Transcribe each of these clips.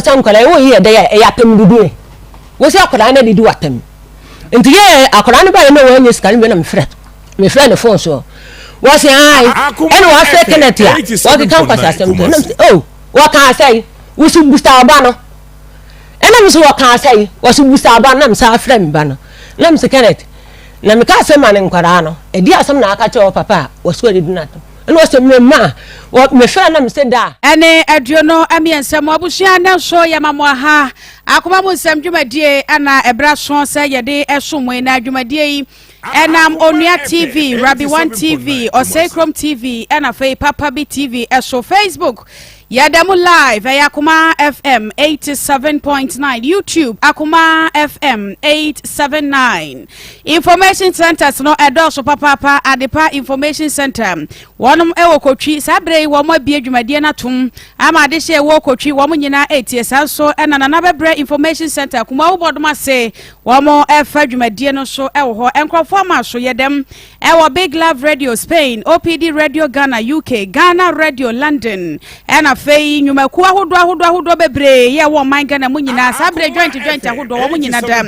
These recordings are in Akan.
Sɛ nkwadaa yi woyi yɛ dɛ a ɛyɛ atɛm didie. Wosi akwadaa no adidi w'atɛm. Nti yɛ akwadaa no baeɛ na wɔanya sika no wie na mefrɛ mefrɛ ne fon soɔ. Wɔsi ae ɛna wɔafrɛ Kenneth a wɔkeka nkwasi asɛm to ɛna mese oh wɔka asɛe wosi busa ɔba no ɛna mese wɔka asɛe wɔsi busa ɔba no na mesa afrɛ me ba no na mese Kenneth na meka asɛm ma ne nkwadaa no ɛdi asɛm na aka kyerɛ wɔ papa a wɔsi wɔadidi no atɛm. Ɛna ɔsɛ me ma wɔ mefrɛ na mese da. Ɛne 23 mu abusua nnɛ nso yɛma mo aha akoma mu nsɛm dwumadie ɛna ɛberɛ aso sɛ yɛde ɛso mo yi na dwumadie yi ɛnam Onua TV, Rabi One TV, Ɔsɛe Krom TV ɛna afei Papa Bi TV ɛso Facebook yɛda mu live ɛyɛ Akoma FM 87.9 YouTube Akoma FM 879 Information centers no ɛdɔɔso papaapa, Adepa Information Center, wɔnom ɛwɔ Kotwi, saa berɛ yi wɔn abue dwumadie no atom ama adehyeɛ ɛwɔ Kotwi wɔn nyinaa ɛretie, saa nso ɛna Nana Bɛbrɛ Information Center, Kumawu Bɔdom ase, wɔn ɛfa dwumadie no so ɛwɔ hɔ, nkorɔfoɔ ama so yɛ dɛm ɛwɔ Big Love Radio Spain, OPD Radio Ghana UK, Ghana Radio London, Ɛna afei nnwumakuo ahodoɔ ahodoɔ ahodoɔ bebree yɛ ɛwɔ ɔman Ghana mu nyinaa saa berɛ joint joint ahodoɔ wɔn nyina da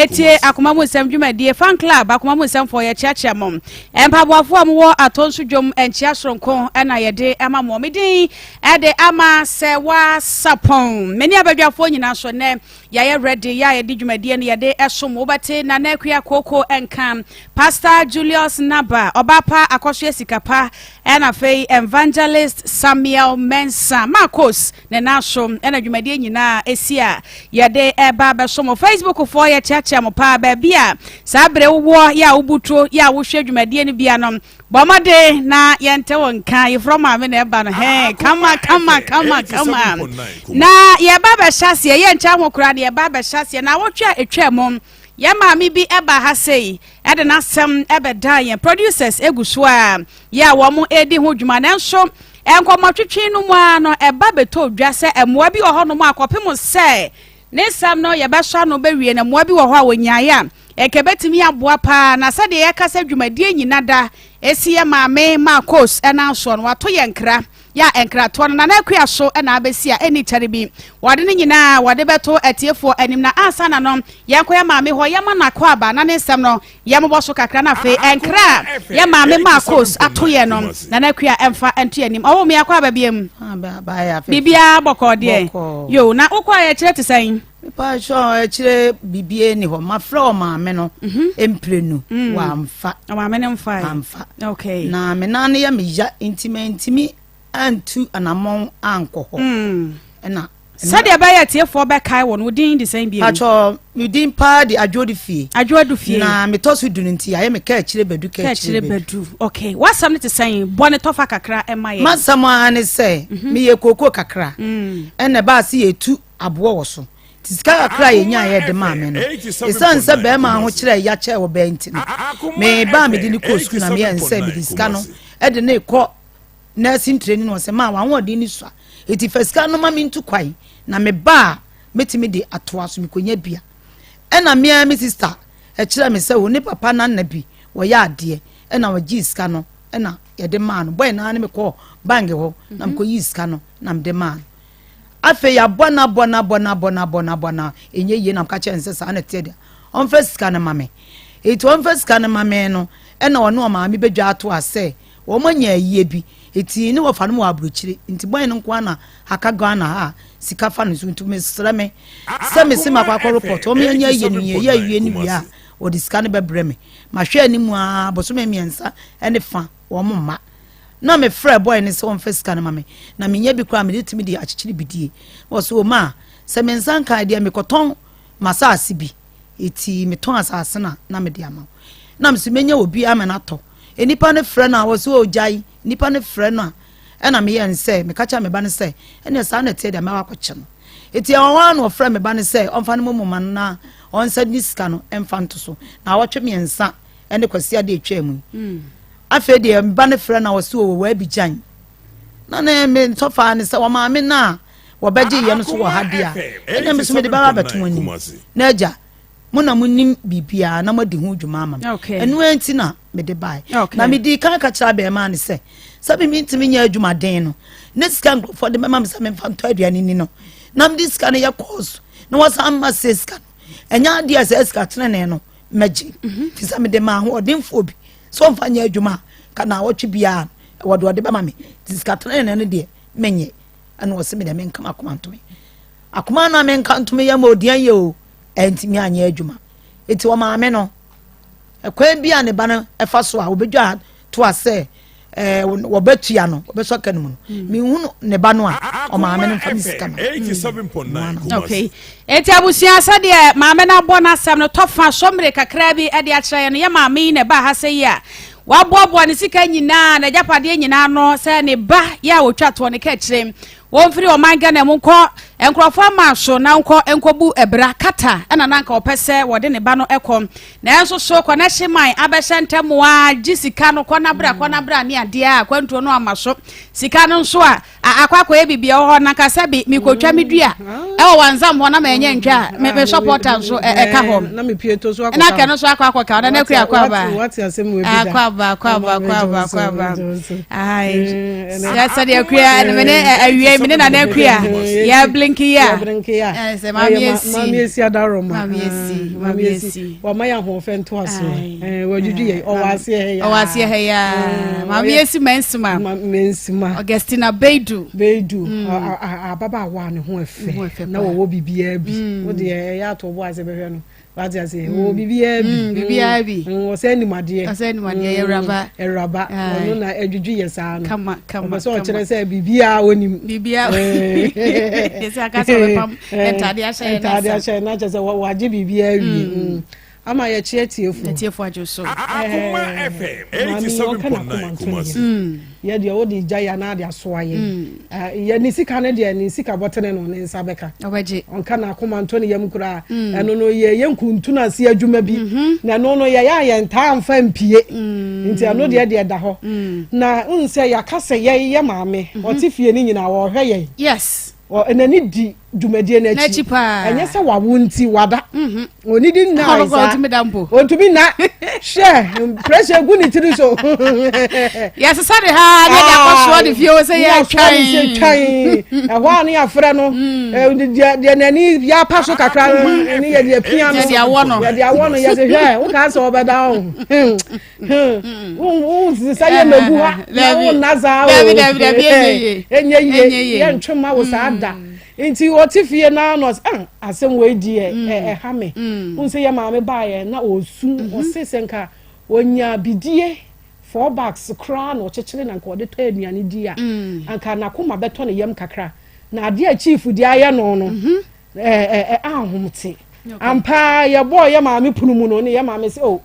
etie akoma mu nsɛm dwumadie fan club akoma mu nsɛmfoɔ yɛkyeakyea mo mpaboafoɔ a mowɔ atɔ nso dwom nkyea soronko ɛna yɛde ama mo me din ɛde ama sɛ wasapɔn mene abadwafoɔ nyinaa so nnɛ Yɛayɛ ready yɛ a yɛde dwumadie no yɛde ɛsom wobɛte Nana Akua Kooko nka Pastor Julius Naba Ɔbaapa Akɔsoɛ Sikapa ɛna afei Evangelist Samuel Mensah Marcos ne nan so ɛna dwumadie nyinaa ɛsi a yɛde ɛba bɛsom mo Facebook foɔ yɛkyeakyea mo paa baabi a saa bere wowɔ yɛ a wobutuo yɛ a wohwɛ dwumadie no bia no Bɔ mmɔden na yɛnte wo nka. Yeforɔ maame na ɛba no hɛn kama kama kama kama. Na yɛba bɛhyɛ aseɛ yɛnkyɛ ho koraa na yɛba bɛhyɛ aseɛ na awɔtwe a ɛtwa mu yɛn maame bi ɛba ha sei ɛde n'asɛm ɛbɛda yɛn producers egu so a yɛ a wɔn ɛredi ho dwuma nanso nkɔmmɔtwetwe no mu ara no ɛba bɛtɔ dwa sɛ mmoa bi wɔ hɔnom a kɔpem sɛ Ne nsɛm no yɛbɛsɔ ano bɛwie no, mmoa bi wɔ hɔ a wɔnyaeɛ a, ɛnka ɛbɛtumi aboa pa ara. Na sɛdeɛ yɛka sɛ dwumadie nyina da ɛsi yɛ maame Marcos nan soɔ no, wato yɛn nkra. Yɛ a nkratoɔ no Nana Akua so na abɛsi a ɛnni kyɛre bi. Wɔde ne nyinaa wɔde bɛto atiefoɔ anim. Na ansa na no, yɛnkɔ yɛ maame hɔ, yɛma no akwaaba na ne nsɛm no yɛmmobɔ so kakra na afei nkra a yɛ maame Marcos ato yɛn no, Nana Akua ɛmfa nto yɛn anim. Ɔwoo me akwaaba biam. Biribiara bɔkɔɔ deɛ. Yo, na wokɔ a ɛkyerɛ te sɛn? Mepakyɛ ɛkyerɛ biribiara ni hɔ. Mafrɛ ɔmaame no mhm. mprenu mm. wamfa. Ɔmaame no mfa. Amfa. Okay. Na me nan no yɛ me ya nti mantumi antu anammɔn ankɔ hɔ. Mm. Ɛna Sɛdeɛ ɛbɛyɛ atiefoɔ bɛkae wɔ no, wo din de sɛn bio? Pakyɛ, me din paa de Adwoadu Fie. Adwoadu Fie. Na metɔ so du no nti, ayɛ me Kaakyire Badu, Kaakyire Badu. Okay, w'asɛm no te sɛn? Bɔ ne tɔfa kakra ɛma yɛn. M'asɛm ara ne sɛ, mhm. meyɛ kooko kakra, mm. ɛna ɛbaa se yɛtu aboɔ wɔ so. Nti sika kakra a yɛnyaeɛ de maa me no, ɛsiane sɛ bɛrima ahokyerɛ ya kyɛɛ wɔ bɛɛ nti no, me ba a mede no kɔɔ sukuu na meyɛ nsɛ mede sika no de ne kɔ nursing training no ɔsɛ maa w'ahoɔden no sua eti fa sika no ma me ntu kwan na me ba a mɛtumi de atoa so mekɔnya bia ɛna mmea me sister ɛkyerɛ me sɛ wo ne papa nana bi wɔyɛ adeɛ ɛna ɔgye sika no ɛna yɛde maa no bɔyɛ naa ne mekɔɔ bank hɔ na mhm. mekɔyi sika no na mede maa no afei abɔ no abɔ no abɔ no abɔ no abɔ no abɔ no ɛnyɛ yie na meka kyerɛ no sɛ saa na ɛteɛ deɛ ɔmfa sika no ma me ɛti ɔmfa sika no ma me no ɛna ɔne ɔmaame bɛdwa ato a sɛ Wɔn anya ayie bi eti ne wɔfa no wɔ abrokyire nti bɔy no nkoa na aka Ghana ha a sika fa no so nti mesrɛ me sɛ mese makɔ akɔ report wɔn anya ayie no yɛyɛ ayie no wie a wɔde sika no bɛbrɛ me mahwɛ anim a bosome mmiɛnsa ne fa wɔn mma na mefrɛ bɔy no sɛ wɔmfa sika no ma me na menya bi koraa mede tumi de akyekyere bidie wɔ so ma sɛ me nsa nka deɛ mekɔtɔn masaase bi eti metɔn asase no a na mede ama wo na mese menya obi ama no atɔ Nnipa no frɛ no a, wɔse o gyae. Nnipa no frɛ no a, ɛna meyɛ no sɛ, meka kyerɛ me ba no sɛ, ɛneɛ saa na ɛteɛ deɛ mɛwɔ akɔkyɛ no. Eti ɛwɔ hɔ ara na ɔfrɛ me ba no sɛ ɔmfa no momo ma no na ɔnsa ne sika no mfa nto so. Na awɔtwe mmiɛnsa ɛne kwasi adeɛ atwa mu yi. Hmm. Afei deɛ me ba no frɛ no a wɔse o wɔ Abidjan. Na ne me ntɔfaa ne sɛ wɔmaame no a wɔbɛgye yɛ no so wɔ ha deɛ a, ɛnna me so mede bɛba abɛto wɔn anim. Na agya, Mo na monim biribiara na moadi ho dwuma ama me. Ɛno ara nti na mede bae. Na medii kan ka kyerɛ abarimaa no sɛ, sɛ me mentumi nyɛ adwumaden no, ne sika nkurɔfoɔ de bɛma me sɛ memfa ntɔ aduane ni no, na mede sika no yɛ kɔɔso na wasan ma sɛ sika no ɛnyɛ adeɛ a sɛ sika tenenee no mɛgye mhm. fi sɛ mede ma ahoɔdenfoɔ bi sɛ ɔmfa nyɛ adwuma a ka na awɔtwe biara ɛwɔ deɛ ɔde bɛma me nti sika tenenee no deɛ menyɛ ɛna ɔse me deɛ menka makoma ntome akoma na menka ntome yɛ ma odian yɛ o ɛntumi anyɛ adwuma eti ɔmaame no ɛkwan bi a ne ba no ɛfa so a obedwa to a sɛ ɛɛ wɔbɛtua no wɔbɛsɔ ka no mu no hmm. mehu ne ba no a ɔmaame no nfa ne sika ma. Hmm. okay eti abusua sɛdeɛ maame no abɔ n'asɛm no tɔfa sɔmmere kakra bi de akyerɛ yɛn no yɛ maame yi na ɛbaa ha sɛ yi a waboaboa ne sika nyinaa n'agyapadeɛ nyinaa no sɛ ne ba yɛ a wɔtwa toɔ ne ka akyire Wɔmfiri ɔman Ghana mu nkɔ nkurɔfoɔ aman so na nkɔ nkɔbu ɛbra kata ɛna na anka ɔpɛ sɛ wɔde ne ba no kɔ. Nanso so kɔnɛhye man abɛhyɛ ntɛm a gye sika no kɔ na bra kɔ na bra ne adeɛ a akwantuo no ama so. Sika no nso a akɔ akɔyɛ biribi ɛwɔ hɔ na nka sɛ bi mekɔtwa me dua ɛwɔ wanzam hɔ na manyɛ ntwa a me me sɔpɔta nso ɛka hɔ. Na me pie to so akɔka. Na kɛ no nso akɔ akɔka ɔna na akua akɔ aba. Akɔ aba akɔ aba akɔ aba akɔ aba. Ayi sɛdeɛ akua ɛna mene awie mene nana akua yɛ blinki ya. Yɛ blinki ya. Sɛ maame esi. Maame esi adaroma. Maame esi. Maame esi. Wama yɛ ahoɔfɛ ntoaso. Wadwidwi yɛ ɔwɔ aseɛ ha ya. Ɔwɔ aseɛ ha ya. Maame esi mɛnsima. Mɛnsima. Augustina Beidu. Beidu. Ababaawa ne ho ɛfɛ. Na wɔwɔ biribiara bi. Wo deɛ ɛyɛ ato ɔbɔ ase bɛhwɛ no. Wate aseɛ mm. wɔ biribiara bi. Mm, biribiara bi. Mm, ɔsɛ anim adeɛ. Ɔsɛ anim adeɛ yɛ awuraba. Awuraba ɔno na adwidwi yɛ saa no. Kama kama. Ɔbɛ sɛ ɔkyerɛ sɛ biribiara onim. Biribiara. Yɛsɛ aka sɛ ɔbɛpam ntaade ahyɛ yɛn nasa. Ntaade ahyɛ yɛn nasa sɛ wagye biribiara wie. Ama yɛkye atiefo. Atiefo adwo so. Akoma FM Maame yi ɔka n'akoma nto ne yam. Yɛ deɛ wode gya yɛ anaa de asoa yɛn. Yɛ ne sika no deɛ ne sika bɔtene no ne nsa bɛka. Ɔbɛgye. Ɔnka n'akoma nto ne yam koraa. Ɛno no yɛ yɛ nkuntunu ase adwuma bi. Na ɛno no yɛyɛ a yɛntaa mfa mpie. Nti ɛno deɛ deɛ da hɔ. Na n sɛ yɛaka sɛ yɛ yɛ maame ɔte fie no nyinaa ɔhwɛ yɛn. Yes. N'ani di dwumadie no akyi. Ɛnyɛ sɛ wawo nti wada. Mhm. Ɔnidi nna saa. Ɔntumi nna. Hwɛ pressure gu ne tiri so. Yɛsesa de ha ne yɛde akɔsoɔ de fie hɔ sɛ yɛtwan. Twan. Ɛhɔ a ne yɛafrɛ no. Mm. Deɛ n'ani yɛapa so kakra no ne yɛde apia no. Yɛde awɔ no. Yɛde awɔ no yɛde hwɛ wokaa sɛ ɔbɛda ho. Sisa yɛ mɛgu ha na wo nna saa o. Ɛnyɛ yie yɛntwe ma wo saa da. Mm. Nti ɔte fie na na ɔsɛ ah asɛm wei deɛ mm. ɛha me. N sɛ yɛ maame baeɛ na ɔsu mm-hmm. ɔse sɛ nka ɔnya bidie four bags koraa na ɔkyekyere na nka ɔde tɔ aduane di a mm. anka n'akoma bɛtɔ ne yam kakra na adeɛ a chief de ayɛ no no mm-hmm. ɛɛ ahomte ampa yɛbɔɔ yɛ maame pono mu no ne yɛ maame sɛ o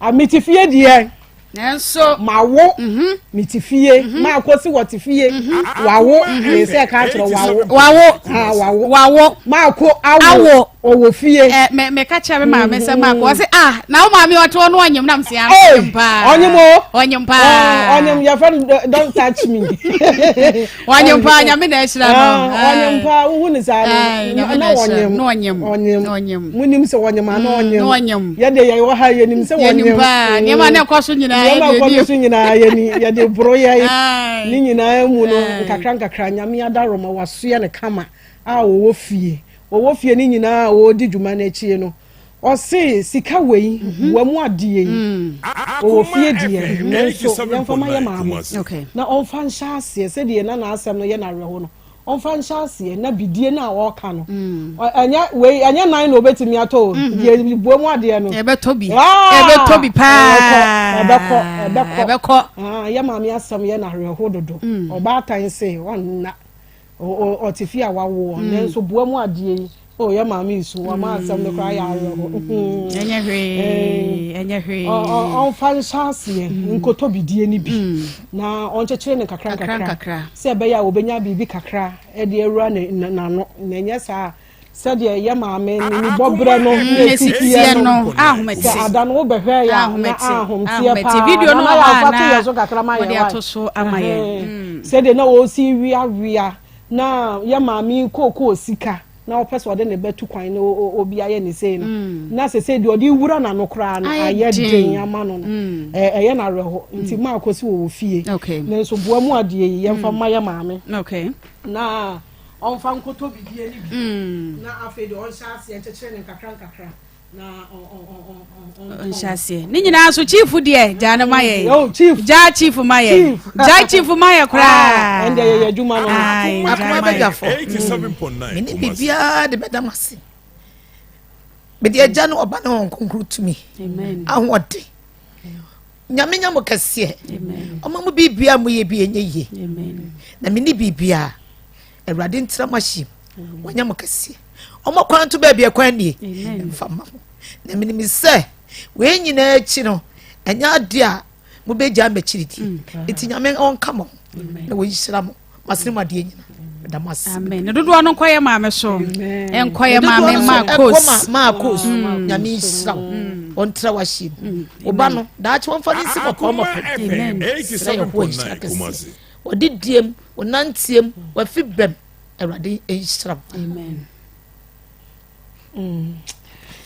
oh, mete fie deɛ nanso mawo mhm. mete fie mhm. maakɔsi wɔte fie mhm. wawo ne sɛ ka kyerɛ wawo wawo ah, wawo wawo maako awo ɔwɔ fie ɛ mɛ mɛ ka kyerɛ me maame sɛ maako ɔsɛ ah na wo maame ɔte hɔ no ɔnyem nam se ah ɔnyem paa ɔnyem o ɔnyem paa ɔnyem yɛfɛ no don't touch me Ɔnyem paa nyame na ahyira no. Ɔnyem paa wohu ne saa no na ɔnyem. Na ɔnyem. Ɔnyem. Ɔnyem. Munim sɛ ɔnyem ana mm, ɔnyem. Na ɔnyem. Yɛde yɛ wɔ ha yɛnim sɛ ɔnyem. Yɛnim paa nneɛma na ɛkɔ so nyinaa yɛde. Nneɛma ɛkɔ so nyinaa yɛni yɛde boro yɛ. Ne nyinaa mu no nkakra nkakra nyame adaroma wasoɛ ne kama a wɔwɔ fie. Wɔwɔ fie ne nyinaa a wɔredi dwuma no akyi no. Ɔse sika wei boa mu adeɛ yi ɔwɔ fie deɛ nanso yɛmfa ma yɛ maame na ɔmfa nhyɛ aseɛ sɛdeɛ na n'asɛm no yɛ no awerɛho no ɔmfa nhyɛ aseɛ na bidie no a ɔreka no ɛnyɛ wei ɛnyɛ nan na ɔbɛtumi atɔ o deɛ boa mu adeɛ no ɛbɛtɔ bi ɛbɛtɔ bi paa ɛbɛkɔ ɛbɛkɔ ɛbɛkɔ yɛ maame asɛm yɛ no awerɛho dodo ɔbaatan se ɔnna Ɔte fie a wawoɔ mm. nanso boa mu adeɛ yi o yɛ maame yi so wama asɛm no koraa yɛ awerɛho. Mm. Ɛnyɛ hwee eh, ɛnyɛ hwee. Ɔmfa nhyɛ aseɛ mm. nkotɔ bidie no bi na ɔnkyekyere no nkakra nkakra sɛ ɛbɛyɛ a wɔbɛnya biribi kakra de awura n'ano na ɛnyɛ saa sɛdeɛ yɛ maame ne ne bɔberɛ no ne ɛsi teɛ no sɛ ada no wobɛhwɛ yɛ a na ahomteɛ paa video no na yɛafa to yɛ so kakra ma yɛ ato so ama yɛ mm. sɛdeɛ na ɔsi wiawia na yɛ maame kookoo sika na ɔpɛ sɛ ɔde ne bɛtu kwan na obi ayɛ ne sei no mm. na sɛ sɛ deɛ ɔde wura n'ano koraa no ayɛ den ama no no mm. ɛyɛ no awerɛho nti maa kɔsi wɔ wɔ fie nanso boa mu adeɛ yi yɛmfa mma yɛ maame na. ɔmfa nkɔtɔ bidie no bi na afei deɛ ɔnhyɛ aseɛ nkyekyere no nkakra nkakra na ɔnhyɛ aseɛ ne nyinaa nso chief deɛ gyaa no ma yɛ oh, chief gyaa chief ma yɛ gyaa chief ma yɛ koraa ɛnde yɛyɛ adwuma no akoma bɛdwafo mene biribiara de bɛda mo ase mede agya ne ɔba ne wɔn kronkron tumi ahoɔden Nyame nya mo kɛseɛ. Ɔma mo biribiara mo yɛ bi ɛnyɛ yie. Na menni biribiara. Awurade ntira mo ahyem. Wanya mo kɛseɛ. Ɔma kwan to baabi ɛkwan nie. Mfa ma mo. Na menim sɛ wei nyinaa akyi no ɛnyɛ adeɛ a mobɛgyaa m'akyiri die. Mm. Nti Nyame ɔnka mo ho na wɔnhyira mo. Masene mu adeɛ nyina. Meda mo ase. Amen. Ne dodoɔ no nkɔyɛ maame so. Nkɔyɛ maame Marcos. Marcos. Mm. Nyame nhyira wo. Mm. Ɔntra w'ahyɛ mu. Mm. Wo ba no daakye wɔmfa ne nsi kɔkɔɔ ma pɛm. Srɛ Yehowa nhyira kɛseɛ. Wɔde diem, wɔnanteɛ mu, wafi bɛm. Awurade nhyira wo. Amen. Mm.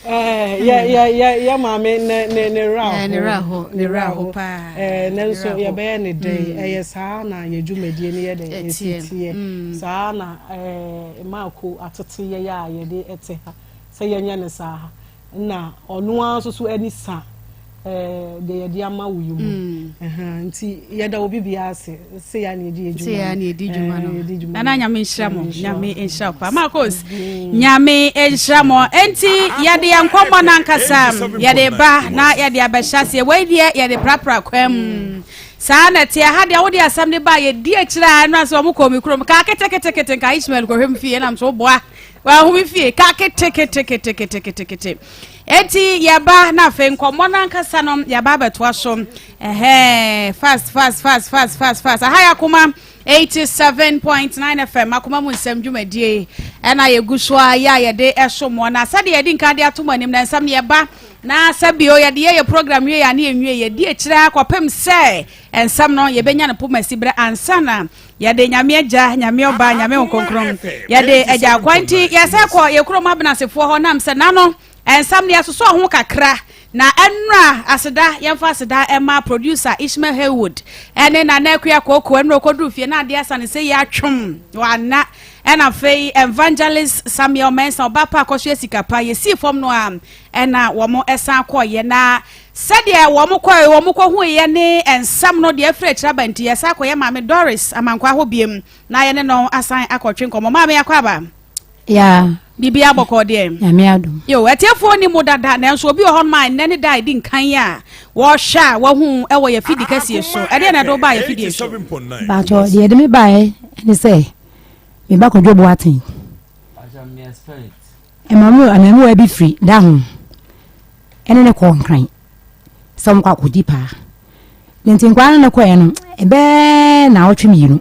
Eh, yɛ yɛ yɛ yɛ maame ne ne ne ra ho ne ra ho ne ra ho paa eh nanso yɛbɛyɛ ne dɛn mm. ɛyɛ saa na yɛ dwumadie no yɛ dɛn ɛsi teɛ mm. saa na eh maako atete yɛ yɛ a yɛde ɛte ha sɛ yɛnyɛ ne saa na ɔno ara nso so ani sa eh deɛ yɛde ama wo yi mu mm. nti yɛda obi biara ase sɛ yɛ na yɛdi adwuma sɛ yɛ na yɛdi dwuma no nana nyame nhyira mo nyame nhyira pa Marcos mm. nyame nhyira mo enti yɛde yɛn nkɔmmɔ no ankasa yɛde ba na yɛde abɛhyɛ aseɛ wei deɛ yɛde prapra kwan mu saa na ɛteɛ ha deɛ wode asɛm de ba yɛdi akyire a ɛno asɛ ɔmo kɔɔ me kurom kaa keteketekete nka Ishmael kɔhwɛ m fie nam so woboa wahu me fie kaa keteketeketeketekete enti yɛba na afei nkɔmmɔ no ankasa no yɛba abɛtoa so Ɛhɛɛ fast fast fast fast fast fast aha yɛ akoma 87.9 FM akoma mu nsɛm dwumadie ɛna yɛgu so a yɛ a yɛde ɛso moɔ na sɛdeɛ yɛde nka de ato mo anim na nsɛm no yɛba na sɛ bio yɛde yɛ yɛ program wie yɛ ne yɛnwie yɛdi akyire akɔpem sɛ nsɛm no yɛbɛnya no poma si berɛ ansa na yɛde nyame agya nyame ɔba nyame nkonkron yɛde agya akwa nti yɛsɛ kɔ yɛ kurom abenasefoɔ hɔ nam sɛ nano Nsɛm no yɛsosɔɔ ho kakra na ɛnora aseda yɛmfa aseda ɛma producer Ishmael Haywood ɛne Nana Akua Kooko ɛnora ɔkɔduru fie na adeɛ asa ne sɛ yɛ atwom wanna ɛna afei Evangelist Samuel Mensah ɔba pa akɔso sika pa yɛsii fam no a ɛna wɔn ɛsan kɔɔyɛ na sɛdeɛ wɔn kɔɛ wɔn kɔhuiɛ ne nsɛm no deɛ afiri akyire aba nti yɛsan kɔyɛ maame Doris Amankwa hɔ biem na yɛne no asan akɔtwe nkɔmmɔ maame akɔ aba. Yeah. Biribiara bɔkɔɔ deɛ. Nyame adom. Yo, atiefoɔ ni mo dada nanso obi wɔ hɔnom a nnɛ ne da a ɛdi nkan yi a wɔhwɛ a wahu wɔ yɛ fidi kɛseɛ so. Ɛdeɛ na ɛde wo baa yɛ fidie so? Baatɔ deɛ ɛde me baeɛ ne sɛ me ba Kwadwo Boateng. Mmamuwa bi firi da ho ɛne ne kɔɔ Nkran sɛ wɔn kɔ akɔdi paa. Ne nti nkwadaa no ne kɔɛ no ɛbɛɛ naawɔtwe mmienu.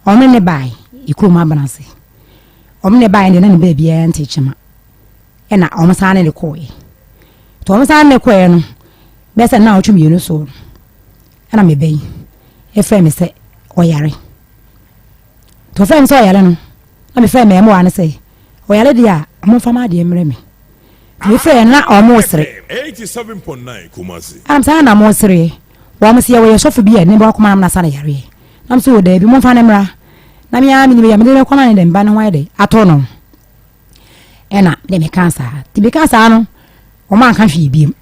Ɔno ne bae ekurom abena ase. Ɔmo ne bae deɛ na ne baabiara nte kyema. Ɛna ɔmo san ne ne kɔɔɛ. Nti ɔmo san ne ne kɔɔɛ no, bɛyɛ sɛ nnaawɔtwe mmienu so no, ɛna me ba yi ɛfrɛ me sɛ ɔyare. Nti ɔfrɛ me sɛ ɔyare no, na mefrɛ mmaamua no sɛ ɔyare deɛ a, ɔmo mfa m'adeɛ mmerɛ me. Nti mefrɛ no na ɔmo resere. Ɛna mesɛ na mo resereɛ. Wɔn se yɛwɔ yɛ sɔfo bi a ne ba kɔma no asa no yareɛ. Na mesɛ o daabi momfa no mmra. Na me ara menim baabi a mede no bɛkɔ na ne dɛ me ba no ho ayɛ dɛ atɔ no. Ɛna de mekaa saa. Nti mekaa saa no wɔn anka hwee biem.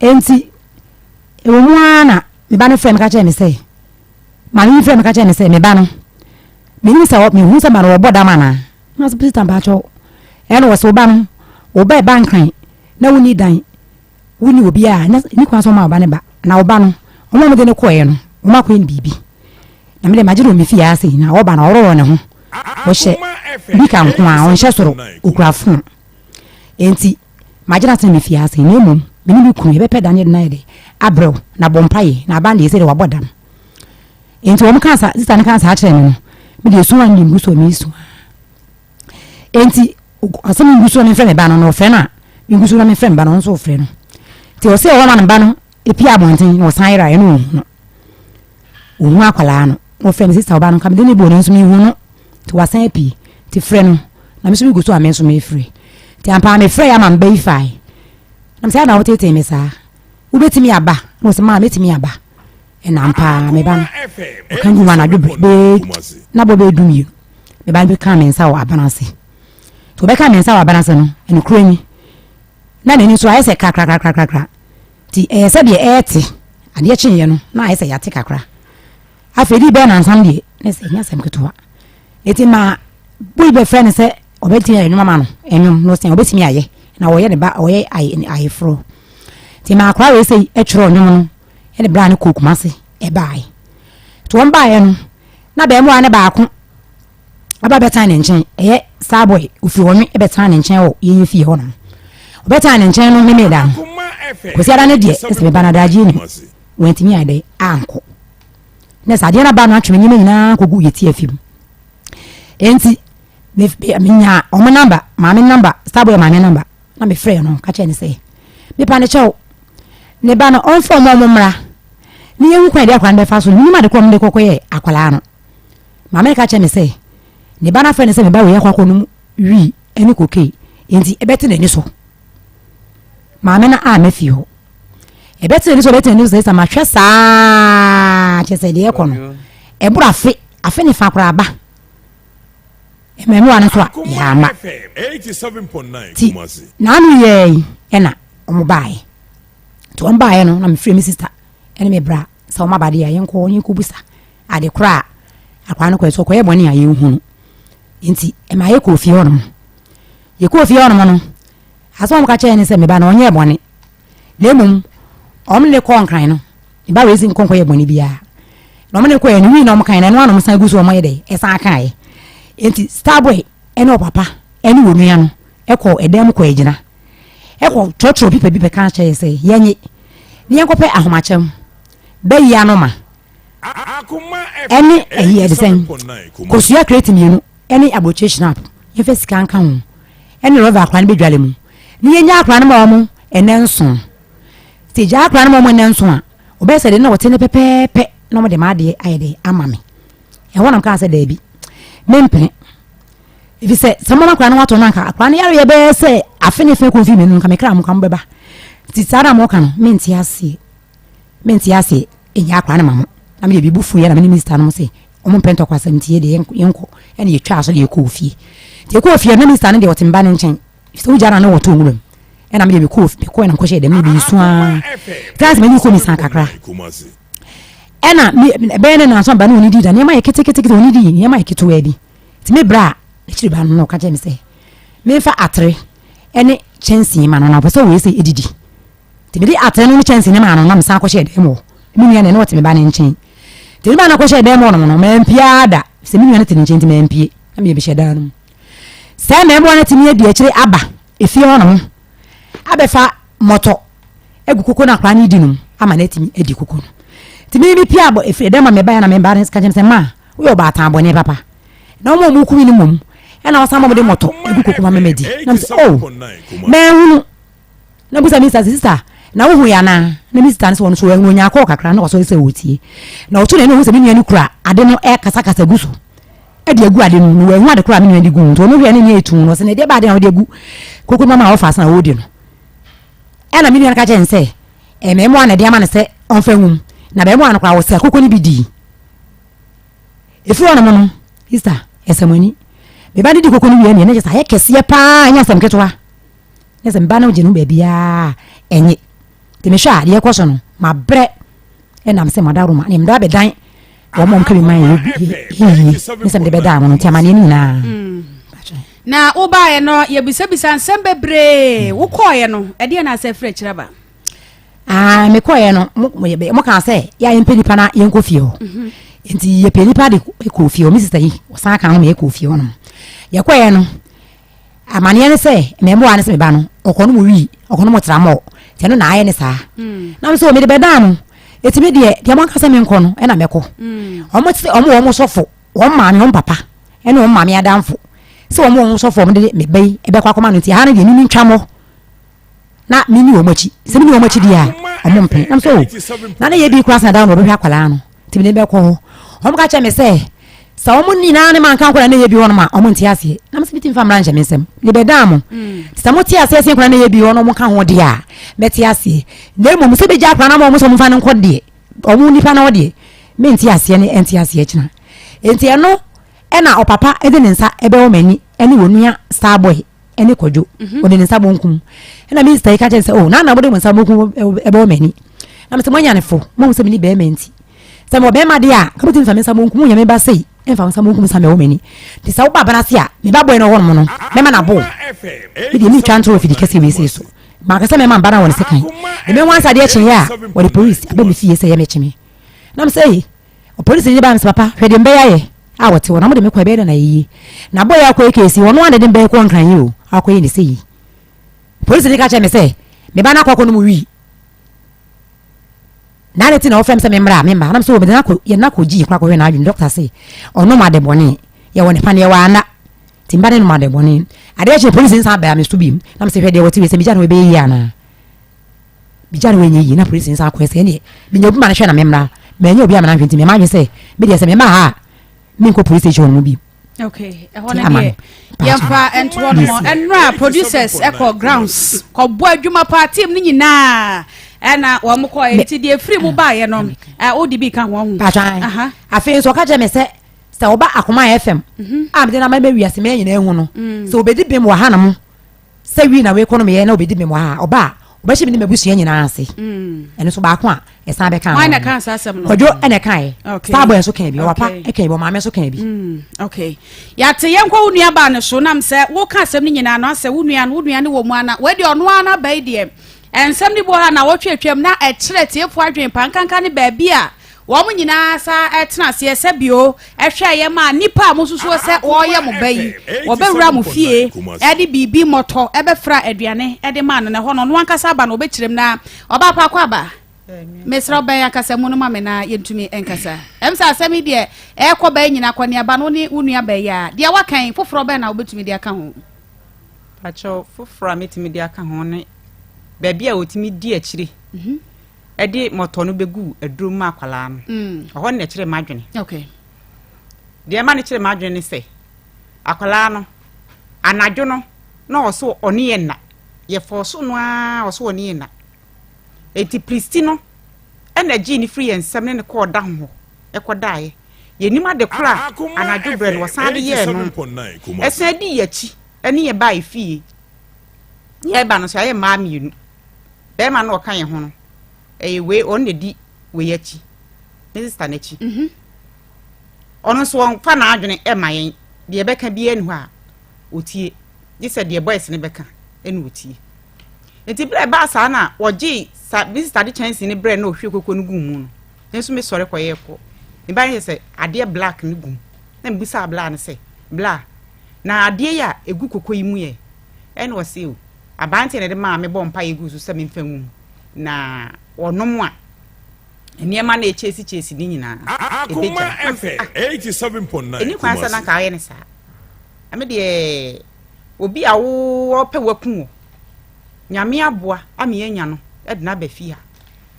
Enti ɛwɔ mu ara na me ba no frɛ me ka kyerɛ me sɛ maame bi frɛ me ka kyerɛ me sɛ me ba no menim sɛ mehu sɛ ma no wɔbɔ dam anaa. Na sɛ sista mpakyɛw ɛna wɔ sɛ wo ba no wo ba ɛba nkran na wonni dan Wonni obiara a, nni kwan sɛ wɔma wo ba no ba. Na wo ba no, wɔn a wɔde no kɔeɛ no, wɔakɔyɛ no biribi. Na me deɛ, magye no wɔ me fie ha sei, na ɔba no, ɔworɔworɔ ne ho. Ɔhyɛ nika nko ara, ɔnhyɛ soro, ɔkura fon. Enti, magye no atena me fie ha sei, na mmom, me ne me kunu, yɛbɛpɛ dan de no ayɛ dɛ, abrɛ wo, na bɔ mpaeɛ, na aban deɛ, sei deɛ wabɔ dam. Enti wɔn kaa saa, sista no kaa saa kyerɛɛ me no, me deɛ, esu a ne deɛ megu so a meresu ara. Enti ɔsɛ mengu so na memfrɛ me ba no na ɔfrɛ no a mengu so na memfrɛ me ba no ɔno nso ɔfrɛ no nti ɔsɛ ɛhɔ ma no ba no ɛpie abɔnten na ɔsan yera ɛno ɔhu no ɔhu akwadaa no na ɔfrɛ me sista ɔba no nka mede ne bɔ no nso mehu no nti wasan apue nti frɛ no na me nso megu so a me nso mefrɛ nti ampa mefrɛ yɛ ama meba yi fae na mesɛ na wotetee me saa wobɛtumi aba na ɔsɛ maa mɛtumi aba ɛna ampa me ba no ɔka dwuma anadwo berɛ bɛɛ na bɔ bɛɛ du mmienu. Me ba no bɛkaa me nsa wɔ abana ase. Nti ɔbɛkaa me nsa wɔ abana ase no, ɛnokorɛ ni, na n'ani nso ayɛ sɛ krakrakrakrakra. Nti ɛyɛ sɛ deɛ ɛrete, adeɛ kyeeɛ no, na ayɛ sɛ yɛate kakra. Afei de bɛyɛ nansa no deɛ, na sɛ ɛnyɛ asɛm ketewa. Nti ma boy bɛfrɛ no sɛ ɔbɛtumi ayɛ nnwom ama no, nnwom no sɛ ɔbɛtumi ayɛ, na ɔyɛ ne ba, ɔyɛ ayeforɔ. Nti ma akwadaa wei sɛ ɛtwerɛ nnwom no, ɛne bra no kɔɔ Kumase ɛbaeɛ. Nti wɔn baeɛ no, na bɛɛmoa no baako aba bɛtena ne nkyɛn, ɛyɛ saa boy, ofiri hɔ no bɛtena ne nkyɛn wɔ yɛn fie hɔ nom. Ɔbɛtena ne nkyɛn no Memeneda no, Kwasiada no deɛ, ɛsɛ meba no adagyeɛ nim, wantumi ayɛ dɛ ankɔ. Na sɛ adeɛ no aba no atwe me nneɛma nyinaa kɔgu yɛ tiafi mu. Enti, menya ɔmo namba, maame namba, star boy maame namba, na mefrɛɛ no ka kyerɛɛ no sɛ, mepa no kyɛw, ne ba no ɔmfa ɔmo ɔmo mmra na yɛhu kwan a yɛde akwadaa no bɛfa so no. Menim ade korɔ ɔmo de kɔkɔyɛɛ akwadaa no. Maame no ka kyerɛɛ me sɛ, ne ba no afrɛ no sɛ me ba wei akɔ akɔnom wii ne kokee, enti ɛbɛte n'ani so. Maame no amma fie hɔ. Ɛbɛte n'ani so, ɛbɛte n'ani so sɛ mahwɛ saa kyerɛ sɛ deɛ ɛkɔ no, ɛboro afe, afe ne fa koraa ba. Mmaamua no nso a yɛama. Ti n'ano yɛɛ yi ɛna wɔn baeɛ. Nti wɔn baeɛ no na mefrɛ me sista ɛne me bra sɛ wɔn aba deɛ yɛnkɔ yɛnkɔ busa ade korɔ a akwadaa no kɔɛ so ɔkɔyɛ bɔne a yɛnhu no. Nti ɛma yɛkɔɔ fie hɔnom. Yɛkɔɔ fie hɔnom no asɛm a wɔka kyerɛ ne sɛ me ba no ɔnyɛɛ bɔne na mmom wɔn ne kɔɔ nkran no me ba wei si nkɔ nkɔyɛ bɔne biara na wɔn ne kɔɛ no wii na wɔn kan na ɛno ano wɔn san gu so wɔn yɛ dɛ ɛsan kaeɛ nti starboy ɛne ɔpapa ɛne wɔn nua no ɛkɔ ɛdan mu kɔ agyina ɛkɔ twerɛtwerɛ pipa bi bɛka kyerɛ yɛ sɛ yɛnye ne yɛnkɔpɛ ahomakyɛm bɛyi ano ma ɛne ɛyi ɛde sɛn kosua kreti mmienu ɛne aburokyire shinap yɛmfa sika nka ho ɛne rɔba akora no bɛdwale mu ne yɛnya akora no ma wɔn ɛnɛ nson sɛ gya akora no ma wɔn ɛnɛ nson a ɔbɛyɛ sɛ de na wɔte ne pɛpɛɛpɛ na wɔde ma adeɛ ayɛ de ama me ɛhɔ nam kaa sɛ daabi mempene ɛfiri sɛ sɛ moma akora no watɔ no anka akora no yareɛ bɛyɛ sɛ afe ne fɛ kɔmfi mmienu nka mekra mo ka mobɛba nti saa na moka no mente aseɛ Mente aseɛ, ɛnyɛ akora no ma mo. Na mede bibu fuiɛ na me ne minista no se ɔmo mpɛ ntɔkwasɛm nti yɛ deɛ yɛnkɔ ɛna yɛtwaa so de yɛkɔɔ fie. Nti yɛkɔɔ fie no na minista no deɛ ɔte mba no nkyɛn sɛ wogya no a na wɔto nwura mu ɛna mede mekɔɔ mekɔɛ na mekɔhyɛɛ dɛm na mesu ara firi ase m'ani kɔ misa kakra ɛna ɛbɛyɛ ne nanso aba no ɔne di da nneɛma yɛ ketekete ɔne di nneɛma yɛ ketewaa bi nti me bra a n'akyiri ba no na ɔka kyerɛ me sɛ memfa atere ɛne kyɛnsee ma no na ɔpɛ sɛ ɔyɛ sɛ ɛdidi Nti mede atere no ne kyɛnsee no maa no na mesan kɔhyɛɛ dan mu hɔ. Me nua no, na ɔte me ba no nkyɛn. Nti me ba no kɔhyɛɛ dan mu hɔnom no, mampue ara da. Sɛ me nua no te ne nkyɛn nti mampue. Na meyɛ mehyɛ dan no mu. Sɛ mmarima no atumi adi akyire aba efie hɔnom abɛfa mmɔtɔ agu koko no akwadaa no redi no mu ama no atumi adi koko no. Nti me mepue abɔ efie dan mu a mebaeɛ na me ba no ka kyerɛ me sɛ, ma woyɛ ɔbaatan bɔne papa. Na wɔn a wɔkum no mmom ɛna wɔsan ma wɔde mmɔtɔ agu koko ma me madi. Na mesɛ, oh, manhunu. Na bisa me sista sɛ, Sista, na wohu yɛ anaa? Na me sista no sɛ ɔno nso wahu, ɔnyaa kɔɔ kakra na wasɔre sɛ ɔretie. Na ɔto n'ani ɔhu sɛ me nua no kura ade no ɛrekasakasa gu so de agu ade no mu, na wanhu ade koraa a me nua de gu mu. Nti ɔno hwɛɛ ne nua etu no, ɔsɛ na ɛdeɛ ba ade na ɔde agu koko no ama a ɔfa ase na ɔredi no. Ɛna me nua no ka kyerɛ no sɛ, mmarima na ɛde ama no sɛ ɔmfa ngu mu, na barima no koraa ɔsɛ koko no bi dii. Ɛfiri hɔ nom no, sista, ɛsɛ mo ani. Me ba no di koko no wie neɛ, na kyerɛ sɛ ayɛ kɛseɛ paa, ɛnyɛ asɛm ketewa. Ne sɛ meba no gye no baabiara ɛnye nti mehwɛ a deɛ ɛkɔ so no mabrɛ ɛnam sɛ madaroma ne mda bɛdan wɔn a wɔka bi man yɛ yie ne sɛ mede bɛdaa mo no nti amaneɛ no nyinaa mm. na wobaeɛ no yɛbisabisa nsɛm bebree mm. wokɔɔeɛ no ɛdeɛ na asɛ frɛ kyerɛ ba ah, mekɔɔeɛ no mo kaa sɛ yɛ a yɛmpɛ nipa na yɛnkɔ fie hɔ mhm. nti yɛpɛ nipa de kɔɔ fie hɔ me sista yi ɔsan ka ho ma yɛkɔɔ fie hɔ nom yɛkɔɔeɛ no Amaneɛ ne sɛ mɛmmoa ne sɛ me ba no ɔkɔnom wii ɔkɔnom tramɔɔ nti ɛno na ayɛ ne saa mm. na me sɛ mede bɛdaa no ɛti me deɛ deɛ moanka sɛ menkɔ no ɛna mɛkɔ mm. ɔmo te ɔmo wɔn sɔfo wɔn maame wɔn papa ɛne wɔn maame adamfo sɛ wɔn wɔn sɔfo wɔn de me ba yi ɛbɛkɔ akɔma no nti ha no deɛ mimi ntwa mɔ na mini wɔn akyi sɛ mini wɔn akyi deɛ a wɔn mpene nam sɛ o na ne yɛ bi kura sena da na wɔbɛhwɛ akwadaa no nti mene bɛkɔ hɔ wɔn ka kyerɛ me sɛ sɛ wɔn nyinaa ne manka nkwadaa ne yɛ bi hɔ nom a wɔn nte aseɛ na mo sɛ bitimi fa mmara nhyɛ me nsam ne bɛdaa mo mm. sɛ mo te aseɛ sɛ nkwadaa ne yɛ bi hɔ no wɔn ka ho deɛ a mɛte aseɛ na mmom sɛ bɛgya akwadaa no ma wɔn sɛ wɔn fa no nkɔ deɛ wɔn nipa no deɛ mente aseɛ ne ɛnte aseɛ kyena nti ɛno. Ɛna ɔpapa de ne nsa ɛbɛwɔ m'ani ɛne wɔn nua star boy ɛne kwadwo mhm. ɔde ne nsa bonkum ɛna me sista yi ka kyerɛ sɛ oh nana mode mo nsa bonkum ɛbɛwɔ m'ani na mesɛ moanya ne fo mohu sɛ mene bɛrima nti sɛ mewɔ bɛrima deɛ a ka motumi fa me nsa bonkum wonya me ba sei ɛmfa wo nsa bonkum sa mɛwɔ m'ani nti sɛ woba abena ase a me ba bɔɛ no ɔwɔ nom no mɛma no abo medeɛ metwa ntorɔ fidi kɛseɛ wei sei so maaka sɛ mɛma mba no wɔ ne sekan de meho ansa adeɛ kyeeɛ a wɔde polisi aba me fie sɛ yɛ mekye me na mesɛ ei Ɔpolisini no baa me sɛ, Papa, hwɛ deɛ mbɛyɛ ayɛ a wɔte hɔ na mode me kɔ ɛbɛyɛ dɛn na ayɛ yie? Na bɔyɛ akɔyɛ keesi, ɔno ara na ɛde mbɛyɛ kɔ Nkran yi o, akɔyɛ ne sei. Polisini ka kyerɛɛ me sɛ, me ba no akɔ akɔnom wii. Na adɛn nti na wɔfrɛ me sɛ memmra a memma? Na me sɛ, o, mede no akɔ, yɛde no akɔ gyii koraa kɔhwɛ n'adwene. Dɔkta se, ɔnom ade bɔne. Yɛwɔ ne paneɛ, wanna. Nti mba no nom ade bɔne. Adeɛ kyee polisini san baa me so bio. Na me sɛ, hwɛ deɛ wɔte wei, sɛ megya no hɔ ɛbɛyɛ yie anaa? Megya no ɛnyɛ yie na polisi nsa akɔɛ sɛ ɛneɛ menya obi ma no hwɛ na memmra manya obi ama no ahwɛ nti mema adwene sɛ medeɛ sɛ mema ha a menkɔ police station no mu bio. Okay, ɛhɔ no deɛ yɛmfa ntoɔ no mɔ ɛnora producers ɛkɔ grounds kɔbɔ adwuma paa team no nyinaa ɛna wɔn kɔ nti deɛ efiri mu baayɛ no ɛ wode bi ka ho ho. Afei nso ɔka kyerɛ me sɛ sɛ ɔba akoma fm mhm. a mede no ama mɛ wiase mɛ nyinaa hu no mm. sɛ obɛdi bem wɔ ha na mo Sɛ wii na wei kɔ no meyɛ na obedi me wɔ ha a, ɔba a, ɔbɛhyɛ me ne m'abusua nyinaa ase. Mm. Ɛno nso baako a ɛsan bɛka ho. na ɛka saa asɛm no? Kwadwo ɛna ɛkaeɛ. Okay. Starboy nso kaa bi, ɔwapa ɛkaa bi, ɔmaame nso kaa bi. Mm. Okay. Yɛate yɛnkɔ wo nua baa no so nam sɛ woka asɛm no nyinaa no asɛ wo nua no wo nua no wɔ mu ana wei deɛ ɔno ara n'aba yi deɛ nsɛm no bi wɔ ha na wɔtwe atwam na ɛkyerɛ tiefoɔ adwene pa nkanka ne baabi a Wɔn nyinaa san tena aseɛ sɛ bio hwɛeɛ maa nnipa a mosusuo sɛ wɔreyɛ mo ba yi, wɔbɛwura mo fie de biribi mmɔtɔ bɛfra aduane de maa no, na ɛhɔ no ɔno ankasa aba no ɔbɛkyerɛ mu. Na ɔbaa paako aba, mesrɛ wo bɛn akasamu no ma me na yɛntumi nkasa. Ɛm sɛ asɛm yi deɛ ɛrekɔ bɛn nyina akɔneaba no wo ne wo nua bɛn yi a, deɛ waka yi foforɔ bɛn na wobɛtumi de aka ho? Pakyɛw, foforɔ a mɛtumi de aka ho ne baabi a wɔtumi di akyire. Mhm. de mmɔtɔ no bɛguu aduro mu ma akwadaa no mm. ɛhɔ no na ɛkyerɛ m'adwene deɛ ɛma no kyerɛ m'adwene ne sɛ akwadaa no anadwo no na ɔso ɔne yɛ nna yɛfɔɔ so no ara ɔso ɔne yɛ nna enti pristi no ɛna gyee ne firi yɛn nsam ne ne kɔɔ da ho hɔ ɛkɔdaeɛ yɛnim ade koro a anadwo berɛ no wɔsan de yɛɛ no ɛsan di yɛ akyi ɛne yɛ baa efie yɛba no so ayɛ mmaa mmienu Bɛrima no a ɔka yɛn ho no, ɛyɛ wei, ɔno na ɛdi wei akyi, me sista no akyi. Mhm. Ɔno nso ɔmfa n'adwene ɛma yɛn, deɛ ɛbɛka biara ni hɔ a ɔtie, gye sɛ deɛ boys no bɛka ɛna ɔtie. Nti berɛ ɛbaa saa na wɔgyee sa me sista de kyɛnse no berɛ na ɔhwie koko no gu mu no, me nso mesɔre kɔyɛɛ kɔ. Me ba no yɛ sɛ adeɛ black no gu mu. Na mebisaa bla no sɛ, bla, na adeɛ yi a ɛgu koko yi mu yɛ? Ɛna ɔse o, Aberanteɛ na ɛde maa me bɔɔ mpaeɛ guu so sɛ memfa ngu mu na ɔnom a nneɛma no ɛkyɛsi kyɛsi ne nyinaa ɛbɛgya. Na mesɛ ah ɛni kwan sɛ na nka ayɛ ne saa. Na me deɛ obi a wɔpɛ waku wɔ nyame aboa ama yɛanya no de no aba fie ha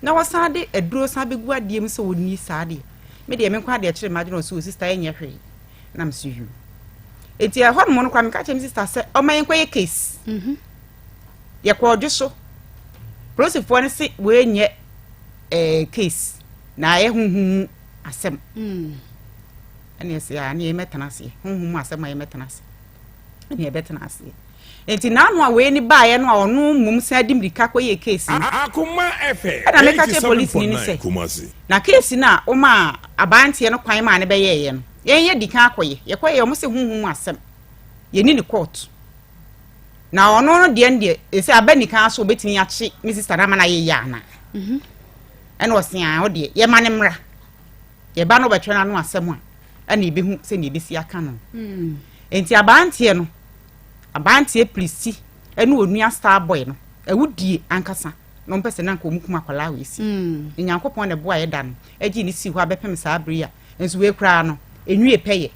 na wɔsan de aduro san bɛgu adeɛ mu sɛ wɔnni saa deɛ me deɛ me nko adeɛ kyerɛ m'adwene wɔ so wɔ sista ɛnyɛ hwee na me so yiw Enti ɛhɔ nom no koraa meka kyerɛ me sista sɛ ɔma yɛnkɔyɛ case. Mhm. Yɛkɔɔ dwo so. Polisifoɔ no se wɔnyɛ eh, case na ayɛ honhom mu asɛm. Mm. Ɛne ɛsɛ a ne yɛmɛtena aseɛ. Honhom mu asɛm a yɛmɛtena ase. Ɛne yɛbɛtena aseɛ. Enti n'ano a wei ne baeɛ no a ɔno mmom san di mmirika kɔyɛ case no. Akoma FM Ɛna meka kyerɛ polisini no sɛ, 87.9 na case no a womaa aberanteɛ no kwan maa no bɛyɛeɛ no, Yɛn yɛ di kan akɔyɛ. Yɛkɔyɛ wɔn se honhom mu asɛm. Yɛni ne court. Na ɔno no deɛ no deɛ ɛsɛ aba nikan so obetumi akye me sister no ama no ayɛ yie ana. Mhm. Ɛna ɔse a ɔdeɛ yɛma no mmra. Yɛba no ɔbɛtwerɛ n'ano asɛm a ɛna yɛbɛhu sɛnea yɛbɛsi aka no. Mm. Nti aberanteɛ no aberanteɛ pirisi ɛne onua star boy no awudie ankasa na ɔmpɛ sɛ na nka ɔmu kum akwadaa wɔ esi. Mm. Nyankopɔn na ɛboa yɛ da no agye ne si hɔ abɛpem saa bere a Nso wei koraa no, enwie pɛyɛ.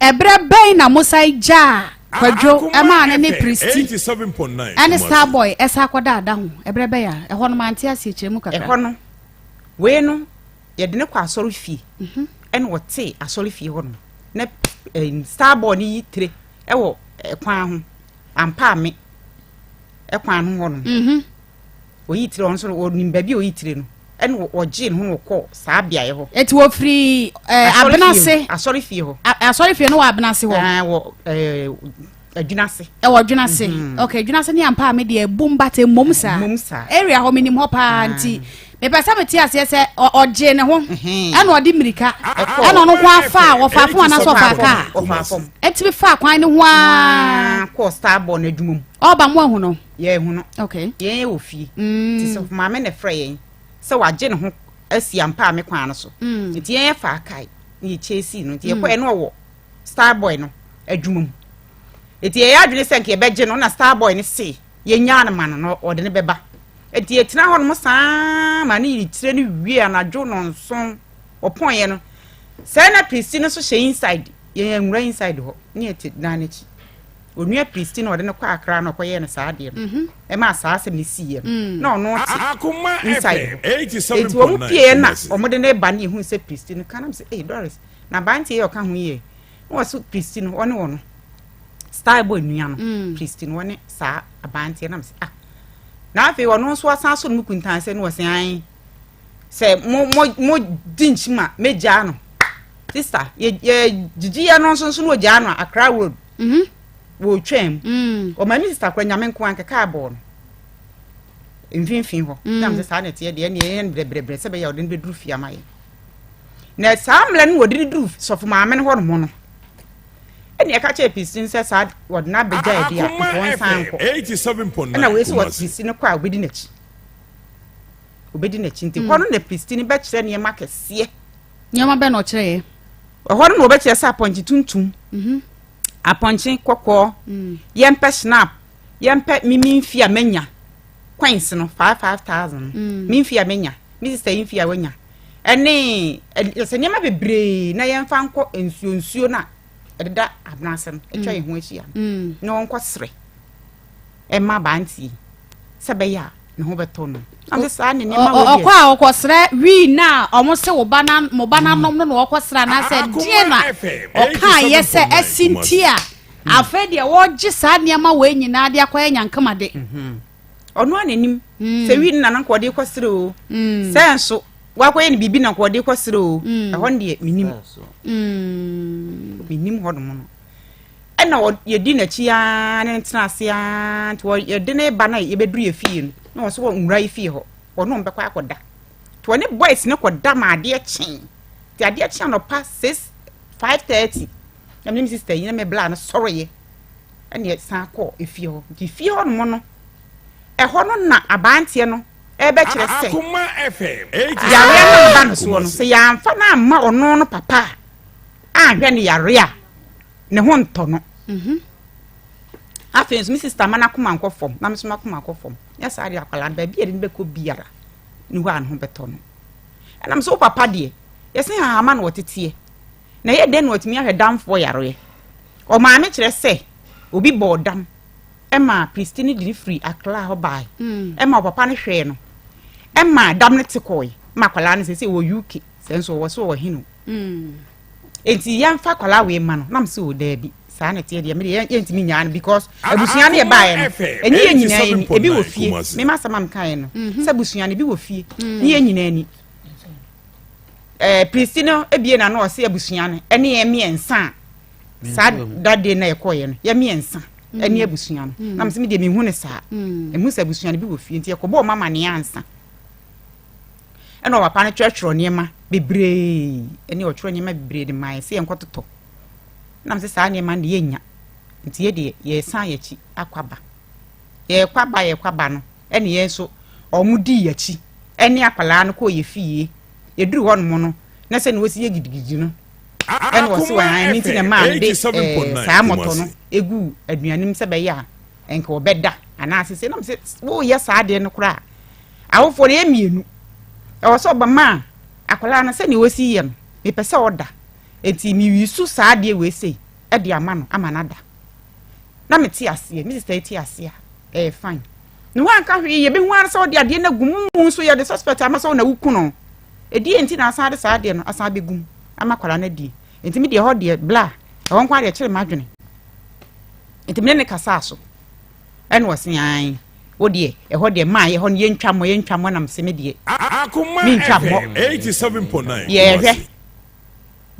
Ɛberɛ bɛn na mosan gyaa Kwadwo maa no ne Pristy ne Starboy san kɔdaa da ho? Ɛberɛ bɛn a? Ɛhɔ no mante aseɛ, kyerɛ mu kakra. Ɛhɔ no, wei no, yɛde no kɔ asɔrefie, mhm. ɛna ɔte asɔrefie hɔ nom na eh, Starboy no yi tire ɛwɔ ɛkwan ho, ampa ame ɛkwan ho hɔ nom. Mhm. Oyii tire, ɔno nso ɔnim baabi a oyii tire no, ɛna ɔgyee ne ho na ɔkɔɔ saa beaeɛ hɔ. Eti wɔfiri ɛɛ Abenase. Asɔre fie hɔ. Asɔre fie no wɔ abena ase hɔ. Ɛɛ wɔ ɛɛ adwina ase. Ɛwɔ adwina ase. Mhm. Okay, adwina ase ne ampa a me deɛ bum bate mmom saa. Mmom saa. Area hɔ menim hɔ paa ah. nti mepɛ sɛ mete aseɛ sɛ ɔgye ne ho ɛna ɔde mmirika ɛna ɔno nko afa a wɔfa fam anaasɛ ɔfa kaa ɛtumi fa kwan ne ho aa. Kɔɔ star bɔ n'adwuma mu. Ɔba mo ahu no. Yɛ ehu no. Okay. Yɛn yɛ wɔ fie. Mm. Ti sɛ maame na ɛfrɛ yɛn sɛ wagye ne ho asi ampa a me kwan no so. Mm. Nti yɛn yɛ fa kae na yɛ chasing no. Nti yɛkɔ yɛ no ɔwɔ star boy no adwuma mu. Nti yɛyɛ adwene sɛ nka yɛbɛgye no na star boy no se yɛnyaa no ma no na ɔde no bɛba. Nti yɛtena hɔ nom saa ma ne yiri tire no wie anadwo nɔnson ɔpɔn yɛ no. Sɛ na prisi no so hyɛ inside yɛn nwura inside hɔ ne yɛte dan n'akyi. Onua Pristi na ɔde no kɔ Accra na ɔkɔyɛɛ no saa adeɛ no. Mhm. Ɛmaa saa asɛm no siiɛ no. Mm. Na ɔno te inside hɔ. Enti wɔn pieɛ na wɔn de no ba ne yɛhu sɛ Pristi no ka nam sɛ, ee Doris, na aberanteɛ yi ɔka ho yie. Na wɔso Pristi no, ɔne ɔno. Style boy nua no, mm. Pristi no, ɔne saa aberanteɛ nam sɛ, ah. Na afei ɔno nso asan so no mu kuntan sɛ ne wɔsɛ an sɛ mo mo mo di nkyim a megyaa no. Sister, yɛ yɛ gyigyi yɛ no nso nso na ogyaa no Accra road. Mhm. Wɔretwam. Mm. Ɔma me sista kora nyame nko anka kaa bɔɔ no. Mfimfini hɔ. Mm. Na sɛ saa na ɛteɛ deɛ ɛne ɛyɛ no brɛbrɛbrɛ sɛ bɛyɛ ɔde no bɛduru fie ama yɛn. Na saa mmerɛ no wɔde no duru sɔfo maame no hɔ nom no. Ɛne ɛka kyerɛ Pisi sɛ saa wɔde no abɛgya adi a nka wɔnsan nkɔ. Ɛna wei sɛ wɔ Pisi no kɔ a obɛdi n'akyi. Obɛdi n'akyi nti hɔ no na Pisi no bɛkyerɛ nneɛma kɛseɛ. Nneɛma bɛn na ɔkyerɛeɛ? Ɛhɔ no na wɔbɛkyerɛ sɛ apɔnkye tuntum, mhm. apɔnkye kɔkɔɔ, mm. yɛmpɛ snap, yɛmpɛ me mfi a manya coins no 5 5,000 mm. me mfi a manya, me sister yi mfi a wanya, ɛne sɛ nneɛma bebree na yɛmfa nkɔ nsuo nsuo no a ɛdeda abena ase no atwa mm. yɛn ho ahyia no na wɔnkɔ serɛ ɛma aberanteɛ yi sɛ bɛyɛ a ne ho bɛtɔ no. Ɔte saa ne nneɛma wɔ deɛ. Ɔkɔ a ɔkɔsrɛ wii na ɔmo se wo ba na mo ba n'anom no na ɔkɔsrɛ anaasɛ deɛ na ɔka yɛ sɛ ɛsi nti a hmm. afei deɛ wɔgye saa nneɛma wɔ nyinaa de akɔyɛ nyankamade. Mhm. Ɔno a n'anim hmm. sɛ wii no na no nka ɔde kɔsrɛ o hmm. sɛ nso wakɔyɛ no biribi na nka ɔde kɔsrɛ o ɛhɔ no deɛ menim menim hɔ nom no. Ɛna yɛdi n'akyi ara ne no tena ase ara nti yɛde ne ba no a yɛbɛduru yɛ fie no na wɔn nso wɔ nwura yi fie hɔ wɔne wɔn bɛkɔ akɔda nti wɔne boys no kɔda ma adeɛ kyee nti adeɛ kye anɔpa 6 5:30 na me ne me sister yi na me bla no sɔreeɛ ɛna yɛsan kɔɔ efie hɔ nti fie hɔ nom no ɛhɔ no na aberanteɛ no ɛbɛkyerɛ sɛ yareɛ no aba no soɔ no sɛ yɛamfa no amma ɔno no papa a anhwɛ no yare a ne ho ntɔ no. Mhm. Afei nso me sista ma n'akoma nkɔ fam na me nso m'akoma nkɔ fam. Nyɛ saa deɛ akwadaa no baabi a yɛde no bɛkɔ biara ne hɔ a ne ho bɛtɔ no. Ɛnam sɛ wo papa deɛ yɛse hahama na ɔteteɛ na ɛyɛ dɛn na watumi ahwɛ damfoɔ yareɛ. Ɔmaame kyerɛ sɛ obi bɔɔ dam ɛma Pristine de no firi Accra hɔ bae mm. ɛma ɔpapa no hwɛɛ no ɛma dam no te kɔe ma akwadaa no sɛ sɛ wɔ UK sɛ nso ɔwɔ so wɔ hene o. Mm. Enti yɛmfa akwadaa wei ma no na mese o daabi saa na ɛteɛ deɛ mede yɛntumi nyaa no because abusua no yɛbaeɛ no ɛnyɛ yɛn nyinaa ani ebi wɔ fie mema asɛm a mekaeɛ no mhm. sɛ abusua no ebi wɔ fie ne yɛn nyinaa ani ɛɛ pirisi no ebie na no ɔse abusua no ɛne yɛn mmiɛnsa a saa dade na yɛkɔɔyɛ no yɛn mmiɛnsa ɛne mhm. abusua no na mese me deɛ mehu no saa mhm. ɛmu sɛ abusua no bi wɔ fie nti yɛkɔbɔɔ mama ne ansa Ɛna ɔpapa no twerɛtwerɛ nneɛma bebree ɛne ɔtwerɛ nneɛma bebree de maa yɛ sɛ yɛnkɔtotɔ. Nam sɛ saa nneɛma no deɛ yɛnnya nti yɛ deɛ yɛresan yɛn akyi akɔ aba. Yɛrekɔ aba yɛrekɔ aba no ɛne yɛn nso wɔn dii yɛn akyi ɛne akwadaa no kɔɔ yɛ fie. Yɛduru hɔ nom no na sɛ na wɔsi yɛ gidigidi no ɛna wɔsi wɔn an ne nti na maa no de ɛɛ saa mɔtɔ no egu aduane mu sɛ bɛyɛ a nka wɔbɛda anaasɛ sɛ nam sɛ woyɛ saa adeɛ no koraa Awofoɔ no yɛ mmienu. Ɛwɔ sɛ ɔba ma akwadaa no sɛdeɛ ɔsi yɛ no, mepɛ sɛ ɔda. Enti mewisu saa adeɛ wei sei de ama no ama no ada. Na mete aseɛ, me sista yi te aseɛ a, ɛyɛ fine. Na wanka hwee, yɛbɛhu ara sɛ ɔde adeɛ no agu mu nso yɛde suspect ama sɛ wo na woku no. Ɛdeɛ nti na asan de saa adeɛ no asan abɛgu mu ama akwadaa no adie. Enti me deɛ ɛhɔ deɛ bla, ɛhɔ nko ara deɛ ɛkyere m'adwene. Enti me ne no kasaa so. Ɛna ɔse ae wo deɛ ɛhɔ deɛ maa yɛ hɔ no yɛntwa mmɔ yɛntwa mmɔ na mese me deɛ mentwa mmɔ yɛhwɛ.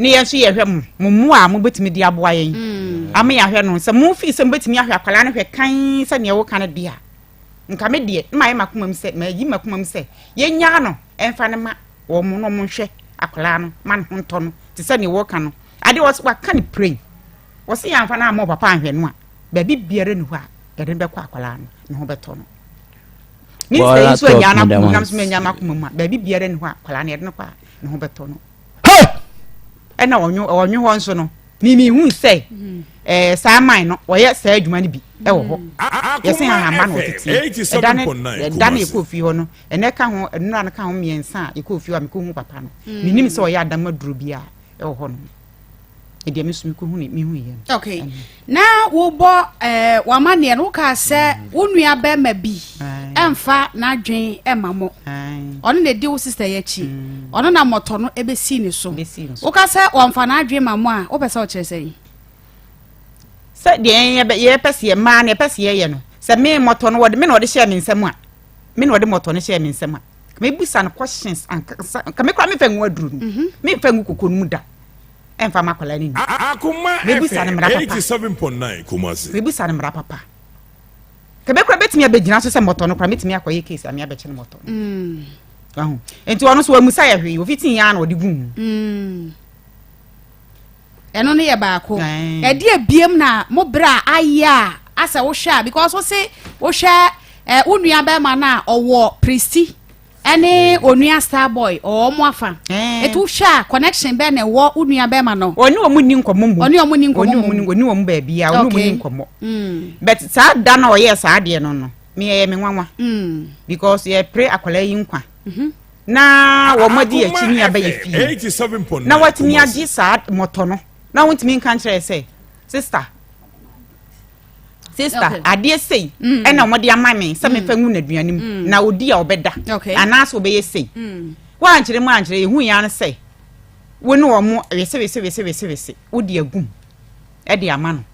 Ne yɛn nso yɛhwɛ mo, mo mmoa a mobɛtumi de aboa yɛn mm. ama yɛahwɛ no. Sɛ mo fii sɛ mobɛtumi ahwɛ akwadaa no hwɛ kan sɛdeɛ woka no deɛ a, nka me deɛ na mayɛ m'akoma mu sɛ mayi m'akoma mu sɛ yɛnyaa no ɛmfa no ma wɔn na wɔn nhwɛ akwadaa no ma ne ho ntɔ no te sɛ nea wɔka no adeɛ wɔs waka no pray wɔsi yɛn amfa no ama papa ahwɛ no a baabi biara ni hɔ a yɛde no bɛkɔ akwadaa no ne ho bɛtɔ no ne sɛ yi nso anya n'akoma nam so anya m'akoma mu a baabi biara ni hɔ a akwadaa no yɛde no kɔ a ne ho bɛtɔ no ɛna ɔnwo ɔnwo hɔ nso no mimi hu sɛ ɛɛ saa man no wɔyɛ saa adwuma no bi ɛwɔ hɔ yɛsɛ ahama na ɔtete ɛda ne ɛda ne yɛkɔ fie hɔ no ɛnɛ ka ho nnura no ka ho mmiɛnsa a yɛkɔ fie hɔ a mekɔ hu papa no menim sɛ ɔyɛ adama duro bi a ɛwɔ hɔ no ɛdeɛ me so mekɔ hu ne mehu yɛ no. Okay na wobɔ ɛɛ eh, w'amanneɛ no wokaa sɛ wo nua bɛrima bi ɛmfa n'adwen ɛma mo ɔno na ɛdi wo sista yi akyi mm. ɔno na mmɔtɔ no ɛbɛsi ne so woka sɛ wɔmfa n'adwen ma mo a wopɛ sɛ ɔkyerɛ sɛ yi sɛ deɛ yɛpɛ sɛ yɛ mmaa no yɛpɛ sɛ yɛyɛ no sɛ me mmɔtɔ no wɔde me na ɔde hyɛɛ me nsam a me na ɔde mmɔtɔ no hyɛɛ me nsam a mebusa no questions ankasa nka me kora mefa ngu aduru no mhm. mefa ngu koko no mu da ɛmfa ma akwadaa no nni. Akoma Mebisa no FM mmara papa. 87.9 Kumasi. Mebisa no mmara papa. Kɛbɛ kora bɛtumi abɛgyina so sɛ mmɔtɔ no kora mɛtumi akɔyɛ case ame abɛkye no mmɔtɔ no. Mm. Wahu. Nti ɔno so wamusa yɛ hwee ofiti yɛn na ɔde gu mu. Mm. Ɛno no yɛ baako. Ɛde ebiem na mo berɛ a ayɛ a asɛ wohwɛ a because wo se wohwɛ eh, wo nua bɛrima no a ɔwɔ pristi Ɛne onua star boy ɔwɔ ɔmo afa. Eti wohwɛ a connection bɛn na ɛwɔ wo nua bɛrima no. Ɔne ɔmo nni nkɔmɔ mmom. Ɔne ɔmo nni nkɔmɔ mmom. Ɔne ɔmo baabi a ɔne ɔmo nni nkɔmɔ. But saa da na ɔyɛɛ saa adeɛ no no me ɛyɛ me nwanwa. Because yɛpere akwadaa yi nkwa. Na wɔn adi akyi ne aba yɛ fie. Na watumi agye saa mɔtɔ no na wontumi nka nkyerɛ sɛ sister. Sister, okay. adeɛ sei mm. ɛna wɔde ama me sɛ mefa ngu n'aduane mu mm. na odi a ɔbɛda anaasɛ ɔbɛyɛ sei mm. woankyerɛ mu ankyerɛ yɛhu yɛn ano sɛ wo ne wɔn wese wese wese wese wese wode agum ɛde ama no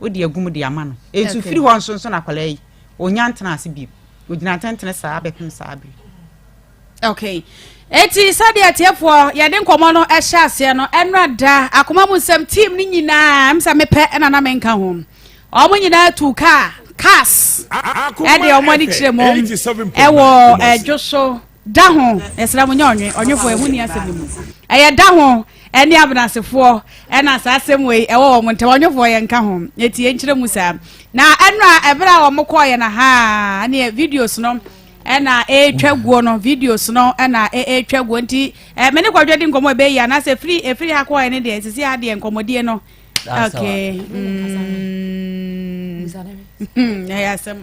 wode agum de ama no nso firi hɔ nso nso na akwadaa yi onya ntena ase bio ogyina ntentene saa bɛpem saa bere Okay. Eti sɛdeɛ atiefoɔ yɛde nkɔmmɔ no ɛhyɛ aseɛ no ɛnora da akoma mu nsɛm team no nyinaa m sɛ mepɛ ɛna na menka ho wɔn nyinaa tu kaa cars ɛde wɔn ani kyerɛ mu ɛwɔ ɛdwo so da ho ɛsrɛ mo nyɛ ɔnwe ɔnwefoɔ ɛho ni asɛm no mu ɛyɛ da ho ɛne abenasefoɔ ɛna saa asɛm wei ɛwɔ wɔn ntam ɔnwefoɔ yɛn nka ho eti yɛn kyerɛ mu saa na ɛnora ɛberɛ a wɔn kɔɔ yɛn ha ne videos no ɛna ɛretwa guo no videos no ɛna ɛretwa guo nti ɛ me ne kwadwo di nkɔmɔ ɛbɛyi anaasɛ efiri efiri ha kɔɔ ɛne deɛ sisi ha deɛ nkɔmɔdie no okay mm ɛyɛ asɛm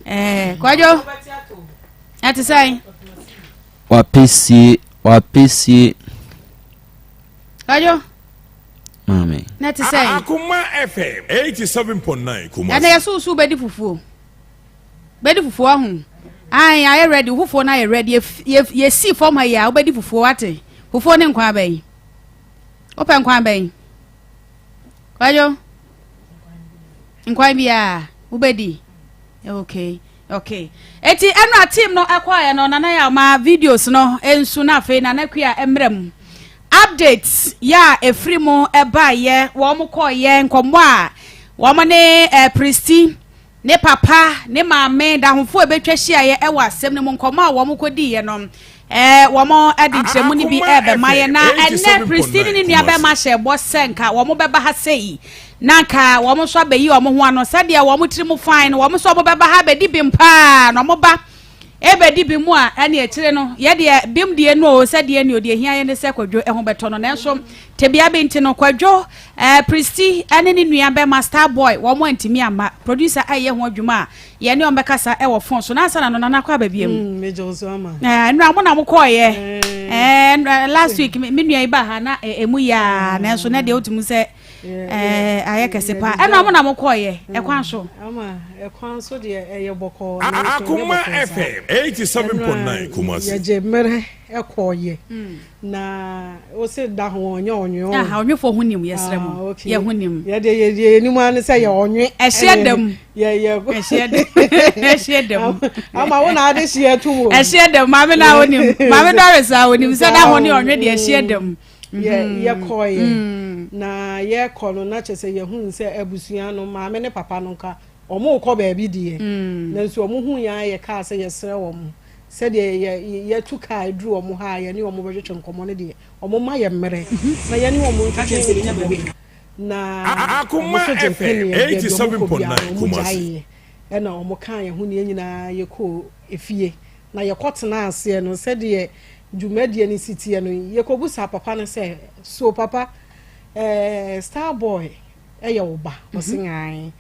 ɛɛ kwadwo ɛte sɛn. Wapesie wapesie. Kwadwo. Maame. Na ɛte sɛn. Akoma FM 87.9 Kumasi. Ɛna yɛ so so bɛdi fufuo. Bɛdi fufuo ahu. Ae ayɛ ready wo fufuo no ayɛ ready yɛsii fam ha yi a wobɛdi fufuo wate fufuo ne nkwan bɛn wopɛ nkwan bɛn kwadwo nkwan biara wobɛdi okay okay eti ɛno a team no ɛkɔɛ no nana yɛ ɔma videos no nsu na afei nana kua mmerɛ mu updates yɛ a ɛfiri mu ɛbaeɛ wɔn kɔɔyɛ nkɔmmɔ a wɔn ne eh, pristi Ne papa, ne maame, dahofo a ebetwa hyiaeɛ wɔ asɛm no mu, nkɔmmɔ a wɔkɔdiiɛ no, wɔde nkyerɛmu no bi rebɛma yɛn. Na ɛnnɛ, Christine ne ne nuabɛrima hyɛɛ bɔ sɛ nka wɔbɛba ha sei, na nka wɔn nso abɛyi wɔn ho ano sɛdeɛ wɔn tiri mu fine no, wɔn nso wɔbɛba ha abɛdi bem paa, na wɔba ɛbɛdi bem a, ɛne akyire no, yɛdeɛ bem deɛ no o, sɛdeɛ ne o, deɛ hia yɛ ne sɛ Kwadwo ho bɛtɔ no. Nanso tebea bi nti no, Kwadwo Eh, Pristy ne ne nua bɛma Starboy wɔn antumi amma. Producer ɛyɛ ho adwuma a yɛne wɔn bɛkasa ɛwɔ phone so. Nansa na no Nana kɔ aba biam. Mm, me gye so ama. Eh, nnura mo na mo kɔɔyɛ. Eh, eh, last week me nua yi ba ha na emu yaa nanso na deɛ wotumi sɛ eh, ayɛ kɛse paa. Ɛnura mo na mo kɔɔyɛ ɛkwan so. Ama ɛkwan so deɛ ɛyɛ bɔkɔɔ. Akoma FM 87.9 Kumasi. Yɛgye mmerɛ ɛkɔɔyɛ. Na wose da ho ɔnyɛ ɔnwe ɔn. Aha ɔnwefoɔ ho nim yɛsrɛ mo ah, okay. yɛ ho nim. Yɛde yɛ yɛ nim ara ne sɛ yɛ ɔnwe. Ɛhyeɛ dɛm. Yɛ yɛ. Ɛhyeɛ dɛm. Ɛhyeɛ dɛm. Ama wo na ade hyeɛ to wo. Ɛhyeɛ dɛm maame na onim maame Doris a onim sɛ da ho ne ɔnwe deɛ ɛhyeɛ dɛm. Yɛ yɛkɔeɛ na yɛkɔ no na kyerɛ sɛ yɛhuu sɛ abusua no maame ne papa no nka wɔrekɔ baabi deɛ nanso wɔhuu yɛn a yɛkaa sɛ yɛsrɛ wɔn sɛdeɛ yɛ yɛtu kaa duru wɔn ha a yɛne wɔn bɛtwetwe nkɔmmɔ no deɛ wɔmma yɛn mmerɛ na yɛne wɔn ntwetwe nkɔmmɔ na wɔn nso gye mpeneɛ baabi a wɔkɔ biara no wɔgyaeɛ ɛna wɔkaa yɛn ho ne yɛn nyinaa yɛkɔɔ efie. Na yɛkɔtenaa aseɛ no, sɛdeɛ dwumadie no si teɛ no, yɛkɔbusaa papa no sɛ, So papa, eh, Star Boy yɛ wo ba? Ɔse, mhm. Ae.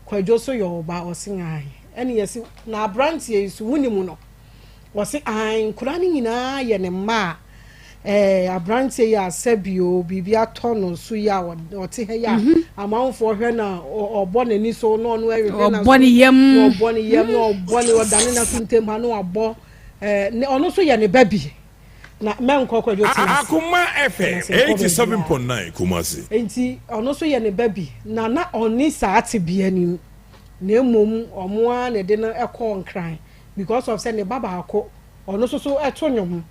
Kwadwo nso yɛ wo ba? Ɔse, Ae. Ɛne yɛse, na aberanteɛ yi so, wonim no? Ɔse, Ae, nkwadaa no nyinaa yɛ ne mma a eh, aberanteɛ yi a sɛbio biribi atɔ no so yi a ɔte ha yi a mhm. amanfoɔ hwɛ na ɔbɔ n'ani so na ɔno ɛhwehwɛ na ɔbɔ ne yam na ɔbɔ ne yam na ɔbɔ ne ɔdane n'aso ntam ha na wabɔ eh, ɔno nso yɛ ne ba bi na mɛnkɔ kwadwo tena ase Akoma FM 87.9 Kumasi. Nti ɔno nso yɛ ne ba bi na na ɔne saa tebea nim na mmom ɔmo ara na ɛde no ɛkɔɔ Nkran because of sɛ ne ba baako Ɔno nso so to nnwom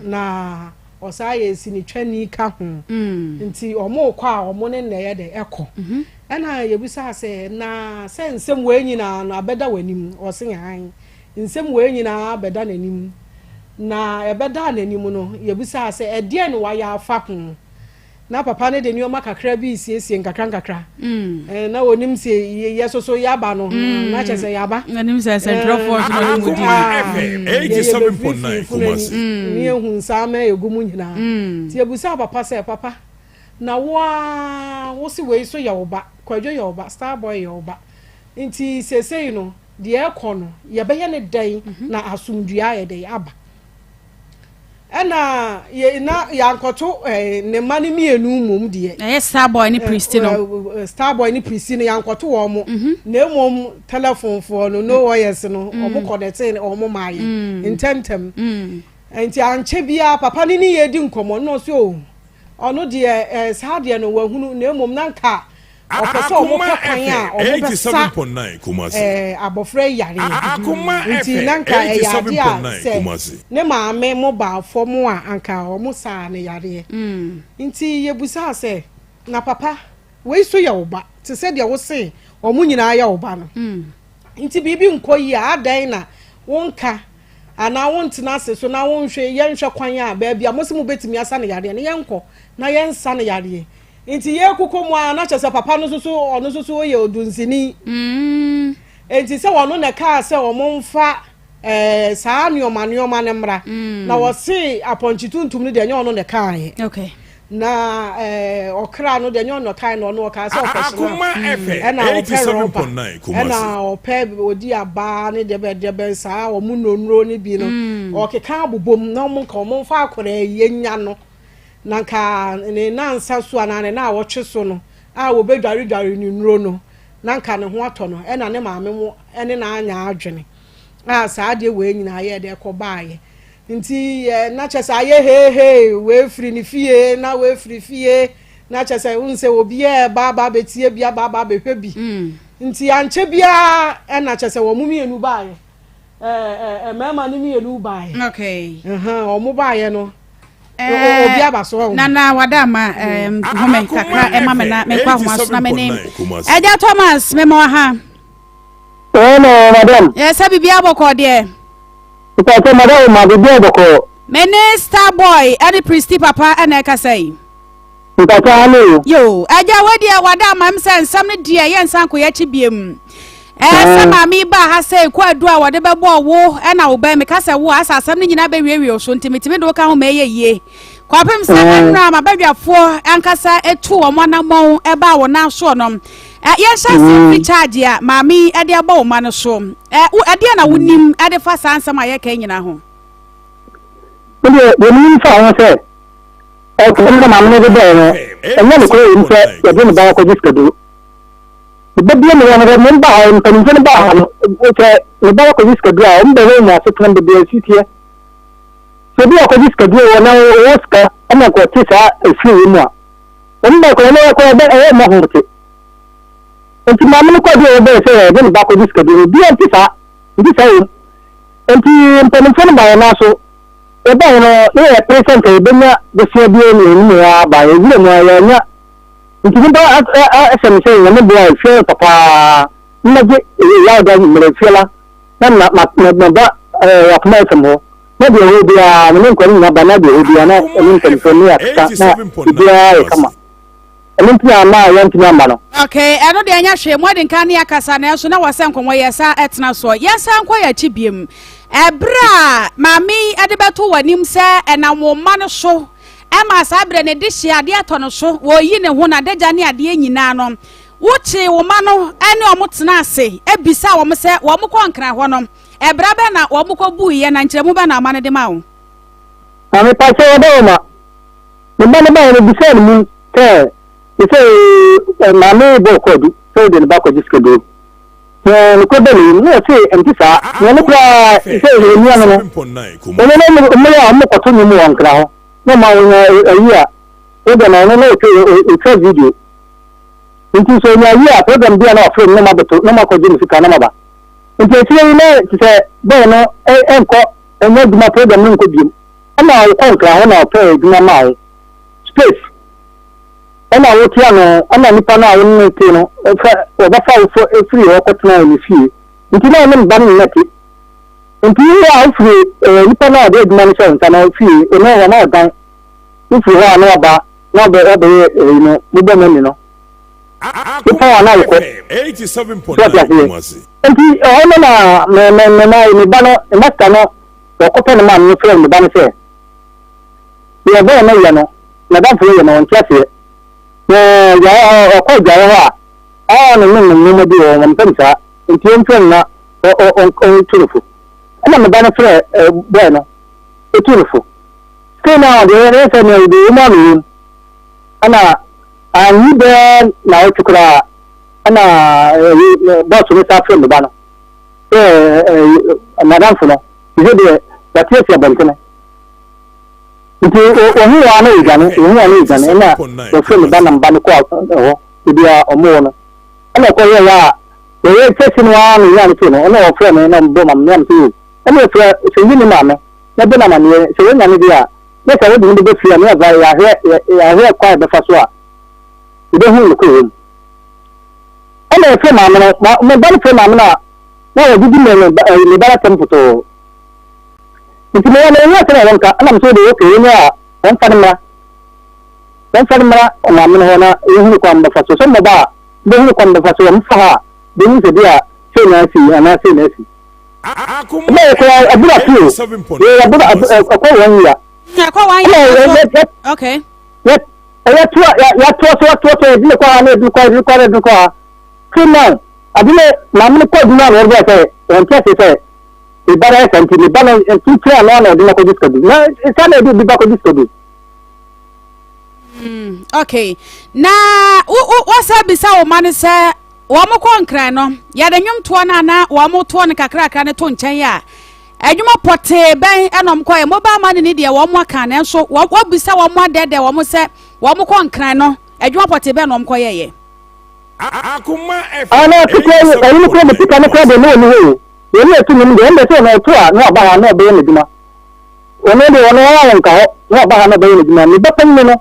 na ɔsan yɛ sinitwani ka ho. Nti wɔrekɔ a wɔn ne nnɛ yɛ dɛ ɛkɔ. Ɛna yɛbisaa sɛ na sɛ nsɛm wei nyinaa no abɛda w'anim? Ɔse aane, nsɛm wei nyinaa abɛda n'anim. Na ɛbɛdaa n'anim no yɛbisaa sɛ ɛdeɛn na wayɛ afa ho? Na papa no de nneɛma kakra bi resiesie nkakrankakra. Mm. Na onim sɛ yɛ soso yaba no, mm. na kyerɛ sɛ yaba. Onim sɛ nsɛntwerɛfoɔ nso na ɔne mu di. FM 87.9 Kumasi. Ne ehu nsa ama egu mu nyinaa. Nti ebusa papa sɛ papa na wo a wo se wei so yɛ wo ba, Kwadwo yɛ wo ba, Star Boy yɛ wo ba. Nti seesei no deɛ ɛkɔ no yɛbɛyɛ ne dɛn mhm. na asomdua ayɛ dɛn aba. Ɛna yɛ na yankɔto ɛɛ ne mma no mmienu mmom deɛ. Ɛyɛ Starboy ne Pristi no. Starboy ne Pristi no yankɔto wɔn mo. Mhm. Na mmom telefonfoɔ no no wires no mm. wɔn kɔnɛte wɔn maa yɛ mm. ntɛmntɛm. Mm. Nti ankyɛ biara papa no ne yɛ di nkɔmɔ no ɔso o ɔno deɛ ɛɛ saa deɛ no wahunu na mmom na nka. Ɔpɛ sɛ wɔpɛ kwan a wɔbɛsa abɔfra yi yareɛ. Nti na nka ɛyɛ adeɛ a sɛ ne maame mo baa fam a anka wɔsaa no yareɛ. Nti yɛbisaa sɛ, na papa, wei nso yɛ wo ba te sɛ deɛ wose wɔn nyinaa yɛ wo ba no. Nti biribi nkɔ yie a, adɛn na wonka anaa wontena ase so na wonhwɛ yɛnhwɛ kwan a baabi a mose mobɛtumi asa no yareɛ no yɛnkɔ na yɛnsa no yareɛ. Nti yɛkokɔ mu ara na kyerɛ sɛ papa no nso so ɔno nso so yɛ odunsini. Mm. Nti sɛ ɔno na ɛkaa sɛ wɔn mfa ɛɛ eh, saa nneɛma nneɛma no mmra. Mm. Na wɔse apɔnkye tuntum no deɛ ɛnyɛ ɔno na ɛkaeɛ. Okay. Na ɛɛ eh, ɔkra no deɛ ɛnyɛ ɔno na ɛkaeɛ na ɔno ɔkaa sɛ ɔpɛ hyena. Ɛna ɔpɛ rɔba. Ɛna ɔpɛ odi abaa ne deɛ bɛ deɛ bɛ saa wɔn nnuro no bi no. Mm. Ɔkeka abobom na wɔn nka wɔn mfa akwadaa yi enya no. Na nka ne nnansa so anaa ne naawɔtwe so no a wɔbɛdwaredware no nnuro no, na nka ne ho atɔ no, ɛna ne maame mo ne no anya adwene a saa adeɛ wei nyinaa yɛɛ dɛ kɔbaeɛ. Nti yɛ na kyɛ sɛ ayɛ heehee, wei firi ne fie na wei firi fie, na kyɛ sɛ wohu sɛ obiara ɛba aba abɛtie bi aba aba abɛhwɛ bi. Mm. Nti ankyɛ biara ɛna kyɛ sɛ wɔn mmienu baeɛ. Ɛɛ mmarima no mmienu baeɛ. Okay. Wɔn baeɛ no. obi aba so ɔho. Nana wada ama home kakra ɛma me na menkɔ ahoma so na me ne Agya Thomas mema wɔ ha. Hello, madam. Yɛ sɛ biribi abɔkɔ deɛ. Mpatɛ madam ma biribi abɔkɔ. Me ne Star Boy ɛne Pristi papa ɛna ɛkasa yi. Mpatɛ alo. Yo, agya wei deɛ wada ama m sɛ nsɛm no deɛ yɛ nsan kɔ yɛakyi biem. Ɛɛ sɛ mm. maame yi baa ha sɛ kɔ adu a wɔde bɛbɔɔ wo ɛna wo bɛn meka sɛ wo asa asɛm no nyinaa bɛwiewie wo so nti metumi de wo ka ho ma ɛyɛ yie. Kɔpem sɛ mm. ɛnora mabadwafoɔ ankasa etu wɔn anammɔn ɛbaa wɔn nan soɔ no. Ɛ yɛnhyɛ aseɛ mm. firi charge a maame yi ɛde abɔ wo ma no so. Ɛ ɛdeɛ na wonim ɛde fa saa nsɛm a yɛka nyinaa ho. Wodeɛ deɛ menim fa ho sɛ Ɛkwan a maame no de bae no, ɛnyɛ nokorɛ wom sɛ yɛde ne ba akɔgye sikaduro. Ne ba bia ne hɔ no, sɛ mmom ba ha, mpanimfoɔ no ba ha no, sɛ ne ba akɔgye sikaduro a, wɔn bɛhwɛ wɔn asetena baabi a ɛsi teɛ. Sɛ obi akɔgye sikaduro wɔ na ɔwɔ sika ɛna kɔte saa efie wɔ mu a, wɔn ba kɔ ɛna ɛkɔ ɛbɛ ɛyɛ mmɔ ho te. Nti maame no kɔ deɛ ɔbɛyɛ sɛ yɛde ne ba akɔgye sikaduro no, obiara nte saa, nte saa wom. Nti mpanimfoɔ no ba yɛn nan so. Yɛbaeɛ no, na yɛpere sɛ nka yɛbɛnya bosea bi ne yɛn mu aba. Yɛwura mu a, yɛannya. Nti nnipa ahyɛ me sɛ Nyame boa a, efie no papa mmɛgye Yawda anwummerɛ efie la na maba Akoma FM hɔ. Na deɛ ɛwɔ biara, me ne nkwadaa no nyinaa ba na deɛ ɛwɔ biara na ɛne mpanimfoɔ ne yɛakeka na biribiara yɛ kama. Ɛno nti na ama yɛantumi amma no. Okay, ɛno deɛ ɛnyɛ hwee, moadi nkan ne akasa nanso na wɔ sɛ nkɔmmɔ yɛ san ɛtena soɔ. Yɛnsan nkɔ yɛn akyi biom. Ɛberɛ a maame yi de bɛto w'anim sɛ ɛnam wo mma no so ɛma saa berɛ ne dehyeɛ adeɛ atɔ no so, wɔreyi ne ho, n'adagya ne adeɛ nyinaa no, wokyee wo mma no ne wɔn tena ase bisaa wɔn sɛ wɔn kɔ Nkran hɔ no, ɛbra bɛn na wɔn kɔ buiɛ na nkyerɛmu bɛn na ama no de ma wo? Maame pakyɛ wɔdɔ wo ma. Me ba no baeɛ no, mebisaa no mu sɛ, Seesei maame rebɔ wo kwaadu sɛ wode ne ba akɔgye sikaduro. Na nokorɛ bɛn na ɛwɔ mu? Na ɔse, Ɛnte saa. Na ɔno koraa, sɛ ɔnua no no, ɔno no mmerɛ a wɔkɔto nnwom wɔ Nkra hɔ na ɔma ɔnya ayi a, program a ɔno na ɔtwa video. Nti sɛ ɔnya ayi a, program bi a na wafrɛ me na mabɛto na makɔgye me sika na maba. Nti akyire yi na te sɛ bɔɔ no nkɔ, ɛnyɛ adwuma program no nkɔ biom. Ɛna ɔkɔ nkran hɔ na ɔpɛɛ adwuma maa wo. Space ɛna wote ano ɛna nipa no a wo ne no te no fɛ ɔbɛfa wo fo firi hɔ kɔtena ne fie. Nti na ɔne me ba no nyina te. Nti wo a wofiri eh, nipa no a ɔde adwuma no hyɛ wo nsa no fie ɔno wɔma wo dan. Wofiri hɔ a na waba na wabɛ wabɛyɛ ɛyi no mobɔ mani no. Wopɔn a na wokɔ. So ate aseɛ? Nti ɛhɔ no na me me me me ba no me master no Wɔkɔpɛ ne maame no frɛɛ ne ba no sɛ, Deɛ ɔbɔɔ no yɛ no, n'adamfo no yɛ no, ɔnte aseɛ. Na adwaeɛ hɔ, ɔkɔ adwaeɛ hɔ a, ɔɔ ne nom nneɛma bi wɔ hɔ, ɔmpɛ no saa, nti ɔmfrɛ no na ɔntu no fo. Ɛna me ba no frɛɛ bɔɔ no, ɔtuu no fo. Still now, deɛ ɛyɛ sɛ nea deɛ ɛwɔ mu a na ɛwɔ mu. Ɛna anyi bɛɛ naawɔtwe koraa, ɛna bɔs no san frɛɛ me ba no. Sɛ n'adamfo no, te sɛ deɛ wate asi abɔntene. Nti ohun wɔn a na wɔdwane, ohun wɔn a na wɔdwane, ɛna wɔfrɛ me ba na me ba no kɔ hɔ, baabi a wɔn wɔ no. Ɛna ɔkɔyɛɛ a, wɔyɛ sɛsi no ara na onyaa no too no, ɛna ɔfrɛ me na ɔbɔ ma me, na me sɛ o, ɛna ɔfrɛ sɛ yi ne maame, na bɔ no amaneɛ, sɛ wɔnya no deɛ a, na sɛ wode no bɛba fie a, na yɛaba yɛahwɛ yɛahwɛ kwan a yɛbɛfa so a yɛbɛhu nokorɛ wɔ mu. Ɛna ɔfrɛ maame no, ma me ba no frɛ maame no a, na ɔgyegye me ne ba ɛyi me ba no atɛm pɔtɔɔ. Nti me me nyɛ sɛ na wɔnka, ɛna me sɛ ɔde okay wɔnyɛ a wɔmfa no mmra. Wɔmfa no mmra ɔmaame no hɔ na yɛhunu kwan bɛfa so. Sɛ mmɔba a, bɛhunu kwan bɛfa so, wɔmfa ha a, bɛhu sɛ bi a sei na asi anaa sei na asi. Ɛbɛ yɛ koraa ɛbura fi o, yɛ ɛbura ɛkɔ wɔn yia. Ɛkɔ wɔn yia. Okay. Yɛtoa yɛatoa so atoa so yɛde no kɔ ha na yɛde no kɔ ha yɛde no kɔ ha na yɛde no kɔ ha till now ade no maame no kɔ adwuma na ɔde bɛyɛ sɛ ɔnte ase sɛ ne ba no ayɛ saa nti ne ba no ntintin ano ana ɔde no akɔgye sika bi na saa na yɛde obi ba kɔgye sika bi. Mm, okay na wɔsɛ bisa wo ma no sɛ wɔn kɔ nkran no yɛde nnwomtoɔ no ana wɔn toɔ no kakrakra no to nkyɛn a Adwuma pɔtee bɛn na wɔkɔyɛ? Mobile money no deɛ wɔn aka nanso wɔabisa wɔn adɛɛdɛɛ wɔn sɛ wɔn kɔ Nkran no adwuma pɔtee bɛn na wɔn kɔyɛeɛ? Ah, na ɔte kura yi, ɔyi no kura ne sika no kura deɛ na ɔni hɔ o. Deɛ ɔne ɛto nnwom deɛ, ɛnna sɛ ɔno ɔto a na waba ha na ɔbɛyɛ n'adwuma. Ɔno deɛ ɔno ara ɔnka hɔ na waba ha na ɔbɛyɛ n'adwuma. Me ba panyin no,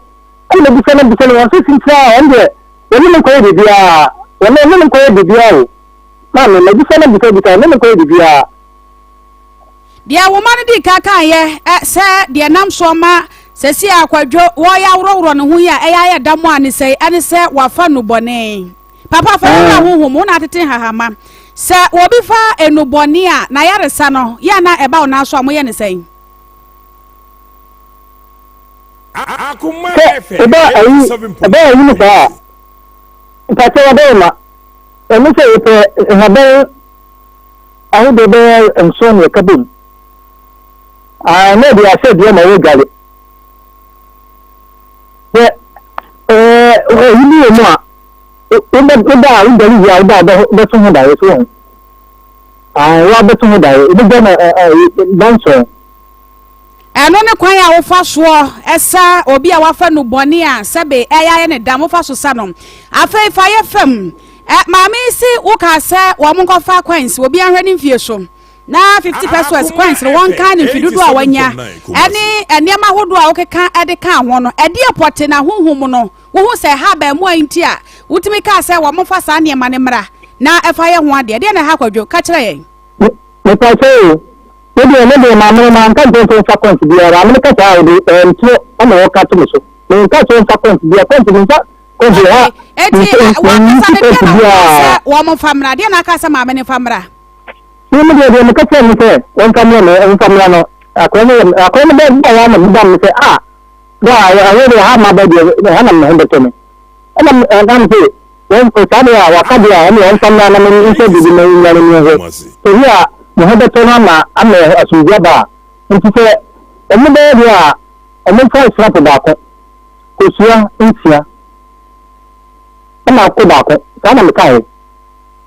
ɛna mabisa no bisa no wɔn sɛ sintia a ɔno deɛ ɔne me nkɔyɛ biribiara. Ɔno ɔne me nkɔyɛ biribiara o. Maame, mabisa no bisa bisa ɔne me nkɔyɛ biribiara. Deɛ nwoma no dii kan kaeɛ sɛ deɛ ɛnam soɔ ma seesei a Kwadwo wɔreyɛ aworɔworɔ ne ho yi a ɛyɛ ayɛ da mu a ne sɛe ɛne sɛ wafa nnubɔne. Papa fa wo wura honhom wo na atete nhahama. Sɛ obi fa nnubɔne a n'ayaresa no yɛ a na ɛba wo nan so a moyɛ ne sɛn? Sɛ ɛba ayi ɛba ayi no saa a, mpakyɛw ɔbɛyɛ ma ɛne sɛ yɛpɛ nhaban ahodoɔ bɛyɛ nson na ɛka bom. Ah, na ɛde ahyɛ deɛ ma wɔdware. Sɛ ɛɛ ɛyi bi wɔ mu a, wobɛ woda a wodware wie a woda a wobɛto ho daeɛ so wɔn. Ah, woabɛto ho daeɛ, wobɛgya no ɛɛ danson. Ɛno ne kwan a wofa soɔ sa obi a wafa nnubɔne a sɛbe ɛyɛ ayɛ ne dam, wofa so sa no. Afei fa yɛ fam. Ɛ, maame yi se wokaa sɛ wɔn nkɔfa coins, obiara nhwɛ ne mfie so. Na 50 pesewas coins no wɔnkan no mfe dodoɔ a wanya ɛne nneɛma ahodoɔ a wokeka de kaa ho no, ɛdeɛ pɔte na honhom mu no wohu sɛ ɛha abaamua yi nti a wotumi kaa sɛ wɔmfa saa nneɛma no mmra na ɛfa yɛ ho adeɛ? Ɛdeɛ na ɛha Kwadwo? Ka kyerɛ yɛn. Mepakyɛw o, me deɛ me deɛ maame no manka nkyerɛ sɛ ɔmfa coins biara, maame no ka saa a ɔde ɛɛ ntorɔ ɛna ɔka to me so, menka sɛ ɔmfa coins biara, coins menfa coins wɔ ha, Eti menyi wankasa no coins deɛ na wokaa biara. sɛ wɔmfa mmra? Deɛ na aka sɛ maame no mfa mmra? Me me deɛ deɛ meka kyerɛ no sɛ wɔmfa mmra no wɔmfa mmra no akɔrɔ no yɛ akɔrɔ no bɛɛ bɔ wɔn ama me dam sɛ a bɔ a ɛho deɛ ha ma bɛ deɛ ha na me ho bɛtɔ me ɛna ɛna me sɛ wɔn saa deɛ a waka deɛ a ɛna wɔmfa mmra na me nhyɛ biribi na nya no nhwɛ sɛ bi a me ho bɛtɔ no ama ama asomdwoeɛ aba a nti sɛ wɔn bɛyɛ deɛ a wɔn mfa snap baako kosua nsia ɛna akoko baako saa na mekaeɛ.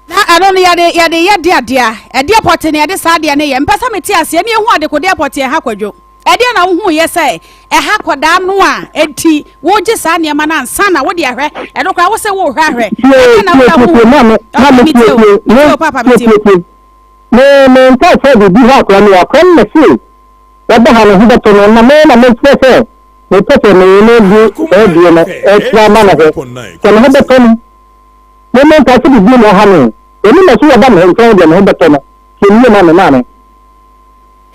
Na ɛno no yɛde yɛde yɛ de adeɛ ɛdeɛ pɔte na yɛde saa adeɛ no yɛ mpɛ sɛ mete aseɛ ne ehu adekodeɛ pɔte ɛha kwadwo ɛdeɛ na wohu yɛ sɛ ɛha kɔdaa no a enti wogye saa nneɛma no ansa na wode ahwɛ ɛno koraa wo sɛ wohwɛ ahwɛ ɛdeɛ na woda wohu ɔkè mi tie o mi tie o papa mi tie o. Me me nka sɛ biribi ha akora no akora no na se wɔba ha no ho bɛtɔ no na me na mekyerɛ sɛ mepɛ sɛ me ne di saa aduro no ɛkyerɛ ama no hɔ sɛ ne ho bɛtɔ no Me me nka sɛ biribi na ɛha me. Ɔni na so wɔba me nkyɛn deɛ me ho bɛtɔ no. Tie nie ma me maame.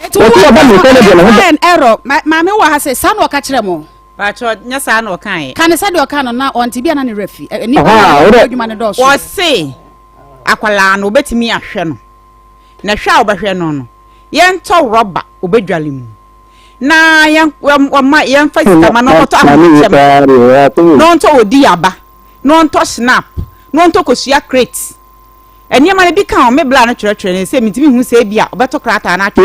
Eti wo wɔba me nkyɛn deɛ me ho bɛ. Error maame wɔ ha sɛ saa na ɔka kyerɛ mo. Paatwɔ nyɛ saa na ɔka yɛ. Ka ne sɛ deɛ ɔka no na ɔnte bi a na ne werɛ fi. Nipa na ɔyɛ adwuma no dɔɔso. Wɔse akwadaa no obetumi ahwɛ no na hwɛ a wɔbɛhwɛ no no yɛntɔ rɔba obedwale mu na yɛn wɔma yɛnfa sika ma na ɔnkɔtɔ ahomakyɛm na ɔntɔ odi aba. na ɔntɔ snap, na ɔntɔ kosua crate. Nneɛma no bi ka ho, me bla no kyerɛkyerɛ no sɛ mintumi nhu sɛ ebia ɔbɛto krataa no atwɛn.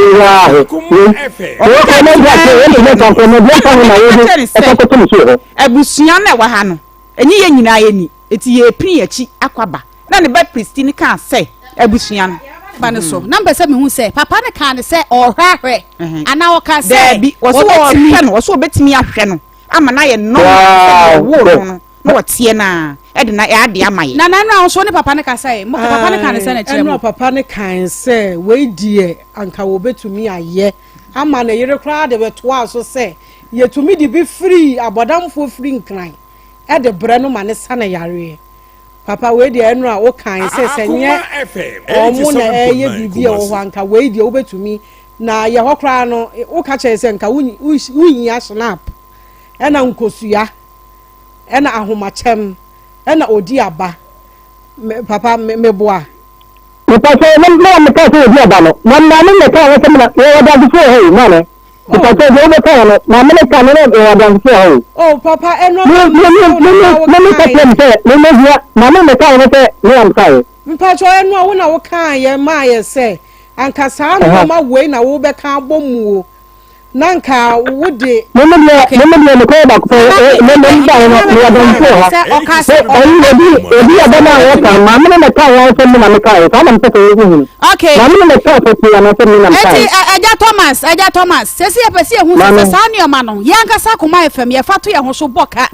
Ɔkeka ne nyinaa wieɛ no, ɛna meka kyerɛ no sɛ, abusua no a ɛwɔ ha no, ɛnyɛ yɛn nyinaa yɛn ni, enti yɛrepini yɛn akyi akɔ aba. Na ne ba Pristine kaa sɛ, abusua no. Ba no so. Na mpɛ sɛ mehu sɛ papa no kaa no sɛ ɔrehwɛ ahwɛ anaa ɔkaa sɛ Daabi, wɔsɛ ɔrehwɛ no, wɔsɛ ɔbɛtumi ahwɛ no ama no ayɛ normal sɛ deɛ ɔwoo no no. na ɔteɛ no ara de na ade ama yɛ. Na na ɛno a nso ne papa no kasa yi mo papa no kan sɛ na kyerɛ mo. Ɛno papa no kan sɛ wei deɛ anka wɔbɛtumi ayɛ ama ne yere koraa de bɛtoa so sɛ yɛtumi de bi firi abɔdamfoɔ firi nkran de brɛ no ma ne sa ne yareɛ. Papa wei deɛ ɛno a wokan sɛ sɛ nyɛ ɔmo na ɛyɛ biribi a ɛwɔ hɔ anka wei deɛ wobɛtumi na yɛ hɔ koraa no woka kyerɛ sɛ nka wohia snap ɛna nkosua ɛna ahomakyɛm ɛna odi aba me papa me meboa. Mepatwa na na me ka sɛ odi aba no na maame na ka ho sɛ na yɛwɔ adansefo wɔ ha yi maame mepatwa deɛ wobɛka ho no maame no ka no na yɛwɔ adansefo wɔ ha yi. Oh papa ɛno me me me me me me ka kyerɛ me sɛ me me hia maame na ka ho sɛ me am ka yɛ. Mpatwa ɛno a wo na wo kaa yɛ maa yɛ sɛ anka saa nneɛma wei na wobɛka abɔ mu o. na nka wo de. Mo mo deɛ mo mo deɛ mekɔyɛ baako pɛ mo mo mo baeɛ no mewɔ dɔnso wɔ ha sɛ ɔyi obi obi yɛ dɛm a wɔka maame no na ɛka wɔn sɛ me na meka yɛ saa na mepɛ sɛ wohu no maame no na ɛka sɛ pii anaasɛ me na meka yɛ. Eti ɛgya Thomas ɛgya Thomas sɛsi yɛpɛ sɛ yɛhu sɛ sɛ saa nneɛma no yɛn ankasa akoma fam yɛfa to yɛn ho so bɔ ka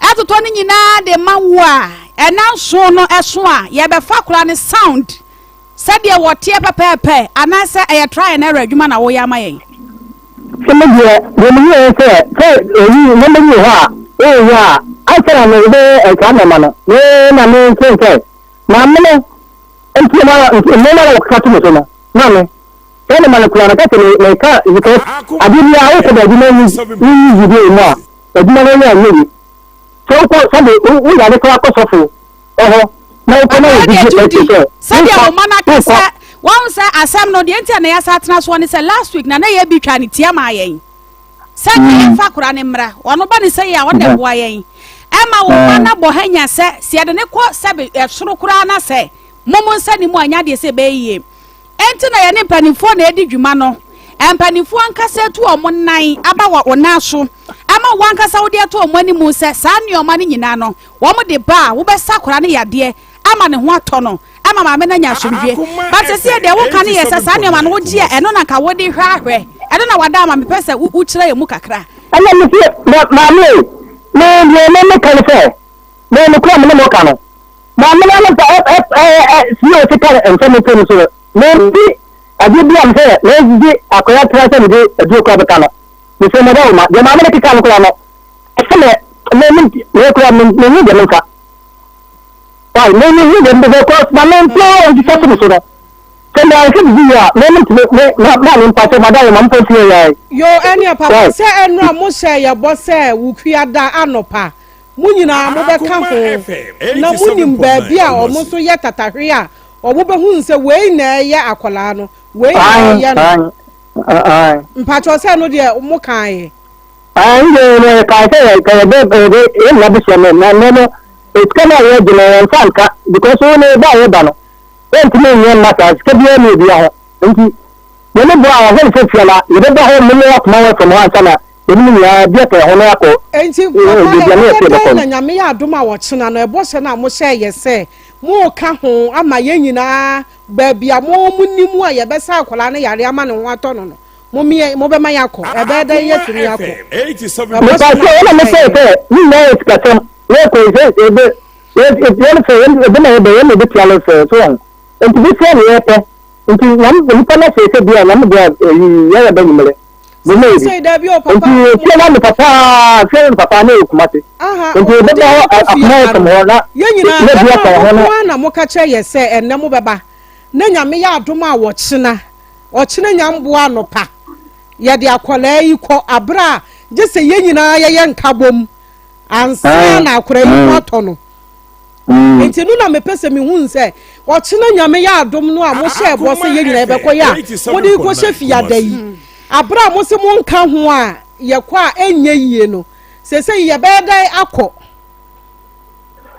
ɛtotɔ no nyinaa de ma wo a ɛna nso no ɛso a yɛbɛfa koraa ne sound Sɛdeɛ wɔteɛ pɛpɛɛpɛ anaasɛ ɛyɛ try and error adwuma na woyɛ ama yɛn? Sɛ me deɛ, deɛ mehu yɛ sɛ, sɛ ɛyi nneɛma bi wɔ hɔ a woyɛ a, ansa na mebɛyɛ saa nneɛma no, me na me nkyɛn sɛ, maame no nti na nneɛma na wɔkeka to me so no, na me, saa nneɛma no koraa no, ka sɛ meka, because adeɛ biara wokɔ baabi na woyi video mu a, adwuma no yɛ anyɛ yi. Sɛ wokɔ sɛde woyare koraa kɔ sɔfo hɔ na wokɔ na Papa wɔdi deɛ gye Judy, sɛ sɛdeɛ wonkɔ wo mma no aka wonkɔ sɛ wɔn sɛ asɛm no deɛ nti a na yɛasa atena soɔ ne sɛ last week na na yɛ bi twa ne tia maa yɛn sɛ nka yɛmfa akora ne mmra ɔno ba ne sɛ yɛ a ɔna ɛboa yɛn ɛma wo mma no abɔ ha nya sɛ sɛ yɛde ne kɔ sɛ ɛsoro koraa na sɛ mo mo nsa ne mu anya deɛ sɛ ɛbɛyɛ yie Enti na yɛne mpanimfoɔ na ɛredi dwuma no. Mpanimfoɔ ankasa atu wɔn nan aba wɔ wo nan so ama wo ankasa wode ato wɔn anim sɛ saa nneɛma no nyinaa no, wɔde ba a, wobɛsa akwadaa no yadeɛ ama ne ho atɔ no, ama maame no anya asomdwoeɛ. But seesei deɛ woka no yɛ sɛ saa nneɛma no wogye a, ɛno na nka wode hwɛ ahwɛ. Ɛno na wada ama mepɛ sɛ wokyerɛ yɛn mu kakra. Ɛna mese, maame ei, me deɛ me meka ne sɛ, me nokorɛ a me ne mo ka no, Maame no ano ɛ ɛ ɛ ɛ si o sika nsɛm mpɛ no so no. Menti. Adeɛ bi a mesɛ mede akwadaa tra sɛ mede aduro koraa bɛka no, mesɛ mɛda wo ma. Deɛ maame no keka no koraa no, ɛsɛ me me me me koraa me me deɛ memfa. Why me me hu deɛ mebɛfɛ kɔ na me nti a ɔntwitwa to me so no. Sɛ me anhwɛ bibi yie a me me ntumi me ma ma me mpa sɛ mada wo ma mfa fie yɛ. Yo ɛneɛ papa sɛ ɛnora mo hyɛɛ yɛ bɔ sɛ wukuada anɔpa mo nyinaa mo bɛka ho na mo nim baabi a ɔmo nso yɛ tatahwe a Ɔmo bɛ hu sɛ wei na ɛyɛ akwadaa no, wei na ɛyɛ no. Mpakyɛw sɛ ɛno deɛ mo kan yɛ. Ayi deɛ no yɛ kan sɛ yɛ yɛ bɛ yɛ bɛ yɛ nyina bɛ sua mɛ na nɛ no sika no a yɛ gye no yɛn nsa nka because wo ne ba a yɛ ba no yɛ ntumi nyɛ mma saa sika biara ni obia ho nti yɛ ne boa a yɛ ne sɛ fia na yɛ bɛ ba hɔ mo ne akoma wɔ fam hɔ ansa na yɛ ne mu nyinaa bi aka ho na akɔ Enti papa ɛbɛyɛ dɛn na Nyame yɛ adom a ɔkyena no ɛbɔhyɛ no a mo hyɛɛ yɛ sɛ Moreka ho ama yɛn nyinaa baabi a mo monim a yɛbɛsa akwadaa no yare ama ne ho atɔ no no, momeɛ, mobɛma yɛakɔ. Ɛbɛyɛ dɛn yɛatumi akɔ? Mepa Ɛbɔ so sɛ na ɛna mohyɛ mesɛ yɛn. sɛ ne nyinaa yɛ sikasɛm yɛkɔ sɛ ebe yɛn sɛ yɛn ebe na yɛbɛ yɛn na ebetua no sɛ so wɔn nti bɛsia ne yɛpɛ nti nyam nipa na sɛ sɛ bia nyam bia eyi yɛyɛ bɛ nyimere. Seesei dabi o papa. Nti fie na me papa fie na papa na yɛ Kumasi. Aha Nti ɔmo de bɛba hɔ yɛn kɔ fie akoma ha fam no hɔ na yɛn nyinaa na bi ɛno aka a ho mo na. nko ara na moka kyerɛ yɛ sɛ ɛnnɛ mobɛba na Nyame yɛ adom a wɔkyena ɔkyena nyamboa anɔpa yɛde akwadaa yi kɔ abere a gye sɛ yɛn nyinaa yɛyɛ nkabom ansa na akwadaa yi ho atɔ no. Nti no na mepɛ sɛ mehu sɛ ɔkyena Nyame yɛ adom no a mohyɛɛ bɔ sɛ yɛn nyinaa yɛbɛkɔ yɛ a mode rekɔhyɛ fiada yi aberɛ a mose monka ho a yɛkɔ a ɛnyɛ yie no seesei yɛbɛyɛ dɛn akɔ?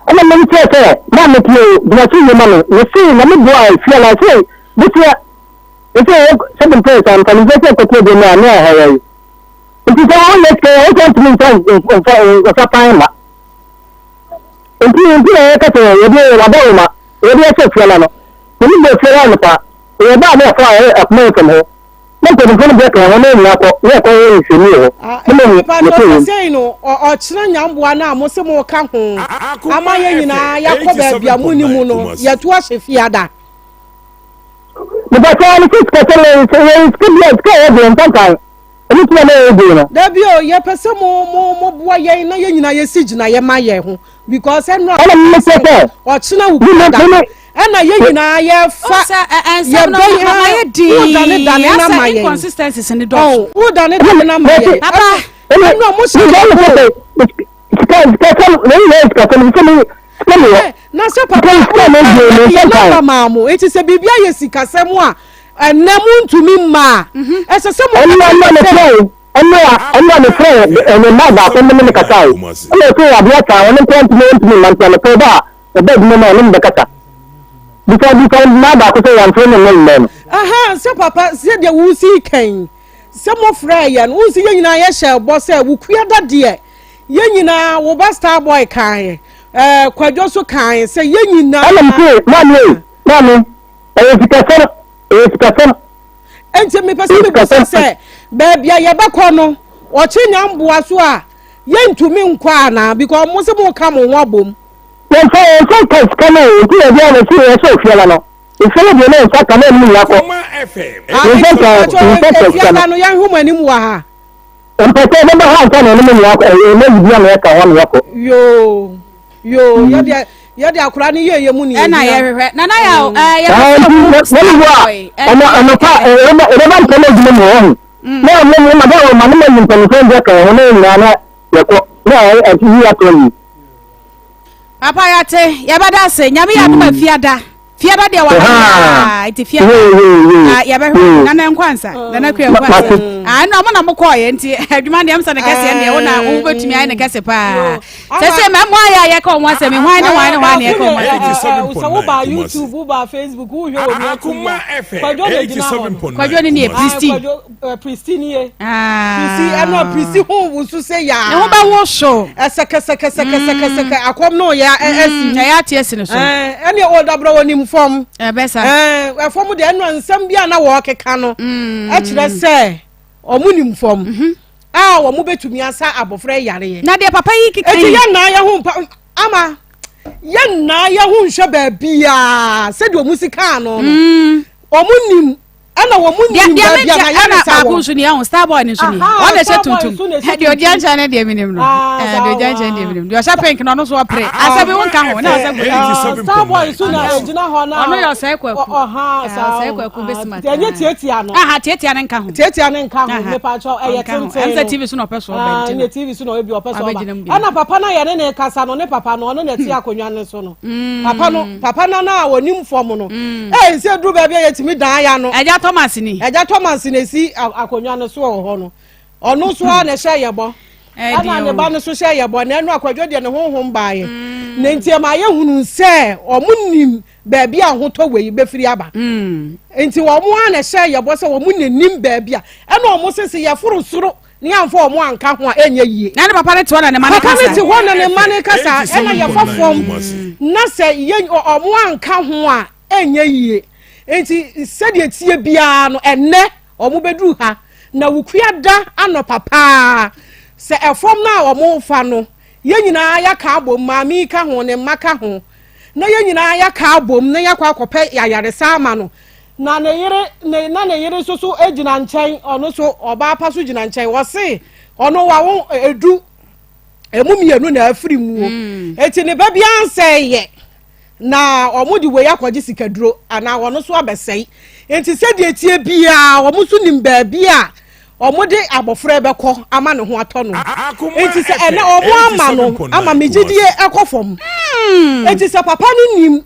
Ɛna mem kyerɛ sɛ maa me tie gyina so yie ma me mese Nyame boa a fia na sɛ bɛtua ɛsɛ sɛ bɛmpɛ sɛ mpanimfoɔ sɛ kɔtua bi mu a ne ɔhɔ yɛ yi nti sɛ wɔnyɛ sika yɛ wosɛ ntumi nfa nfa nfa pan ma Nti nti na yɛka sɛ yɛde w'adaworoma yɛde ahyɛ fiala no. Yɛne bɔɔ fiala anɔpa, yɛba a na yɛfa akoma nsɛm hɔ. Na mpanimfoɔ no bɛka yɛn ho na yɛn nyinaa kɔ na yɛkɔ yɛ nhwehwɛmu wɔ hɔ. Na moahu Mepa nokorɛ kyɛw wom. sesei no ɔkyena nyamboa no a mose moka ho ama yɛn nyinaa yɛakɔ baabi a monni mu no yɛto ahyɛ fiada. Mepa kyɛw mese sikasɛm no yɛ sika bi a sika a yɛgye yɛmfa nkae. Ɛno nti na na yɛyɛ den no. Dabi o, yɛpɛ sɛ mo mo mo boa yɛn na yɛn nyinaa yɛsi gyinaeɛ ma yɛn ho because ɛno a Ɛna me sɛ sɛ. ɔkyena wo kura da ɛna yɛn nyinaa yɛfa yɛbɛ yɛn wodane dane na ma yɛn inconsistencies ne dɔɔso wodane dane na ma yɛn papa ɛna ɔmo hyɛ yɛn sika sika sɛm na yɛn nyinaa sika sɛm sɛ me sika mi wɔ na sɛ papa yɛ namba maa mo eti sɛ biribi ayɛ sikasɛm a Ɛnnɛ montumi mma a, ɛsɛ sɛ mo. Ɛnna ɛnna mefrɛe, ɛnna ɛnna mefrɛɛ ne mma baako ne ne kasae. Ɛnna ɔsɛ adeɛ asa a ɔno nkoa ntumi ntumi mma nti anɔpa ɔba a ɔba adwuma mu a ɔne me bɛkasa. Bisa bisa mmaa baako sɛ yɛamfrɛ no nnɛ nnɛ no. Aha, sɛ papa, sɛdeɛ wosi kan yi, sɛ mofrɛɛ yɛn, wohu sɛ yɛn nyinaa yɛhyɛɛ bɔ sɛ Wukuada deɛ, yɛn nyinaa, wo ba Starboy kaeɛ, ɛɛ, Kwadwo nso kaeɛ sɛ yɛn nyinaa. Ɛnna mese, Maame ei, maame, Ɛyɛ sikasɛm, ɛyɛ sikasɛm. Enti mepɛ sɛ mebisa sɛ, baabi a yɛbɛkɔ no, ɔkye nya mboa so a, yɛntumi nkɔ anaa? Because mo se moka mo ho abom. Yɛmfa yɛn nsa nka sika no o, nti yɛde a na ɛsi yɛsɛ ofiala no. Ofiala deɛ na yɛn nsa ka na ɛnum nyinaa kɔ. Ah, Yɛn nsa enti nka mpakyɛ yɛn nsa nka sika no. efiada no yɛnhwɛ mo anim wɔ ha. Mpɛ sɛ yɛbɛba ha ansa na ɛnum nyinaa kɔ, ɛyɛ na yibi a na yɛka ho na yɛkɔ. Yoo. Yoo, mm. yɛde yɛde akora no yie yɛ mu ne ɛna yɛhwehwɛ nana yɛ mm. ɛɛ yɛbɛ sɛ ɔmo star ɛno ɛnopa ɛbɛba ɛbɛba ntɛm adwuma mu ɔho mm. na ɔmo mo ma dɛ ɔmo ne ma yi mpanyinfoɔ bi aka ɛho na nyinaa na yɛkɔ na ɛti yi atɔ yi. Papa yɛate yɛbɛda ase nyame yɛ adom a fiada fiada deɛ wɔ ha nti fiada yɛbɛhwɛ nana nkwansa nana kua nkwansa ɛna ɔmo na mo kɔɔyɛ nti adwuma deɛ msa ne kɛseɛ deɛ wo na wo bɛtumi ayɛ ne kɛse paa sɛ sɛ mɛmo ayɛ a yɛka ɔmo asɛm hwan ne hwan ne hwan ne yɛka ɔmo asɛm sɛ woba youtube woba facebook wohwɛ wɔ nua tv a kwadwo na gyina hɔ no kwadwo ne ne yɛ pristine Prisi nie. Prisi ɛno a prisi ho wusu sɛ yaa. Ne ho bɛ wo so. Ɛsɛkɛsɛkɛsɛkɛsɛkɛsɛkɛ akɔm no yɛ ɛsi. Ɛyɛ ate asi ne so. Ɛne ɔdabrɛ wɔ nim fam. Ɛbɛ sa. Ɛɛ ɛfam deɛ ɛno a nsɛm bi a na wɔkeka no. Ɛkyerɛ sɛ wɔn nim fam. A wɔn bɛtumi asa abɔfra yareɛ. Na deɛ papa yi keka yi. Eti yɛn nan yɛ ho mpa ama yɛn nan yɛ ho nhwɛ baabiara sɛdeɛ wɔn si kaa no no. Wɔn nim. Ɛna wɔn mu nim baabi a na yɛ ne sa wɔ. Ɛna baako nso ni ɛho star boy ni nso ni. Wɔn na ɛhyɛ tuntum. Deɛ ɔgyina nkyɛn ne deɛ minim no. Deɛ ɔgyina nkyɛn deɛ minim. Deɛ ɔhyɛ pink na ɔno nso ɔpere. Asɛ bi nka ho na ɔsɛ kwaku. Star boy nso na ɛgyina hɔ na. Ɔno yɛ ɔsɛ kwaku. Ɔsɛ kwaku bɛsi ma. Ɛnyɛ tietia no. Aha tietia ne nka ho. Tietia ne nka ho. Mepakyɛw ɛyɛ tenten. Ɛm sɛ TV so na ɔpɛ so ɔba nti. Ɛnyɛ TV so na ɔyɛ bi ɔpɛ so ɔba. Ɛna papa na yɛne ne kasa no ne papa no ɔno na ɛte akonnwa no so no. Mm. Papa no papa no na onim fam no. Mm. Ee sɛ duru baabi a yɛtumi dan ya no. Ɛgya Thomas ni. Ɛgya Thomas na esi akonnwa no so wɔ hɔ no. Ɔno nso ara na ɛhyɛ yɛ bɔ. Ɛna ne ba no nso hyɛ yɛ bɔ na ɛno akwadwo deɛ ne honhom baeɛ. Mm. Na nti ɛma yɛhunu sɛ wɔn nim baabi a ahotɔ wei bɛfiri aba. Nti wɔn ara na ɛhyɛ yɛ bɔ sɛ wɔn na nim baabi a ɛna wɔn sese yɛforo soro. Ne yɛamfa wɔn anka ho a, ɛnyɛ yie. Na ne papa no te hɔ na ne mma no kasa. Papa no te hɔ na ne mma no kasa. Ɛna yɛfa fam na sɛ yɛ wɔn anka ho a, ɛnyɛ yie. Nti sɛdeɛ tie biara no, ɛnɛ wɔn bɛduru ha. Na wukua da anɔpa paa. Sɛ ɛfam no a wɔn fa no, yɛn nyinaa yɛaka abom, maame yi ka ho, ne mma ka ho. Na yɛn nyinaa yɛaka abom na yɛakɔ akɔpɛ ayaresa ama no. Na ne yere ne na ne yere nso so gyina nkyɛn, ɔno nso ɔbaa pa so gyina nkyɛn. Wɔse ɔno wawo edu emu mmienu na afiri mu. Mm. Eti ne ba bi ansɛe yɛ na wɔn de wei akɔgye sikaduro anaa wɔn nso abɛsɛe. Eti sɛdeɛ tie biara wɔn nso nim baabi a wɔn de abɔfra bɛkɔ ama ne ho atɔ no. Eti sɛ ɛnɛ wɔn ama no ama me gyidie ɛkɔ fam. Hmm. Eti sɛ papa no nim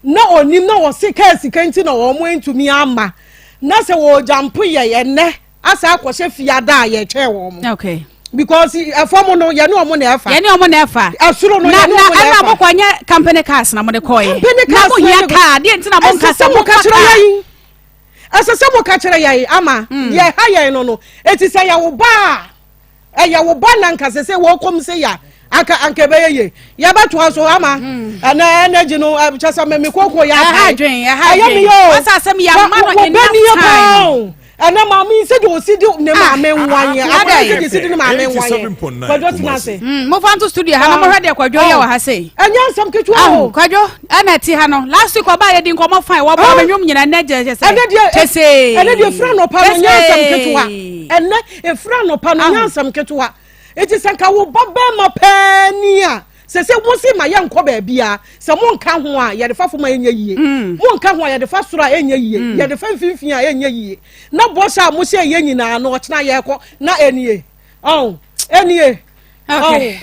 na ɔnim na wɔse kaa sika nti na wɔn ntumi ama na sɛ wɔgyampo yɛ ɛnɛ asa akɔhyɛ fiada a yɛtwɛn wɔn. Okay. Because ɛfam no yɛne wɔn na ɛfa. Yɛne wɔn na ɛfa. Ɛsoro no yɛne wɔn na ɛfa. Na ɛna mo kɔ nyɛ company cars na mo de kɔɔ yɛ. Company cars na mo hia car deɛ nti na mo nka sɛ mo ka car. Ɛsɛ sɛ mo ka kyerɛ yɛn ama hmm. deɛ ɛha yɛn no no eti sɛ yɛwo ba a. Ɛyɛ wo ba na nka sese wɔkɔm se ya anka anka ɛbɛyɛ ye yɛbɛtoa so ama hmm. ɛnɛ energy no kyɛ sɛ me koko yɛ apae ɛyɛ me yɛ o wo bɛ ni yɛ paa o ɛnɛ maame yi sɛdeɛ ɔsi di ne ah, maame nwanyɛ ah, akɔyɛ sɛdeɛ ɔsi di ne maame nwanyɛ kwadwo tena ase. Hmm, mo fa nto studio ha na mo hwɛ deɛ kwadwo yɛ wɔ ha sei. ɛnyɛ nsɛm ketewa o. kwadwo ɛna ti ha no last week ɔbaa yɛ di nkɔmɔ fine wɔbɔ ɔmɛ nwom nyina ɛnɛ gyɛ sɛ kyesee. ɛnɛ deɛ fira nɔpa no nyɛ nsɛm ketewa ɛnɛ Ɛfiri anɔpa no nyɛ asɛm ketewa. Enti sɛ nka wo ba bɛrima pɛɛ ni a, sɛ sɛ mo se ma yɛnkɔ baabiara, sɛ monka ho a yɛde fa fam a ɛnyɛ yie, mm. monka ho a yɛde fa soro a ɛnyɛ yie, mm. yɛde fa mfimfini a ɛnyɛ yie. Na bɔhyɛ a mohyɛ yɛ nyinaa no ɔkyena yɛkɔ na ɛnie. Ɔn, ɛnie. Okay.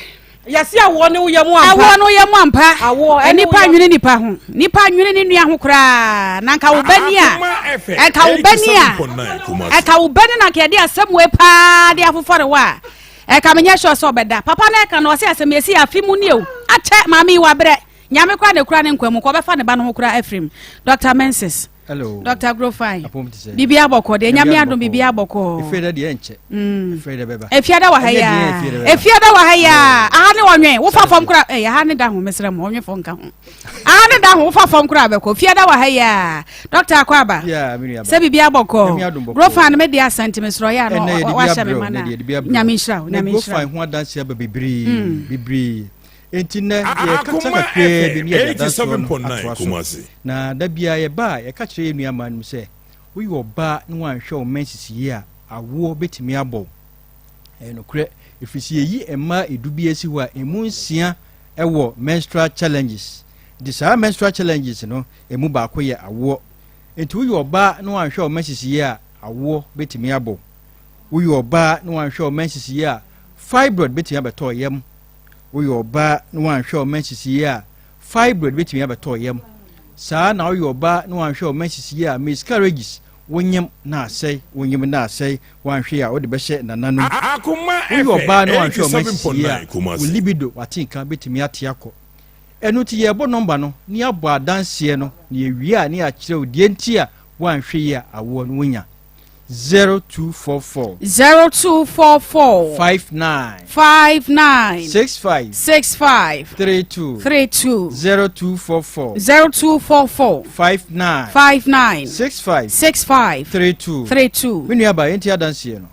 Yɛsi awoɔ ne woyɛ mu ampa. Awoɔ ne woyɛ mu ampa. Awoɔ ɛne Nipa nwene nipa ho. Nipa nwene ne nua ho koraa. Na nka wo ba ni a. Ɛnka wo ba ni a. Ɛnka wo ba ni na nka yɛde asɛm wei paa de afofɔre wo a. Ɛnka menyɛ sure sɛ ɔbɛda. Papa no ɛka no ɔse asɛm yɛsi afe mu nie o. Akyɛ maame yi wabrɛ. Nyame koraa na ekura ne nkwa mu. Nka ɔbɛfa ne ba no ho koraa afiri mu. Dr. Mensis. Hello. Dr. Grofine. Apom te sɛ. Bibi abɔkɔ deɛ nyame adom bibi abɔkɔ. Efie da deɛ nkyɛ. Mm. Efie da bɛba. Efie da wɔ ha ya. Efie da wɔ ha ya. Aha ne wɔnwe. Wofa fam kora. Eh aha ne da ho mesrɛ mo wɔnwe fam ka ho. Aha ne da ho wofa fam kora bɛkɔ. Efie da wɔ ha ya. Dr. Akwaba. Yeah, me nua ba. Sɛ bibi abɔkɔ. Nyame adom bɔkɔ. Grofine me deɛ asante mesrɛ ya no wahyɛ me ma na. Nyame nhyira wo. Nyame nhyira. Grofine ho adanse aba bebree. Mm. Bebree. Enti nnɛ, yɛrekasa kakraa bi ne yɛde adanseɛ no atoa so. Na da biara yɛba a, yɛka kyerɛ yɛn nuammaa nom sɛ, woyɛ ɔbaa na woanhwɛ wo mma nsisi yie a, awoɔ bɛtumi abɔ wo. Ɛyɛ nokorɛ, ɛfiri sɛ yɛyi mmaa edu bi asi hɔ a, ɛmu nsia wɔ menstrual challenges. Nti saa menstrual challenges no, ɛmu baako yɛ awoɔ. Enti woyɛ ɔbaa na woanhwɛ wo mma nsisi yie a, awoɔ bɛtumi abɔ wo. Woyɛ ɔbaa na woanhwɛ wo mma nsisi yie a, fibroid bɛtumi abɛtɔ wo yam. Woyɛ ɔbaa na woanhwɛ wo mma nsisi yie a, fibroid bɛtumi abɛtɔ wo yam. Saa na woyɛ ɔbaa na woanhwɛ wo mma nsisi yie a, miscarriages, wonyem na asɛe, wonyem na asɛe, woanhwɛ yie a wode bɛhyɛ nananom. Woyɛ ɔbaa na woanhwɛ wo mma nsisi yie a, wo libido, w'atenka, bɛtumi ate akɔ. Ɛno nti yɛrebɔ nɔmba no na yɛabɔ adanseɛ no na yɛwie a na yɛakyerɛ wo deɛ nti a woanhwɛ yie a awoɔ no wonya. 0244. 0244. 59. 59. 65. 65. 32. 32. 0244. 0244. 59. 59. 65. 65. 32. 32. Me nua ba yɛn ti adanseɛ no.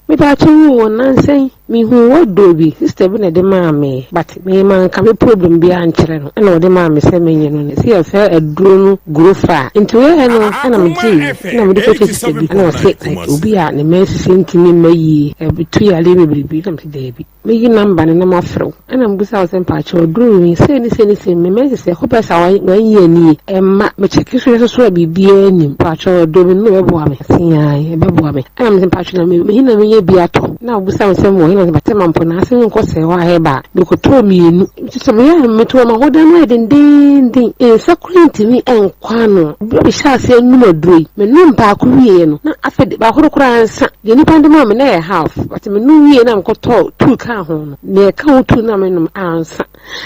Mepatwo wu wɔ nansa yi. Mehuu wardrobe bi, sister bi na ɛde maa me but me manka me problem biara ankyerɛ no ɛna ɔde maa me sɛ menye no sɛ yɛfrɛ aduro no Grofa nti ɔyɛɛ no ɛna megyee ɛna mede kɔkyerɛ sister bi ɛna ɔse like obi a ne menses ntumi mma yie ɛtu yareɛ bebrebe ɛna mese daabi mɛyi number no na mafrɛ wo ɛna mebisa wo sɛ mpakyɛw aduro yi sei ne sei ne sei me menses ɛkɔ bɛyɛ sɛ one year nie ɛmma me check so yɛ soso a biribiara nnim mpakyɛw aduro bi no ɛbɛboa me ɔse ae ɛbɛboa me Ɛna mese mpakyɛ na me he na menya bi atɔ? Na obisa me sɛ mewɔ he na mese Batema mpo na ase menkɔ sɛɛ hɔ ahɛba a mekɔtɔɔ mienu. Nti sɛ meyɛ a meto hɔ ma hɔ dan mu ayɛ dendeenden. Nsa koraa ntumi nkɔ ano. Berɛ a mehyɛɛ aseɛ nom aduro yi, menom baako wieɛ no na afei de baako no koraa nsa. Deɛ nipa no de maa me no na ɛyɛ half but menom wieɛ na mekɔtɔɔ two kaa ho no, deɛ ɛka ho two no a menom ansa.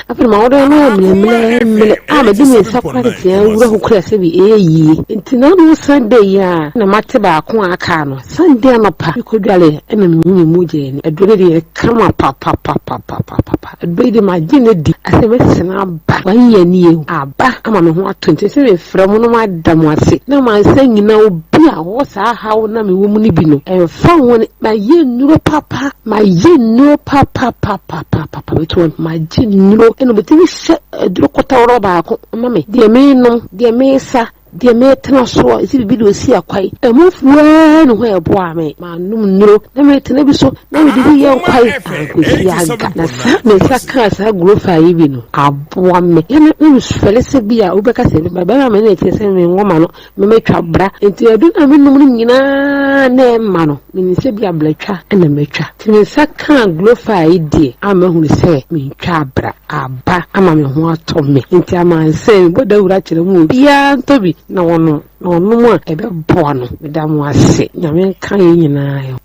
Afei ma wɔde no ayɛ mmerɛmmerɛmmerɛ a mede me nsa kora tetea wura ho kura sɛ bi ɛyɛ yie. Nti na ano Sunday yi a na mate baako a aka no. Sunday anɔpa mekɔdware ɛna mehu me mogya ani. Aduro no deɛ kama papapapapapa. Aduro yi deɛ magye no adi asɛ mɛsene aba. Wayɛ nie aba ama me ho ato nti sɛ mefrɛ mo na moada mo ase na mansa nyina obi a ɔwɔ saa haw na mewɔ mu no bi no ɛmfa ho ne mayɛ nnuro papa mayɛ nnuro papapapapapa. Papa me to magye nnuro ɛna obetumi hyɛ aduro kɔtɔrɔ baako ma me deɛ menom deɛ mesa deɛ metena soɔ ɛsɛ biribi de osi akwae ɛmu fuaa ne ho ɛboa me manom nnuro na metena bi so na mede bi yɛ nkwae ankosi aga na saa me nsa kaa saa gurofa yi bi no aboa me yɛne na mesufɛle sɛ bi a wobɛka sɛ bɛma me na ɛkyerɛ sɛ me nwoma no Mematwa bra. Enti adu no a menom no nyinaa na ɛmma no, menim sɛ bi a bratwa na matwa. Nti me nsa kaa Glofar yi deɛ a mahunu sɛ mentwaa bra. Aba ama me ho atɔ me. Enti amansɛn mebɔ dawuro akyerɛ mo obiara ntɔ bi na ɔnom, na ɔnom a ɛbɛboa no. Meda mo ase. Nyame nka yɛn nyinaa ho.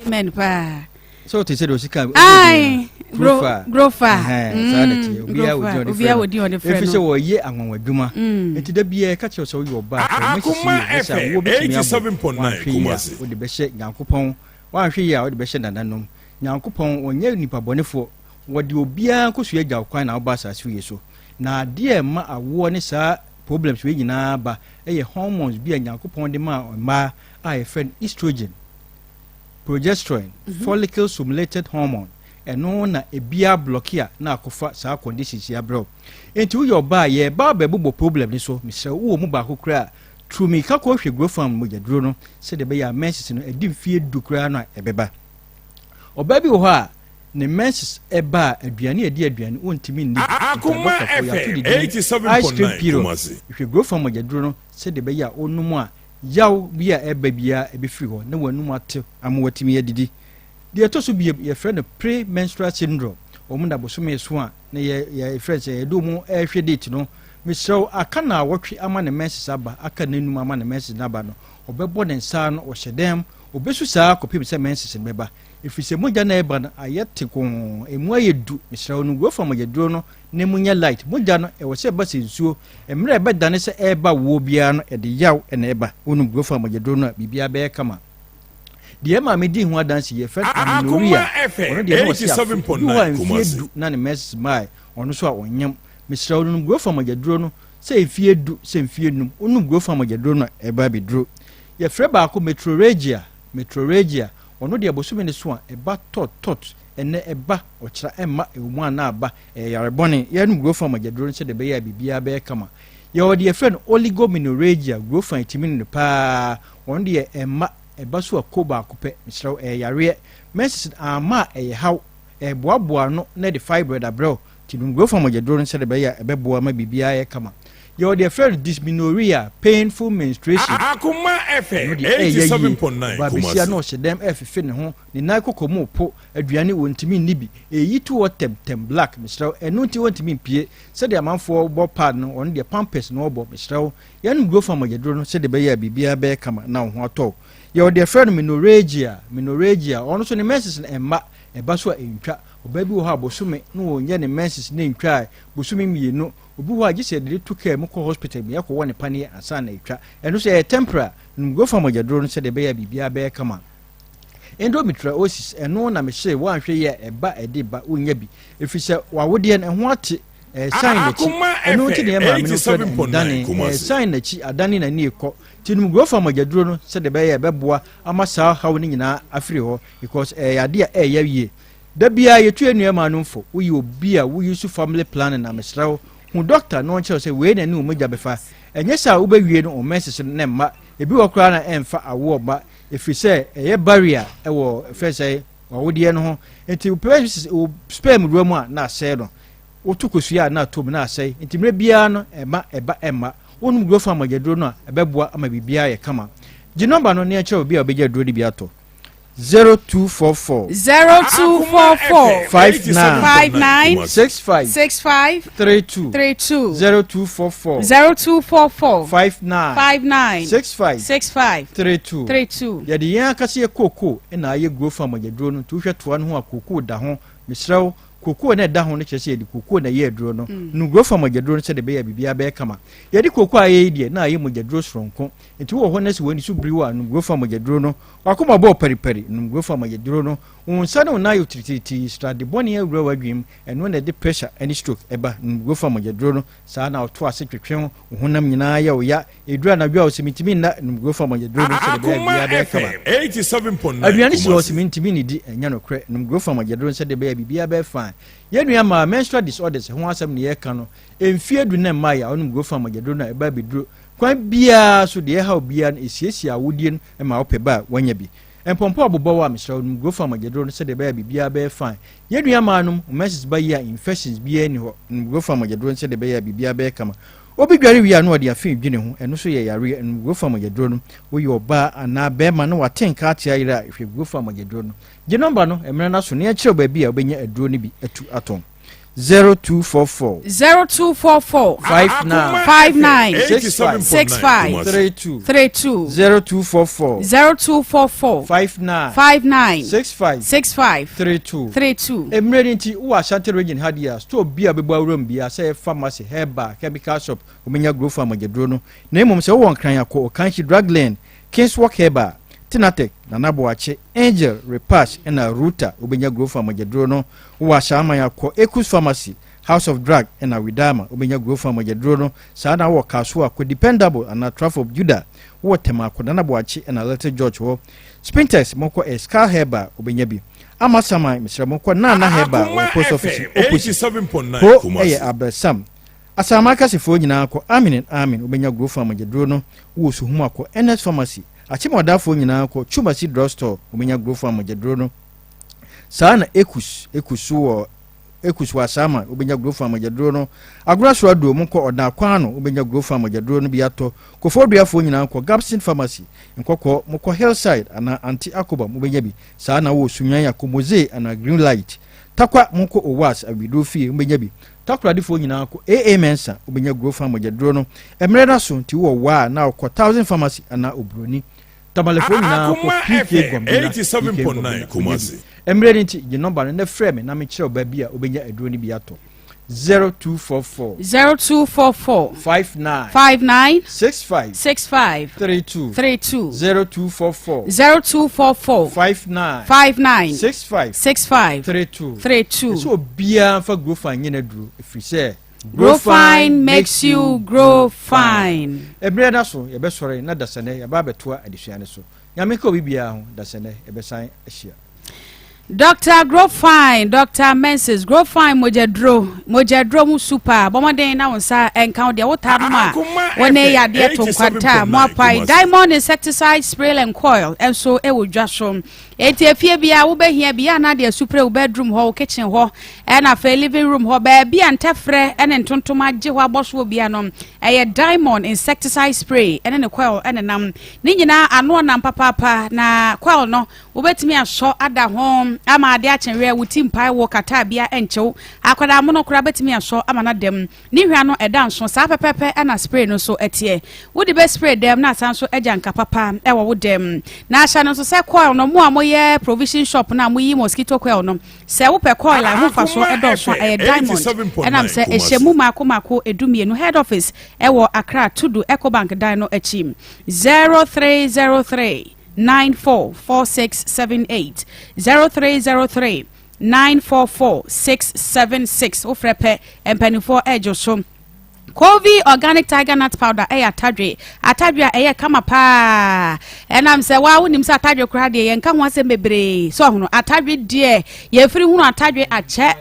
Amen paa. sɛ wote sɛ deɛ ɔsi ka Aye, grofa. Saa na teɛ obiara wɔ din ɔde frɛ no ɛfiri sɛ wɔyɛ anwanwadwuma nti da biara ɛka kyerɛ sɛ woyɛ ɔbaa Akoma sɛ FM woɔ bɛtumi abɔ 87.9 wanhwɛ yie a Kumasi. wode bɛhyɛ Nyankopɔn wanhwɛ yie a wode bɛhyɛ nananom Nyankopɔn ɔnyɛ nipa bɔnefoɔ wɔde obiara nkosua agya wo kwan na woba asase wei so na adeɛ a ɛma awoɔ ne saa problems wei nyinaa ba ɛyɛ hormones bi a Nyankopɔn de maa mmaa a yɛfrɛ no estrogen, progesterone, follicle stimulated hormone, ɛno na ebia blɔke a na akɔfa saa conditions yi abrɛ wo. Enti woyɛ ɔbaa a yɛreba abɛbobɔ problem no so, mesrɛ wo wowɔ mu baako koraa a, turu mirika kɔhwɛ Growfarm mogyaduro no sɛdeɛ ɛbɛyɛ a menses no ɛdi mfeɛ du koraa no a ɛbɛba. Ɔbaa bi wɔ hɔ a ne menses ɛba a aduane a ɛdi aduane wontumi nni bi, nti Akoma adɔktafoɔ yɛato FM ne din ice cream 87.9 period. Kumasi. Hwɛ Growfarm mogyaduro no sɛdeɛ ɛbɛyɛ a wonom a Yaw bi a ɛba biara ɛbɛfiri hɔ na w'anum ate ama watumi adidi. Deɛ ɛtɔ so biom, yɛfrɛ no pre-menstrual syndrome. Wɔn na bosome so a na yɛ yɛfrɛ no sɛ yɛde wɔn ɛrehwɛ date no. Mesrɛ wo, aka naawɔtwe ama ne menses aba, aka nnanum ama ne menses no aba no, ɔbɛbɔ ne nsa ano, ɔhyɛ dan mu, ɔbɛsu saa ara kɔpem sɛ menses no bɛba. Ɛfiri sɛ mogya no a ɛreba no ayɛ te koo, ɛmu ayɛ du. Mesrɛ wo, nom Guafa mogyaduro no na emu nyɛ light. Mogya no, ɛwɔ sɛ ɛba sɛ nsuo. Mmerɛ a ɛbɛdane sɛ ɛreba woɔ biara no, ɛde yaw na ɛba. Wonom Guafa mogyaduro no a, biribiara bɛyɛ kama. Deɛ ɛmaa medii ho adanse yi, yɛfrɛ no amenorrhea. Ɔno deɛ na ɔse afe. Obi wɔ hɔ a mfeɛ du na ne menses mmaeɛ, ɔno nso a ɔnyem. Mesrɛ wo, nom Guafa mogyaduro no, sɛ mfeɛ du, sɛ mfeɛ num, wonom Guafa mogyaduro no a, ɛba abɛduro. Yɛfrɛ baako metrorrhagia, metrorrhagia. Ɔno deɛ bosome no so a, ɛba tɔt tɔt. Ɛnnɛ ɛba, ɔkyena ɛmma, ɛwɔ mu a na aba. Ɛyɛ yare bɔne. Yɛnom Grofan mogyaduro no sɛdeɛ ɛbɛyɛ a biribiara bɛyɛ kama. Yɛwɔ deɛ yɛfrɛ no oligomenorrhagia, Grofan tumi no no paa. Ɔno deɛ ɛmma, ɛba so a ko baako pɛ. Mesrɛ wo, ɛyɛ yareɛ. Menses no amma a, ɛyɛ haw. Ɛboaboa ano na ɛde fibroid abrɛ wo. Nti nom Grofan mogyaduro no sɛdeɛ ɛbɛyɛ a ɛbɛboa ma biribiara ayɛ kama. Yɛwɔ deɛ yɛfrɛ no dysmenorrhea, painful menstruation. Akoma Ɛno FM deɛ ɛyɛ yie. 87.9 Ɔbaa besia Kumasi. na ɔhyɛ dɛm ɛrefefe ne ho, ne nan kɔkɔ mu repo, aduane wɔntumi nni bi, ɛreyi to hɔ tɛm tɛm black, mesrɛ wo, ɛno nti wɔntumi mpue, sɛdeɛ amanfoɔ bɔ pad no, ɔno deɛ pampers na ɔbɔ, mesrɛ wo, yɛnom Grofan mogyaduro no sɛdeɛ ɛbɛyɛ a biribiara bɛyɛ kama na wo ho atɔ wo. Yɛwɔ deɛ yɛfrɛ no menorrhagia, menorrhagia, ɔno nso ne menses no ɛmma, ɛba so a ɛntwa, ɔbaa bi wɔ hɔ a bosome na ɔnyɛ ne menses na ɛntwae, bosome mmienu, obi wɔ hɔ a gye sɛ yɛde no to kaa mu kɔ hospital ma yɛakɔwɔ ne paneɛ ansa na atwa, ɛno nso ɛyɛ temporary, nom Grofan mogyaduro no sɛdeɛ ɛbɛyɛ a biribiara bɛyɛ kama. Endometriosis, ɛno na mese woanhwɛ yie a ɛba ɛde ba wonnya bi ɛfiri sɛ w'awodeɛ no ɛho ate, Ɛresan n'akyi. Ɛno nti na yɛn maame no frɛ no anidane. Ɛresan n'akyi, adane n'ani rekɔ. Nti nom Grofa mogyaduro no sɛdeɛ ɛbɛyɛ a ɛbɛboa ama saa haw no nyinaa afiri hɔ because ɛyɛ adeɛ a ɛyɛ yie. Da biara yɛtu yɛn nuammaa nom fo. Woyɛ obi a wo use family planning a mesrɛ wo hu doctor na ɔnkyerɛ wo sɛ wei na ɛne wo mogya bɛfa. Ɛnyɛ saa a wobɛwie no wo menses no na ɛmma. Ebi wɔ hɔ koraa na ɛmfa awoɔ mma ɛfiri sɛ ɛyɛ barrier wɔ ɛfrɛ sɛ w'awodeɛ no ho. Nti wo sperm wura mu a na asɛe no. Woto kosua a na atɔ mu na asɛe. Nti mmerɛ biara no ɛma ɛba ɛmma. Wonom Grofan mogyaduro no a ɛbɛboa ama biribiara ayɛ kama. Gye nɔmba no na yɛnkyerɛ wo baabi a wobɛgye aduro no bi atɔ. 0244. 0244. 59. 59. 65. 65. 32. 32. 0244. 0244. 59. 59. 65. 65. 32. 32. Yɛde yɛn ankasa yɛ kookoo na ayɛ Grofan mogyaduro no nti wohwɛ toa no ho a kookoo da ho. Mesrɛ wo, kookoo no a ɛda ho no kyerɛ sɛ yɛde kookoo na ɛyɛ aduro no. Nom Grofan mogyaduro no sɛdeɛ ɛbɛyɛ a biribiara bɛyɛ kama. Yɛde kookoo a ayɛ yi deɛ na ayɛ mogyaduro soronko. Nti wowɔ hɔ na sɛ w'ani so biri wo a, nom Grofan mogyaduro no. W'akoma bɔ paripari, nom Grofan mogyaduro no. Wo nsa ne wo nan ayɛ titiritii, srade bɔne awura w'adwene mu, ɛno na ɛde pressure ne stroke ba, nom Grofan mogyaduro no. Saa na woto ase twetwe wo, wo honam nyinaa yɛ wo ya, ɛduru anadwo a wose mentumi nna, nom Grofan mogyaduro no sɛdeɛ ɛbɛyɛ a Akoma biribiara bɛyɛ kama. FM 87.9 Aduane si hɔ wose Kumasi. mentumi nnidi, ɛnyɛ nokorɛ, nom Grofan mogyaduro no sɛdeɛ ɛbɛyɛ a biribiara bɛyɛ fine. Yɛn nua mmaa, menstrual disorders ho asɛm na yɛreka no, mfeɛ du na mmaeɛ a wonom Grofan mogyaduro no a ɛba abɛduro Kwan biara so, deɛ ɛhaw biara no, ɛsiesie awodie no ma wopɛ ba a, woanya bi. Mpɔmpɔ a bobɔ wo a, mesrɛ wo, nom Grofan mogyaduro no sɛdeɛ ɛbɛyɛ a biribiara bɛyɛ fine. Yɛn nua maa nom, wo menses ba yie a, infections biara nni hɔ. Nom Grofan mogyaduro no sɛdeɛ ɛbɛyɛ a biribiara bɛyɛ kama. Obi dware wie a na ɔde afe redwene ho, ɛno nso yɛ yareɛ. Nom Grofan mogyaduro no. Woyɛ ɔbaa anaa barima na wate nka ate ayerɛ a, hwɛ Grofan mogyaduro no. Gye nɔmba no, mmerɛ no aso na yɛnkyerɛ wo baabi a wobɛnya aduro no bi atu atɔn. 0244. 0244. 59. 59. 65. 65. 32. 32. 0244. 0244. 59. 59. 65. 65. 32. 32. Mmerɛ no nti, wowɔ Ashanti region ha deɛ a, store bi a wobɛbɔ awura mu biara, sɛ ɛyɛ pharmacy, herbal, chemical shop, wobɛnya Growth mogyaduro no. Na mmom sɛ wowɔ Nkran a, kɔ Okanshi Drug Lane, Kingswalk Herbal, Tinatec, Nana Boakye, Angel, Repash ɛna Ruta wobɛnya Growfa mogyaduro no. Wowɔ Ashaiman a kɔ Ekus Pharmacy, House of Drug ɛna Widama wobɛnya Growfa mogyaduro no. Saa na wowɔ Kasoa kɔ Dependable anaa Trafob Judah. Wowɔ Tema kɔ Nana Boakye ɛna Little George hɔ. Spintex monkɔ Escal Herbal wobɛnya bi. Amasaman mesrɛ monkɔ Nana Herbal wɔ Post Office opposite. Hɔ ɛyɛ Abelsam. Asaman akasefoɔ nyinaa kɔ Amen and Amen wobɛnya Growfa mogyaduro no. Wowɔ Suhum a kɔ Ernest Pharmacy. Akyemɔdafoɔ nyinaa kɔ Chumasi Drug Store wɔbɛnya Grofan mogyaduro no. Saa na Ekus, Ekus so wɔ Ekus wɔ Asaama wobɛnya Grofan mogyaduro no. Agona so Aduo monkɔ Ɔdan kwan ano wobɛnya Grofan mogyaduro no bi atɔ. Kofoɔduafoɔ nyinaa kɔ Gabson Pharmacy, Nkɔkɔɔ mokɔ Hillside anaa Aunty Akoba mobɛnya bi. Saa na wɔ Sunyani akɔ Mozee anaa Green Light. Takwa monkɔ Owas Awiduro fie mobɛnya bi. Takoradefoɔ nyinaa kɔ AA Mensah wobɛnya Grofan mogyaduro no. Mmerɛ no aso nti wowɔ waa a na wokɔ Thousand Pharmacy anaa Oburoni. Tamalefoɔ nyinaa kɔ Akoma PK FM Gɔmbina, PK Gɔmbina 87.9 wobɛnya Kumasi. bi. Mmerɛ no nti gye nɔmba no na frɛ me na menkyerɛ wo baabi a wobɛnya aduro no bi atɔ. 0244. 0244. 59. 59. 65. 65. 32. 32. 0244. 0244. 59. 59. 65. 65. 32. 32. Ɛsɛ obiara mfa Grofine nyɛ n'aduro ɛfiri sɛ Grofine makes you grow fine. Mmerɛ no aso yɛbɛsɔre na dasɛnɛ yɛaba abɛtoa adesua no so. Nyame nka obi biara ho, dasɛnɛ yɛbɛsan ahyia. Doctor Grofine, Doctor Menses, Grofine mogyaduro, mogyaduro mu su paa, bɔ mmɔden na wo nsa nka wo deɛ wotaa nom a wɔne yadeɛ to nkwanta a moapae. Diamond insecticide spray and coil nso wɔ dwa so. Enti efie biara wobɛhia bi anaa deɛ supre wo bedroom hɔ, wo kitchen hɔ, ɛna afei living room hɔ, baabi a ntɛfrɛ ne ntontom agye hɔ abɔ soɔ bia no, ɛyɛ Diamond insecticide spray ne ne coil nenam. Ne nyinaa ano ɔnam papaapa na coil no Wobɛtumi asɔ ada ho ama ade akye werɛ, wo ti mpae wo, kataa bia ɛnkye wo. Akwadaa mono koraa bɛtumi asɔ ama no ada mu. Ne hwa no ɛda nso, saa pɛpɛpɛ na spray no nso ɛteɛ. Wode bɛ spray dɛm na asan nso agya nka papa ɛwɔ wo dɛm. Na ahyɛ no nso sɛ coil no, mo a moyɛ provision shop no a moyi mosquito coil no, sɛ wopɛ coil a ɛho mfasoɔ ɛdɔɔso a, ɛyɛ diamond. Ɛnam sɛ ɛhyɛ mu maako maako ɛdumienu. Head office ɛwɔ Accra, Tudu, Ecobank dan no akyi. 0303. 944678 0303. 944 676. Wofrɛ pɛ, mpanimfoɔ ɛregye so. Covey Organic Tiger Nut Powder ɛyɛ atadwe, atadwe a ɛyɛ kama paa. Ɛnam sɛ waa wonim sɛ atadwe koraa deɛ yɛnka ho asɛm bebree. So ɔhono atadwe deɛ yɛfiri hunu atadwe akyɛ.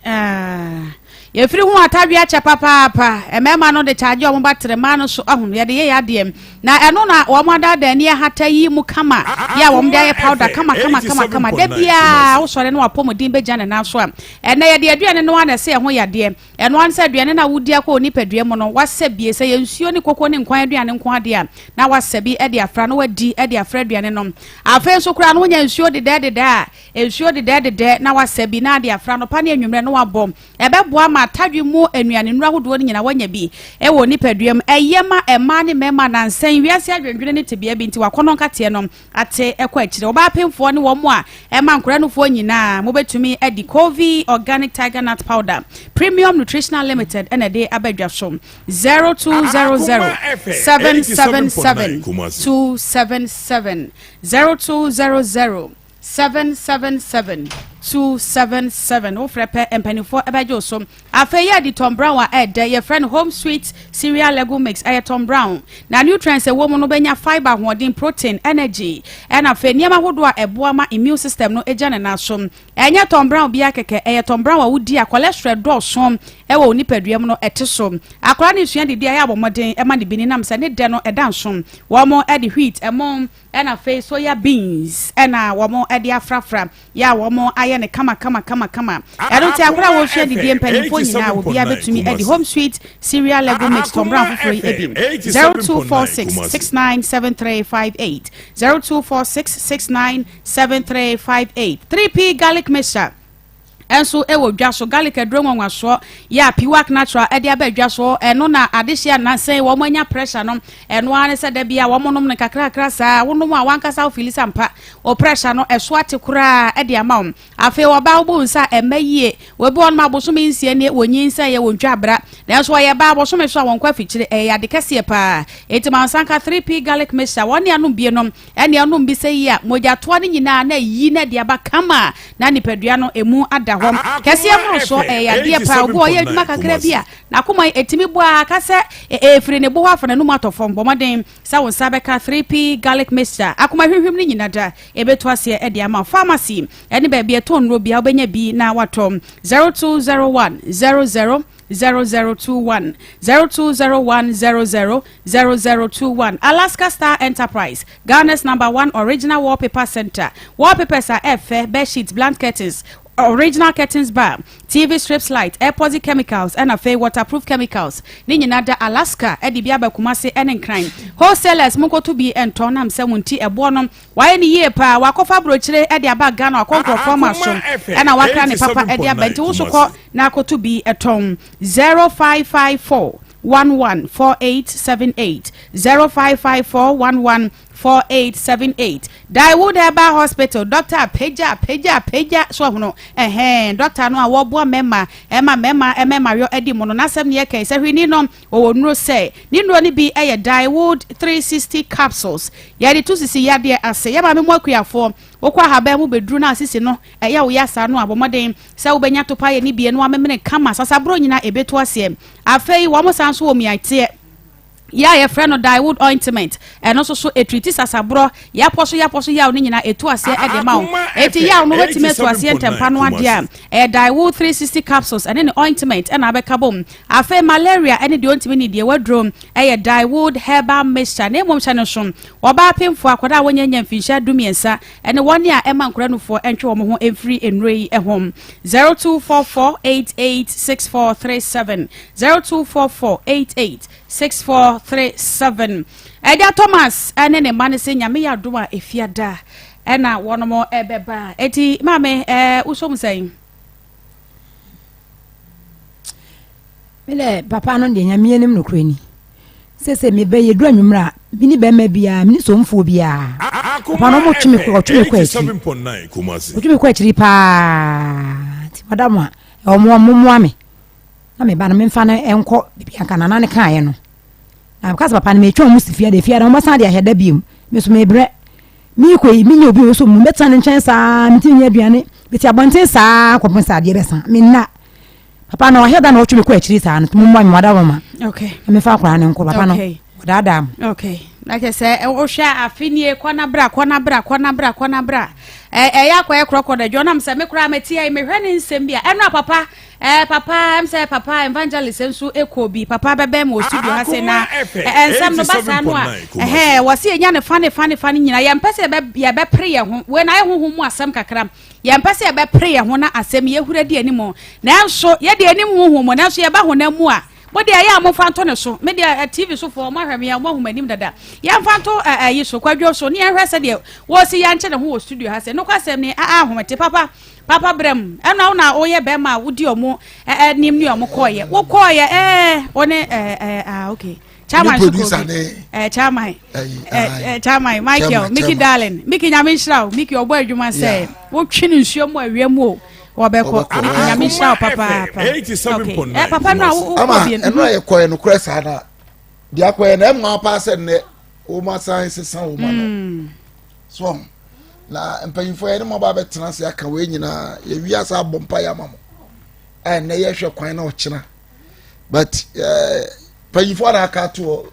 Ah, yɛfiri ho atadwe akyɛ papaapa. Mmarima no de kyaagye wɔn ba tere mmaa no so ahono yɛde yɛ yadeɛ. Na ɛno na wɔn adaadaa ani ahata yi mu kama yɛ a wɔn de ayɛ powder kama kama kama kama. Da biara wosɔre na wapɔmuden bɛgya ne nan so a ɛnɛ yɛde aduane no ara na ɛsɛ ɛho yadeɛ. Ɛno ara ne sɛ aduane no a wodi akɔ wo nipadua mu no, woasɛ bi. Sɛ ɛyɛ nsuo ne koko ne nkwan aduane nko ara deɛ a, na woasɛ bi de afra na woadi de afra aduane no. Afei nso koraa no, wonya nsuo dedɛɛdedɛɛ a, nsuo dedɛɛdedɛɛ na woasɛ bi na ade afra anɔpa ne anwummerɛ na woabɔ. Ɛbɛboa ma atadwe mu nnuanennuro ahodoɔ no nyinaa woanya bi wɔ wo nipadua mu. Ɛyɛ ma mmaa ne mmarima nnansa yi wiase adwendwene ne tebea bi nti wɔakɔnnɔ nkateɛ no ate kɔ akyire. Ɔbaa apemfoɔ ne wɔn a ɛma nkwadaa nufoɔ nyinaa, mobɛtumi adi Covey Organic Tiger Nut Powder. Premium Nutritional Limited na ɛde aba dwa so. 0200 777 277 0200 777 277. Wofrɛ pɛ, mpanimfoɔ bɛgye wo so. Afei yɛ adi Tom Brown a ɛdɛ, yɛfrɛ no Home Sweet Cereal Legume Mix. Ɛyɛ Tom Brown, na nutrients a ɛwɔ mu no bɛnya fibre, ahoɔden, protein, energy, ɛna afei nneɛma ahodoɔ a ɛboa ma immune system no gya ne nan so. Ɛnyɛ Tom Brown biara kɛkɛ, ɛyɛ Tom Brown a wodi a cholesterol dɔɔso wɔ wo nipadua mu no ɛte so. Akwadaa no resua didi a, ɛyɛ a bɔ mmɔden ma no bi ne nam sɛ ne dɛ no ɛda nso. Wɔde wheat, ɛmo, ɛna afei soya beans ɛna wɔde afrafra. Yɛ a wɔn ayɛ no kama kama kama kama. Ɛno nti akwadaa a wɔresua didie mpanimfoɔ nyinaa obiara bɛtumi adi Home Sweet Cereal Lego Mix Tom Brown foforɔ yi bi. 0246 697358 0246 697358 3P Garlic Mixture nso wɔ dwa so. Garlic aduro nwanwasoɔ yɛ a Piwak Natural de aba dwa so. Ɛno na adehyeɛ nnansa yi wɔn anya pressure no. Ɛno ara ne sɛ da bi a wɔn nom no kakrakra saa. Wonom a wankasa wo fili sɛ ampa wo pressure no ɛso ate koraa de ama wo. Afei ɔbaa wobɔ wo nsa a ɛmma yie. Obi wɔ hɔnom a bosome nsia nie wɔnyinsɛn yɛ wɔntwa abira. Nanso ɔyɛ baa bosome so a wɔnkɔ afikyire. Ɛyɛ ade kɛseɛ paa. Enti ma wo nsa nka 3P garlic mixture. Wɔn ne anom bie nom ɛne anom bi sɛ yie a mogyatoa no nyinaa na ayi na ɛde aba kama na nipadua no ɛmu ada hɔ. Kɛseɛ mmorosoɔ ɛyɛ yadeɛ paa. Obi wɔ hɔ ɔyɛ adwuma kakra bi a n'akoma ɛtumi bɔ ara ka sɛ ɛfiri ne bo hɔ afa n'anum atɔ fam. Bɔ mmɔden Sɛ wo nsa bɛka 3P Garlic Mixture, akoma hwimhwim no nyina da, ɛbɛtu aseɛ de ama wo. Pharmacy ne baabi a ɛtɔn nnuro biara wobɛnya bi na watɔ. 0201 00 0021 0201 00 0021 Alaska Star Enterprise, Ghana's number one original wallpaper center. Wallpapers a ɛfɛ, bed sheets, blanket curtains, original curtains bar, TV strips light, epoxy chemicals ɛna afei waterproof chemicals ne nyinaa da Alaska de bi aba Kumasi ne Nkran. Wholesalers monkoto bi ntɔ nam sɛ mo nti ɛboɔ no wayɛ no yie paa wakɔfa abrokyire de aba Ghana wakɔ nkurɔfoɔ ma so ɛna wakra ne papa de aba nti wo nso kɔ na akoto bi tɔn 0554 11 4878 0554 11 4878 Daewood Herbal Hospital Doctor apagya apagya apagya so ahono ɛhɛn doctor no a wɔboa mmarima ɛma mmarima ɛma ɛmayɔ adi mu no n'asɛm ne yɛkɛn sɛ hwini no wɔwɔ nnuro sɛ ne nnuro no bi ɛyɛ Daewood 360 capsules yɛde to sisi yadeɛ ase yɛ maame mu akuafoɔ wokɔ ahaban mu bɛduru no a sisi no ɛyɛ wo yɛ saa no a bɔ mmɔden sɛ wobɛnya topa yɛ ne bie no amemene kama sasaborɔ nyina ɛbɛtu aseɛ afei wɔn san so wɔ mmiateɛ Yɛ a yɛfrɛ no Dyewood ointment, ɛno nso so ɛtriti sasaborɔ, yapɔ so yapɔ so yaw no nyinaa ɛtu aseɛ de ma wo. Enti yaw no wobɛtumi atu aseɛ ntɛmpa no adeɛ a, ɛyɛ Dyewood 360 capsules ɛne ne ointment ɛna abɛka bom. Afei malaria ɛne deɛ ɔntumi nni deɛ waduro ɛyɛ Dyewood herbal mixture na mmom hyɛ no nso ɔbaa pemfoɔ, akwadaa a wɔnyɛ nya mfinhyia dumiɛnsa ɛne wɔn a ɛma nkwadaa nufoɔ ɛntwe wɔn ho mfiri nnuro yi ho. 0244886437 024488 6437 Agya Thomas ne ne mma no sɛ Nyame yɛ adom a Efiada na wɔnom ɛbɛba. Eti maame ɛɛ wosɔ mu sɛn? Me dɛ papa no deɛ Nyame anim nokorɛ ni. Sese mebɛ yɛduru anwummerɛ a mene bɛrima biara mene somfoɔ biara. Papa no ɔmo twe me kɔ ɔtwe me kɔ akyiri. Ɔtwe me kɔ akyiri paa. Nti madam a ɔmo ɔmo mmoa me. na me ba no memfa no nkɔ baabi anka nana no kaeɛ no na meka sɛ papa no metwa wɔn si fiada fiada wɔn bɛsan de ahyɛ da biom me so mebrɛ meekɔ yi menyɛ obi wɔ so mu mɛtena ne nkyɛn saa metumi nyɛ aduane Mete abɔnten saa kɔpem sɛ adeɛ bɛsa. Menna. Papa no ɔhyɛ da na ɔtwe me kɔ akyiri saa no. Mo mmoa me mo adaworoma. Okay. Na mefa akwadaa no nkɔ. Papa no ɔdaadaa mo. Okay. Na kyerɛ sɛ wohwɛ afe nie kɔ na bra kɔ na bra kɔ na bra kɔ na bra. Ɛyɛ akɔyɛ korɔkorɔ da dwa nam sɛ me koraa mete ayi mehwɛ ne nsɛm bi a ɛno a papa ɛɛ papa ɛm sɛ papa evangelist nso ɛkɔ bi papa bɛbɛn mu wɔ studio ha sɛ na nsɛm no ba saa no a ɛhɛn wɔsi yɛnya ne fa ne fa ne fa ne nyinaa yɛmpɛ sɛ yɛbɛpere yɛn ho wei na ayɛ honhom mu asɛm kakra Yɛmpɛ sɛ yɛbɛpere yɛn ho na asɛm yi ahuru adi anim, nanso yɛde anim honhom mu, nanso yɛba honam mu a, mo deɛ ɛyɛ a momfa nto ne so. Me deɛ TV sofoɔ, moahwɛ me a, moahu m'anim dada. Yɛmfa nto ayi so, Kwadwo so, ne yɛnhwɛ sɛdeɛ wɔresi yɛankye ne ho wɔ studio ha sɛ nokwasɛm ni, aa ahomete papa, papa brɛ mu. Ɛna wo na woyɛ bɛrima a wodi ɔmo anim ne ɔmo kɔɔyɛ. Wokɔɔyɛ ɛɛ, wo ne ɛɛ ɛɛ, ah okay. Chairman so producer ne eh chairman eh chairman Michael Mickey darling Mickey nyame nhyira wo Mickey ɔbɔ adwuma sɛ wotwe ne nsuo mu awia mu o wɔbɛkɔ Mickey nyame nhyira wo papaapa okay eh papa no a wokɔ bi ɛno a yɛkɔɛ no korɛ saa na deɛ akɔyɛ na ɛmma paa sɛ nnɛ wɔn asan sesa wɔn ano mm. so na mpanyinfoɔ yɛne mo aba abɛtena ase aka wei nyinaa yɛwi asa abɔ mpa yɛ ama mo a ɛnnɛ yɛhwɛ kwan na ɔkyena but eh, mpanyinfoɔ na aka ato hɔ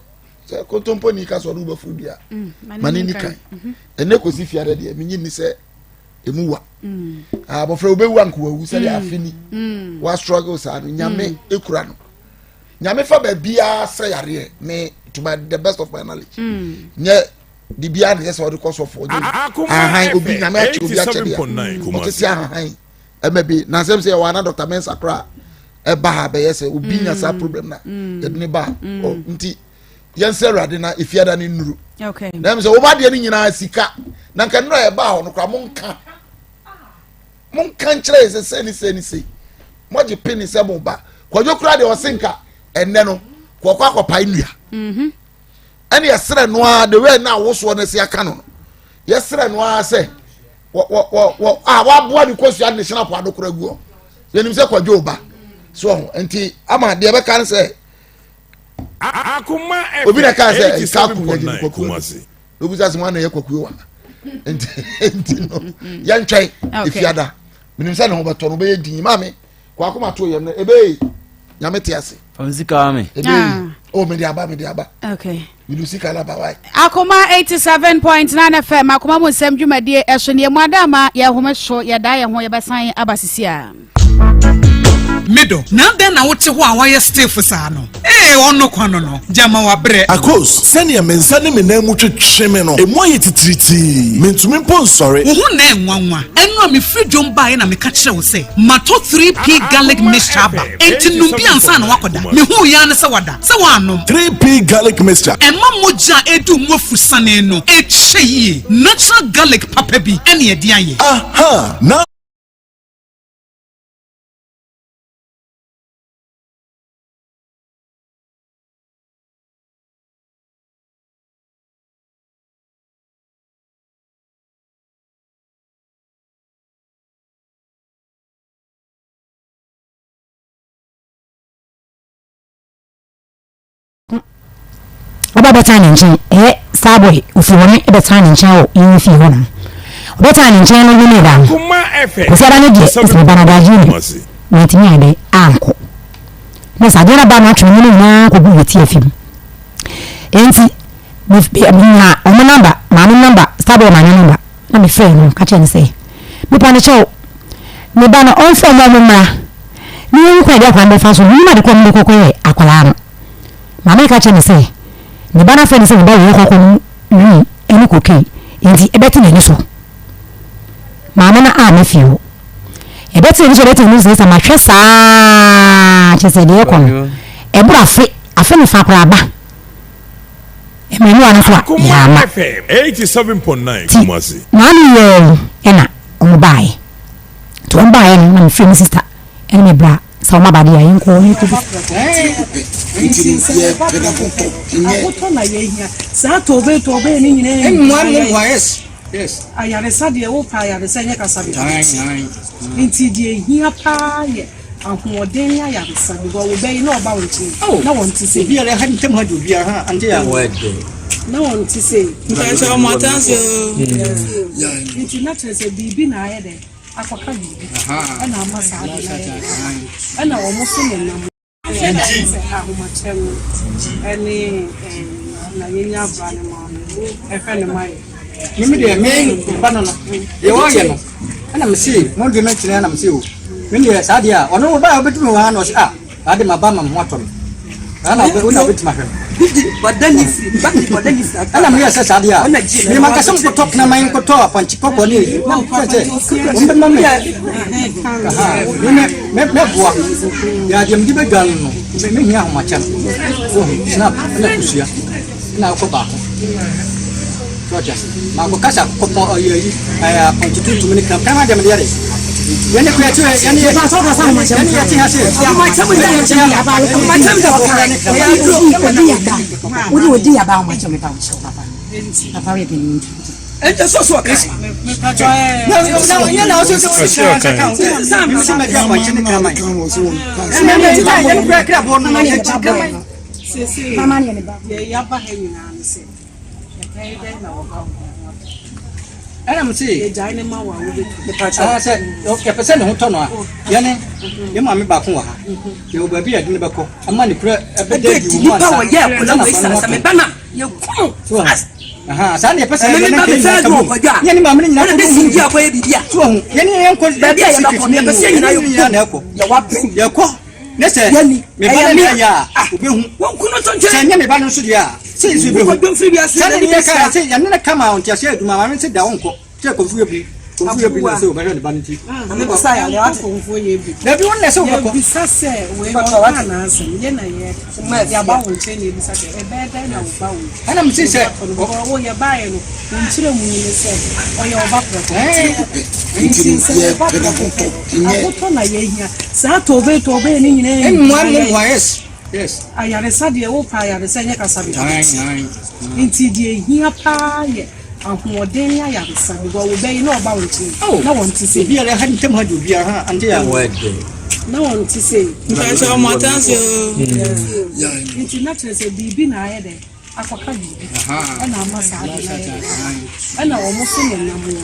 sɛ kontomponi ka sɛ ɔde wobɛforo dua mm, ma ne ni kan mhm. ɛnɛ kɔsi fiada deɛ menye nni sɛ ɛmu wa mm. ah, abɔfra wobɛwu anka wawu sɛdeɛ mm. afe ni wa struggle saa no nyame ɛkura no nyame fa baabiaa sɛ yareɛ me to my the best of my knowledge nyɛ biribiaa ne yɛ sɛ ɔde kɔ sɔfoɔ gye ahan obi nyame akyɛ obi akyɛ deɛ ɔte sɛ ahahan ɛmɛ bi na asɛm sɛ yɛwɔ ana dr mensa koraa ɛba ha bɛyɛ sɛ obi nya saa mm. problem na mm. yɛde ne ba mm. nti yɛn sɛ awurade na efiada ne nnuru na ɛmu sɛ wɔn adeɛ no nyinaa sika na nka nnura yɛ ba hɔ no koraa mo nka mo nka nkyerɛ yɛ sɛ sɛ ne sɛ ne sɛ mo agye pini sɛ mo ba kwadwo koraa deɛ ɔse nka ɛnɛ no kɔkɔ akɔpae nnua mm-hmm. ɛne yɛsrɛ no ara the way na awosoɔ no si aka no no yɛsrɛ no ara sɛ wɔ wɔ wɔ wɔ a waboa ne kosua ne hyɛn apo adokora gu hɔ yɛnim sɛ kwadwo ba so ɔho nti ama deɛ bɛka no sɛ obi na kaa sɛ nka ko yɛgye ne kwakuo no obi sɛ wɔn na yɛ kwakuo wa nti nti no yɛntwɛn efiada menim sɛ ne ho bɛtɔ no bɛyɛ din maame Kwako ma to yam no ebe nyame te ase. Fam sika me. Ebe ah. oh me de aba me de aba. Okay. Me do sika la ba wai. Akoma 87.9 FM akoma mu nsɛm dwumadie ɛso ne emu adama yɛ home so yɛ da yɛ ho yɛbɛsan aba sisi a. Middle, na dɛn na wote hɔ a woayɛ stiff saa no? Ee, ɔno kwa no no, gyama wabrɛ. Akos, sɛnea me nsa ne me nan mu twetwe me no, emu ayɛ titiritii. Mintumi mpo nsɔre. Wo ho nnɛ nwanwa. Ɛno a mefiri dwom baeɛ na meka kyerɛɛ wo sɛ matɔ 3P Garlic Mixture aba, enti nom bi ansa na woakɔda. Mehuu yi ara ne sɛ woada, sɛ woannom. 3P Garlic Mixture. Ɛma mogya a ɛredi wo mu afusane no kyɛ yie. Natural garlic papa bi na yɛde ayɛ. Aha! Na. Ɔba bɛtena ne nkyɛn ɛyɛ saa boy ofiri hɔ no bɛtena ne nkyɛn wɔ yɛn fie hɔ nom ɔbɛtena ne nkyɛn no yɛn da no kɔsi ada no deɛ ɛsɛ meba no adagye mu wantumi ayɛ dɛ ankɔ na sɛ adeɛ no ba no atwe ne nyinaa kɔgu yɛ ti afi mu enti menya ɔmo namba maame namba star boy maame namba na mefrɛ no ka kyerɛ no sɛ mepa no kyɛw me ba no ɔmfa ɔmo ɔmo mmra na yɛnhu kwan a yɛde akwadaa no bɛfa so menim ade kɔ ɔmo de kɔkɔyɛ akwadaa no Maame no ka kyerɛɛ me sɛ ne ba no afrɛ no sɛ ne ba wei akɔ akɔnom wii ne cocaine enti ɛbɛte n'ani so. Maame no amma fie hɔ. Ɛbɛte n'ani so ɛbɛte n'ani so sɛ mahwɛ saa kyerɛ sɛ deɛ ɛkɔ no ɛboro afe afe ne fa koraa ba mmamuwa no nso a yɛama ti maame yɛɛ ɛna wɔn baeɛ nti wɔn baeɛ no na mefrɛ me sista ɛne me bra Sɛ wɔn aba deɛ a, yɛnkɔ hɔ na yɛnkɔbisa. Ahotɔ na yɛhia. Saa toobee toobee ne nyinaa mmoa yɛn. Ayaresa deɛ wopɛ ayaresa nyɛ kasa bebree. Nti deɛ ehia paa yɛ ahoɔden ne ayaresa because wo bɛyi na ɔba wo nkyɛn na wɔn ti sei. Obiara ha ntɛm ha de obiara ha ante ya. Na wɔn ti sei. Mpakyɛ wɔn atansi o. Nti na kyerɛ sɛ biribi na ayɛ dɛ. akɔka biribi ɛna ama saa ade no ayɛ ɛna wɔn so ne nam sɛ ahomakyɛ no ɛne na yɛnya abra no ma no ɛhwɛ ne ma yɛ. Mimi deɛ me ba no no deɛ wɔyɛ no ɛna me se mo de me kyerɛ ɛna me se o me deɛ saa deɛ a ɔno ɔba a ɔbɛtumi wɔ ha na ɔse ah ade ma ba ma me ho atɔ me ɛna ɔbɛ ɔna ɔbɛtumi ahwɛ me ɛna meyɛ sɛ saa deɛ a me mankasa mekɔtɔ kraman nkɔtɔ apɔnkye kɔkɔɔ ne ayi na mekɔtɔ sɛ wɔmbɛma me me mɛboa yɛ adeɛ mede bɛdwa no no mehia ahomakyɛm wohu snap ɛna kosua na akokɔ baako. So ɔte ase? Maakɔ kasa akokɔ ɔyɛ ayi ɛyɛ apɔnkye tuntum ne kram kram deɛ mede yɛ de. Yɛn ne kura kyerɛ yɛn ne yɛ yɛn ne yɛ te ha se. Ahomakyɛm deɛ ahomakyɛm deɛ ɔka ne kram. Odi yaba. Wodi odi yaba ahomakyɛm ba wo kyɛw papa. Papa yɛ bɛn nti. Ɛnti so so ɔka. Na na yɛn na ɔsɛ sɛ ɔde kra ka ho. Mimi sɛ mɛdi apɔnkye ne kraman. Ɛmɛ mɛ ti yɛn kura kra bɔ no yɛn ti kraman. Seesei deɛ yɛaba ha nyinaa ne sɛ, ɛbɛyɛ dɛn na wɔba wo ho atɔ? Ɛna mo se yɛgyae ne ma wo a wobɛtumi. Ah, sɛ yɛpɛ sɛ ne ho tɔ no a, yɛne yɛ maame baako wɔ ha. Yɛwɔ baabi a yɛde no bɛkɔ ama ne kura ɛbɛda adi wɔ mu ansa. Nipa wɔyɛ akwadaa wei sɛ sɛ meba na yɛkum So fast. Aha, saa na yɛpɛ sɛ Ɛmɛ yɛne meba nka me nyinaa fɛ ka du bom. ɔkwadwo a Yɛne maame no nyinaa ɛna kɔ bɛsi bom. gye akɔyɛ biribi a So ho, yɛne yɛnkɔ baabi a secret yɛbɛkɔ ne yɛpɛ sɛ yɛne nyinaa nyinaa na ɛkɔ. yɛwɔ abɛn Yɛkɔ. Ne sɛ Yɛni, me ba ɛyɛ no me na a, ɛyɛ a, ah, obehu. wɔnku no nto nkyɛn. Sɛ ɛnyɛ me ba no nso deɛ a, sɛ nso ebehu. Wokɔ dwom firi wiase Sɛ na ne nipa yɛ kaa sika. sɛ yɛne no ka ma ɔnteaseɛ adwuma maame sɛ da wonkɔ sɛ kɔmfo yɛ bi kɔmfo yɛ bi na sɛ ɔbɛhwɛ ne ba no nti. Maame basa yɛ adeɛ wate. Kɔmfoɔ yɛ bi. Dabi wo na sɛ wobɛkɔ. Yɛbisa sɛ wei Wobɛkɔ ɔka wate. n'asɛm yɛ na yɛka. Mma afie Yɛaba a. wo nkyɛn na yɛbisa sɛ ɛbɛyɛ dɛn na wo ba wei. Ɛna mese sɛ Wobɛkɔ no because wo yɛbaeɛ no wo nkyerɛmu ne sɛ ɔyɛ wo ba prɛko pɛ. Nti Nti no sɛ wo ba yɛpɛ prɛko n'ahotɔ pɛ nyɛ. ahotɔ na yɛhia. Saa toobee toobee no nyinaa Mmoa nhia no yɛn. mmoa yes yes. Ayaresa deɛ wopɛ ayaresa nyɛ kasa bebree. Ae ae. Nti deɛ ehia paa yɛ ahoɔden ne ayaresa because wo bɛ yi na ɔba wo nkyɛn Oh, na wɔn te sei. Obiara ha ntɛm ha de obiara ha ante ya. Na wɔn te sei. Mpakyɛ ɔmo atanse o. Nti na kyerɛ sɛ biribi na ayɛ dɛ akɔka biribi ɛna ama saa ade no ayɛ dɛ ɛna wɔn so na nam wɔn.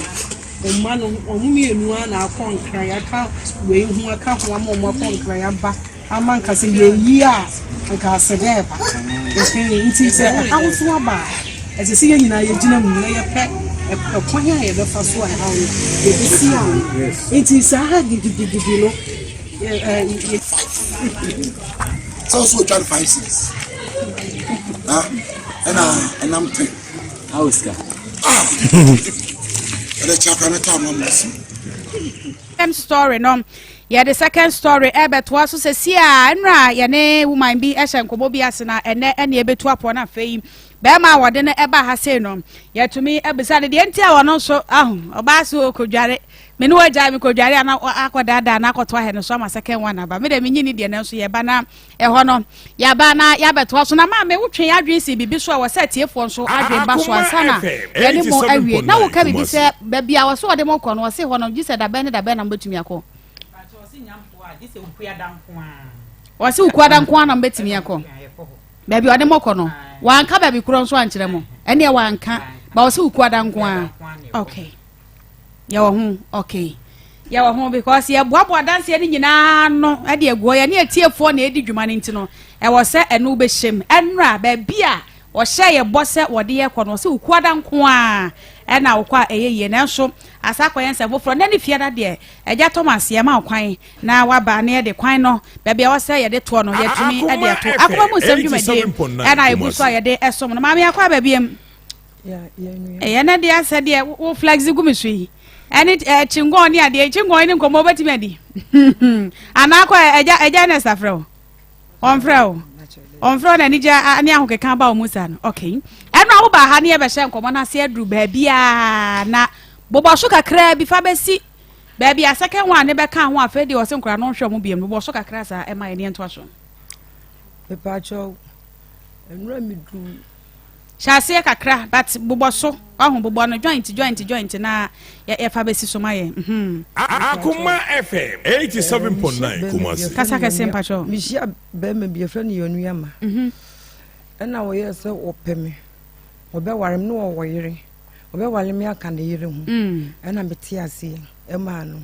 Mma no, wɔn mmienu ara na akɔ nkran aka wei ho aka ho ama wɔn akɔ nkran aba ama nka sɛ yɛyi a nka aseda ɛba nti sɛ ɛhaw nso aba a ɛsɛ sɛ yɛn nyinaa yɛgyina mu na yɛpɛ ɛkwan a yɛbɛfa so a ɛhaw no yɛbɛsi ano nti saa gidigidigidi no sɛ ɔsɛ ɔtwa no 5 cities ɛna ɛnam 10 Awo sika. Ah! Ɛdɛ kyɛ akora mɛtɔ ama mo asi. Second story no yɛde second story ɛbɛtoa so sɛsi a nnora yɛne woman bi ɛhyɛ nkɔmmɔ bi ase na ɛnɛ ɛne ɛbɛtu apɔ no afei bɛrima a wɔde no ɛba ha sei no yɛtumi abisa no deɛ nti a wɔno nso aho ɔbaa so ɔkɔdware me ne wagyae me kɔdware a na akɔdaadaa na akɔto ahɛ no so ama second one aba me deɛ menyi ne deɛ nanso yɛba na Ɛhɔ no, yɛaba na yɛabɛtoa so. Na maame, wotwe yɛn adwene si biribi so a ɛwɔ sɛ atiefoɔ nso adwene ba so ansa na yɛne mo awie. Na woka biribi sɛ baabi a wɔse wɔde mo kɔ no, wɔse hɔ no, gye sɛ dabɛn ne dabɛn na mobɛtumi akɔ. Wɔse Wukuada nko ara na mobɛtumi akɔ. Baabi a ɔde mo kɔ no, wanka baabi korɔ nso ankyerɛ mo. Ɛneɛ wanka, ba wɔse Wukuada nko ara. Okay. Yɛwɔ ho okay. Yɛwɔ ho because yɛboaboa adanseɛ no nyinaa no de agu hɔ. Yɛne atiefoɔ na ɛdi dwuma no nti no, ɛwɔ sɛ ɛno bɛhyɛm. Ɛnora baabi a wɔhyɛ yɛ bɔ sɛ wɔde yɛ kɔ no, wɔsɛ Wukuada nko a ɛna wokɔ a ɛyɛ yie. Nanso asa akɔyɛ nsɛm foforɔ. Nɛ ne fiada deɛ, Agya Thomas yɛma wo kwan na waba na yɛde kwan no baabi a ɛwɔ sɛ yɛde toɔ no yɛtumi de ato. Akoma mu nsɛm dwumadie ɛna ɛgu so a yɛde ɛsom no. Maame akɔ aba biem. Ɛyɛ na deɛ asɛ deɛ wo flex gu me so yi ɛne kyingɔn ne adeɛ kyingɔn ne nkɔmmɔ wobɛtumi adi anaa kɔ ɛgya ɛgya Ernest afrɛ wo ɔmfrɛ wo ɔmfrɛ wo na anigye ne ahokeka ba wo mu saa no okay ɛno a wobaa ha ne yɛbɛhyɛ nkɔmmɔ no ase aduru baabiaa na bobɔ so kakraa bi fa bɛsi baabi a second one ne bɛka ho afei deɛ ɔse nkora no nhwɛ mo biam bobɔ so kakra saa ɛma yɛne yɛntoa so mepaakyɛw nnura meduru Hyɛ aseɛ kakra but bobɔ so wahu bobɔ no joint joint joint na yɛfa bɛsi so ma yɛn mhm. Akoma FM 87.9 Kumasi. Kasa kɛse mpakyɛw. Mehyia bɛrima bi yɛfrɛ no Yɔnuama mhm. ɛna wɔyɛɛ sɛ wɔpɛ me wɔbɛware me ne wɔwɔ yere wɔbɛware me aka ne yere ho mm. ɛna mete aseɛ ɛmaa no.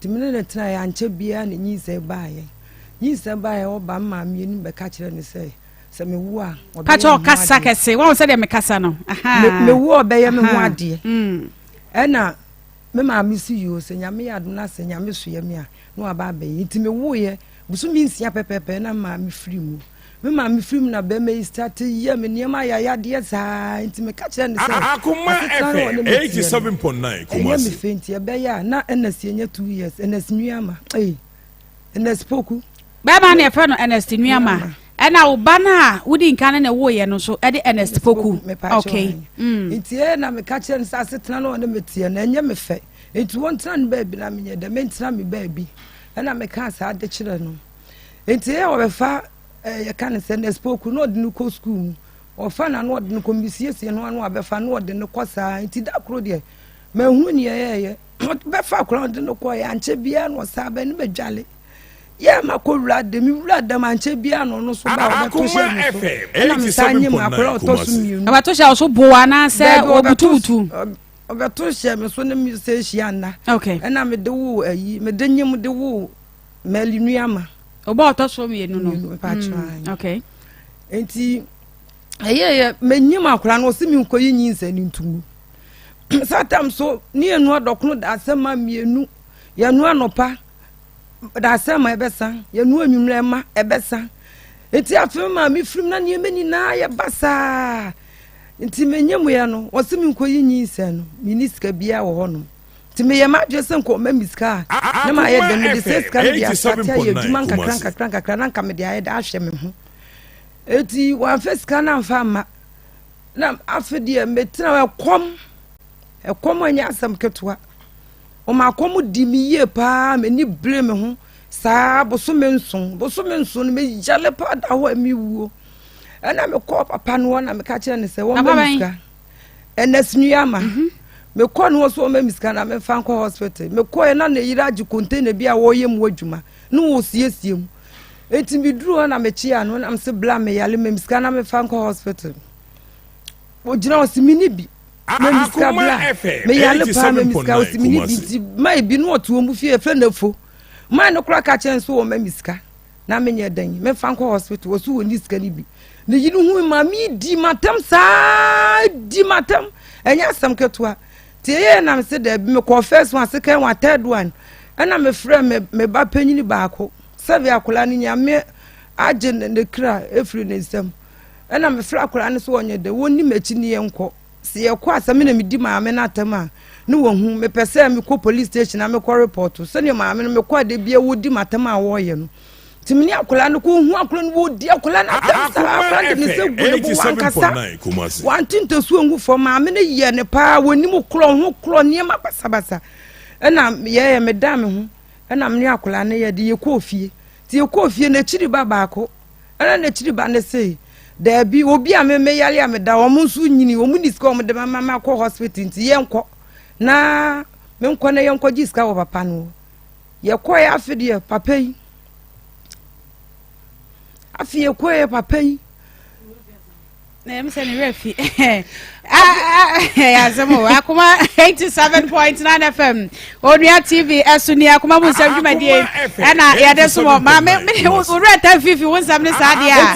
Nti me ne no tenaeɛ, ankyɛ biara na nyinsɛn baeɛ. Nyinsɛn baeɛ, ɔba me maame anim bɛka kyerɛɛ no sɛ, sɛ mewo a, ɔbɛyɛ Pakyɛ me ho ɔkasa adeɛ. kɛse, wahu sɛdeɛ mekasa no. Me, mewo a ɔbɛyɛ me ho Ahaa. adeɛ. Mm. Ɛna me maame si yoo, sɛ Nyame yɛ adom na sɛ Nyame soɛ me a, na waba abɛyɛ. Nti mewoeɛ, bosome nsia pɛpɛɛpɛ na me maame firi mu. Me maame firi mu na bɛrima yi starte yɛ me nneɛma ayayadeɛ saa nti meka kyerɛ no sɛ Akoma asetena no FM ɔne me teɛ no 87.9 ɛnyɛ me Kumasi. fɛ nti ɛbɛyɛ a na Ernest yɛnya 2 years Ernest Nuama ei Ernest Poku Bɛrima no yɛfrɛ no Ernest Nuama ɛna wo ba no a wodi nkan ne ne woeɛ no nso ɛde Ernest Poku. Okay. Mm. Nti ɛyɛ na meka kyerɛ no sɛ asetena no ɔne me teɛ no ɛnyɛ me fɛ nti wɔntena ne baabi na menyɛ dɛ mentena me baabi ɛna mekaa saa de kyerɛ no. Nti ɛyɛ wɔbɛfa ɛɛ yɛka no sɛ nurse poku na ɔde no kɔ sukuu mu ɔfa na na ɔde no kɔ mesiesie no ano abɛfa na ɔde no kɔ saa nti da koro deɛ mahu nea ɛyɛɛyɛ bɛfa akora ɔde no kɔ yɛ ankyɛ biara na ɔsaa bɛ ne bɛdwale yɛ ma kɔ wura dɛm wura dɛm ankyɛ biara na ɔno so ba ɔbɛto hyɛ me so ɛna me saa nye mu akora ɔtɔ so mmienu ɔbɛto hyɛ ɔso bo anaasɛ ɔbutubutu ɔbɛto hyɛ me so ne me sɛ hyia nna ɛna mede wo ayi mede nye mu de wo Mɛli Nuama. Ɔba ɔtɔ so mmienu no. Mmienu mpakyɛ. Mm, okay. Nti ɛyɛ yɛ menyim akora no ɔsi mi nkɔyi nyinsɛn ne ntumu. Satam so ne yɛnu adɔkono da asɛm ma mmienu yɛnu anɔpa da asɛm ma ɛbɛsa yɛnu anwummerɛ ma ɛbɛsa. Nti afei maa me firim na nneɛma nyinaa yɛ basaa. Nti menyim yɛ no ɔsi mi nkɔyi nyinsɛn no menni sika biara wɔ hɔnom. Nti meyɛ m'adwene sɛ nka ɔma me sika a na mayɛ dɛn mede sɛ sika no de asate ayɛ adwuma nkakra nkakra nkakra na nka mede ayɛ dɛ ahwɛ me ho eti wɔamfa sika no amfa amma na afe deɛ metena ɛkɔm ɛkɔm ɛnyɛ asɛm ketewa wɔn akɔm di me yie paa m'ani bere me ho saa bosome nson bosome nson no meyale paa da hɔ a mewuo ɛna mekɔɔ papa no hɔ na meka kyerɛ no sɛ wɔmma me sika ɛnɛ sinua mhm. mekɔ ne hɔ so ɔma me sika na memfa nkɔ hospital mekɔɛ na ne yere agye container bi a wɔyɛ mu adwuma ne wɔsiesie mu enti meduru hɔ na mekyea no nam se bla meyale ma me sika na memfa nkɔ hospital ogyina hɔ se mene bi ma me sika bla meyale paa ma me sika ɔse mene bi nti ma ebi ne ɔte wɔn mu fie ɛfɛ nafo maa ne kora ka kyɛn so wɔ ma me sika na menyɛ dɛn memfa nkɔ hospital wɔ so wɔ ni sika no bi ne yere hu ma me di matam saa di matam ɛnyɛ asɛm ketewa nti ɛyɛ nam sɛ daabi mekɔɔ first one second one third one ɛna mefrɛ me me ba panyini baako sɛbi akwadaa no nyame agye ne kra efiri ne nsam ɛna mefrɛ akwadaa no so ɔnyɛ dɛ wɔnni m'akyi ne yɛn nkɔ Sɛ yɛkɔ a, sɛ me na medi maame no atɛm a, ne wahu. Mepɛ sɛ mekɔ police station na mekɔ report. Sɛdeɛ maame no mekɔ a da biara wɔdi m'atɛm a wɔreyɛ no. Nti me ne akwadaa no kɔhu akwadaa no wɔdi akwadaa no atɛm saa. Akwadaa no de ne nsa gu ne bo wankasa. Wante ntasuo ngu fam. Maame no yɛ ne paa. Wɔnim korɔ ho korɔ nneɛma basabasa. Ɛna yɛyɛ medan me ho. Ɛna me ne akwadaa no yɛ de yɛkɔɔ fie. Nti yɛkɔɔ fie no akyiri ba baako. Ɛna n'akyiri ba no se, Daabi, obi a me meyare a meda wɔn nso nyini, wɔn ni sika wɔn de ma ma kɔ hospital nti yɛnkɔ na menkɔ na yɛnkɔ gye sika wɔ papa no. Yɛkɔɛ afe deɛ papa yi, afe yɛkɔɛ papa yi. Na ɛm sɛ ne werɛ fi asɛm o akoma 87.9 fm onua tv ɛso ni akoma mu nsɛm dwumadie ɛna yɛde so wɔ maame mene wo werɛ ta fifi wo nsɛm ne saa deɛ a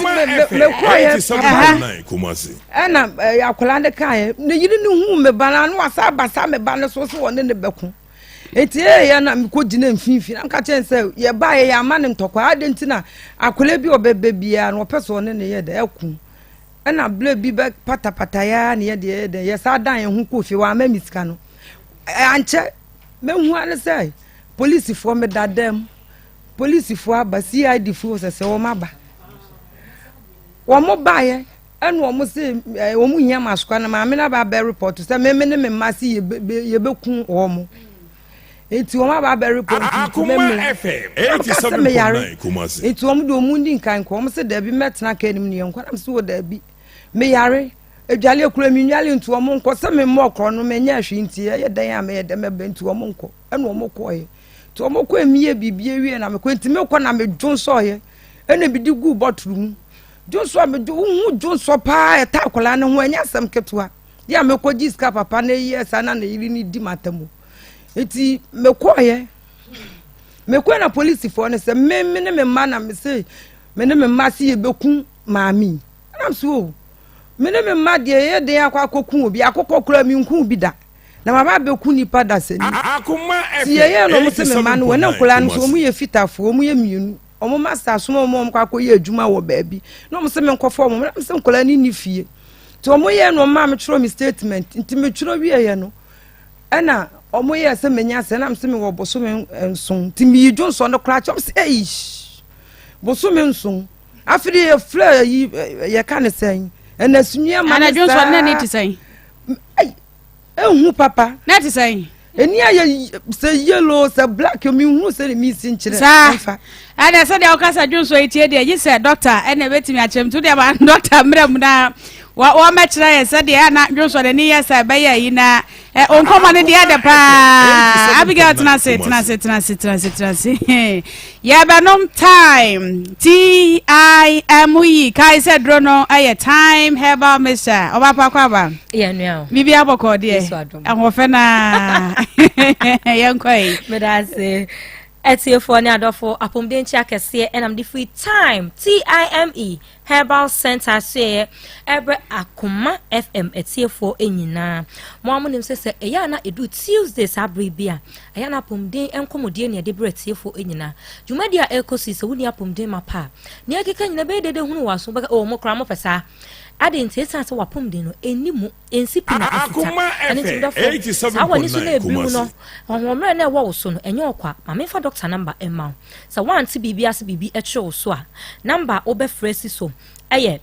mekɔyɛ ɛna akwadaa no kaeɛ ne yere no hu me ba no ano wasa abasa me ba no so so wɔne ne bɛko nti ɛyɛ na mekɔ gyina mfimfini na meka kyɛn sɛ yɛbaeɛ yɛ ama ne ntɔkwa adɛn nti na akwadaa bi ɔbɛbɛ biara no ɔpɛ sɛ ɔne ne yɛ dɛ ɛko Ɛna berɛ bi bɛ patapataeɛ ara ne yɛdeɛ yɛ dɛn yɛsaa dan yɛn ho kɔɔ fie wɔamma me sika no ankyɛ mɛhu ara ne sɛ polisifoɔ meda dɛm polisifoɔ aba cid foɔ sɛ sɛ wɔn aba wɔn baeɛ ɛna wɔn se ɛɛ wɔn hia ma asokwa na maame no aba abɛ report sɛ meme ne me mma se yɛbɛ yɛbɛku wɔn. Nti wɔn aba abɛ report nti mɛmla. Ɛna meka sɛ meyare. Nti wɔn de wɔn ndi nkan kɔ. Wɔn sɛ daabi mɛtena kaa anim ne yɛn nkɔ. Na mese wɔ daabi. Meyare. Adwale kura mi nwale nti wɔn nkɔ. Sɛ me mmɔ korɔ no menyɛ hwee nti ɛyɛ dɛn a mɛyɛ dɛ mɛbɛ nti wɔn nkɔ. Ɛna wɔn kɔɔɛ. Nti wɔn kɔɛ meyɛ biribi awie na mekɔ. Nti mekɔ na medwo nsɔɔyɛ. Ɛna mede guu bɔtoro mu. Dwonsɔ a medwo wohu dwonsɔ paa ɛta akwadaa no ho ɛnyɛ asɛm ketewa. Yɛ a mekɔgye sika papa na ɛyɛ saa na ne yere no di m'atam. Nti mekɔɔyɛ. Mekɔe na polisifoɔ no sɛ me me ne me mma na me se me ne me mma se yɛbɛku maame yi. Ɛna me so o me ne me mma deɛ yɛyɛ den akɔ akɔku obi akokɔ koraa menku bi da na maba abɛku nipa da sɛ ni. Ti yɛyɛ no ɔmo se me mma no wɔ ne nkɔlaa no so ɔmo yɛ fitafoɔ ɔmo yɛ mmienu ɔmo masta asoma ɔmo ɔmo kɔ akɔyɛ adwuma wɔ baabi na ɔmo se me nkɔfa ɔmo na me se nkɔlaa no nni fie nti ɔmo yɛ no ɔmo maa me twerɛ me statement nti me twerɛ wieɛ no ɛna ɔmo yɛ sɛ menya sɛ na mesɛ mewɔ bosome nson nti meyi dwonsɔ no koraa kyɛm sɛ eish bosome nson afei de yɛfrɛ yi yɛka ne sɛn ɛna sunua ma ne saa dwonsɔ ne te sɛn ehu papa na te sɛn ɛni ayɛ sɛ yellow sɛ black mi hu sɛ ne mi si nkyerɛ saa ɛna sɛ deɛ ɔka sɛ dwonsɔ yi tie deɛ gye sɛ dɔkta ɛna ɛbɛtumi akyerɛ mu to deɛ ma dɔkta mmerɛ mu na wɔmɛkyerɛ yɛ sɛ deɛ ana dwonsɔ n'ani yɛ sɛ ɛbɛyɛ yi na ɛ nkɔmɔ no deɛ ɛdɛ paa Abigail tena ase tena ase tena ase tena ase tena ase yɛbɛnom time T I M E kae sɛ duro no ɛyɛ time herbal mixture ɔba pa kɔ aba biribi abɔkɔ deɛ ahoɔfɛ naa yɛnkɔ yi. Meda ase. Atiefoɔ ne adɔfo, apɔmuden nkyia kɛseɛ ɛna mede firi Time, T-I-M-E, Herbal Center asoɛeɛ ɛbrɛ Akoma FM atiefoɔ nyinaa. Mo a monim sɛ sɛ ɛyɛ a na ɛduru Tuesday saa bere bi a, ɛyɛ na apɔmuden nkɔmmɔdie ne ɛde brɛ atiefoɔ nyinaa. Dwumadie a ɛrekɔ so yi, sɛ wonni apɔmuden mapa a, nea ɛkeka nyinaa bɛyɛ dede hunu wɔ aso, wobɛka, oh, mo koraa mopɛ saa. Adɛn nti? Ɛsiane sɛ w'apɔmuden no ɛnni mu. Ɛnsi pi na ɛfita. Ɛno nti, me dɔfo, saa w'ani so na ɛbiri mu no, ahoɔmmerɛ no a ɛwɔ wo so no, ɛnyɛ ɔkwa. Ma memfa dɔkta nɔmba mma wo. Sɛ woante biribi ase biribi kyere wo so a, nɔmba a wobɛfrɛ asi so yɛ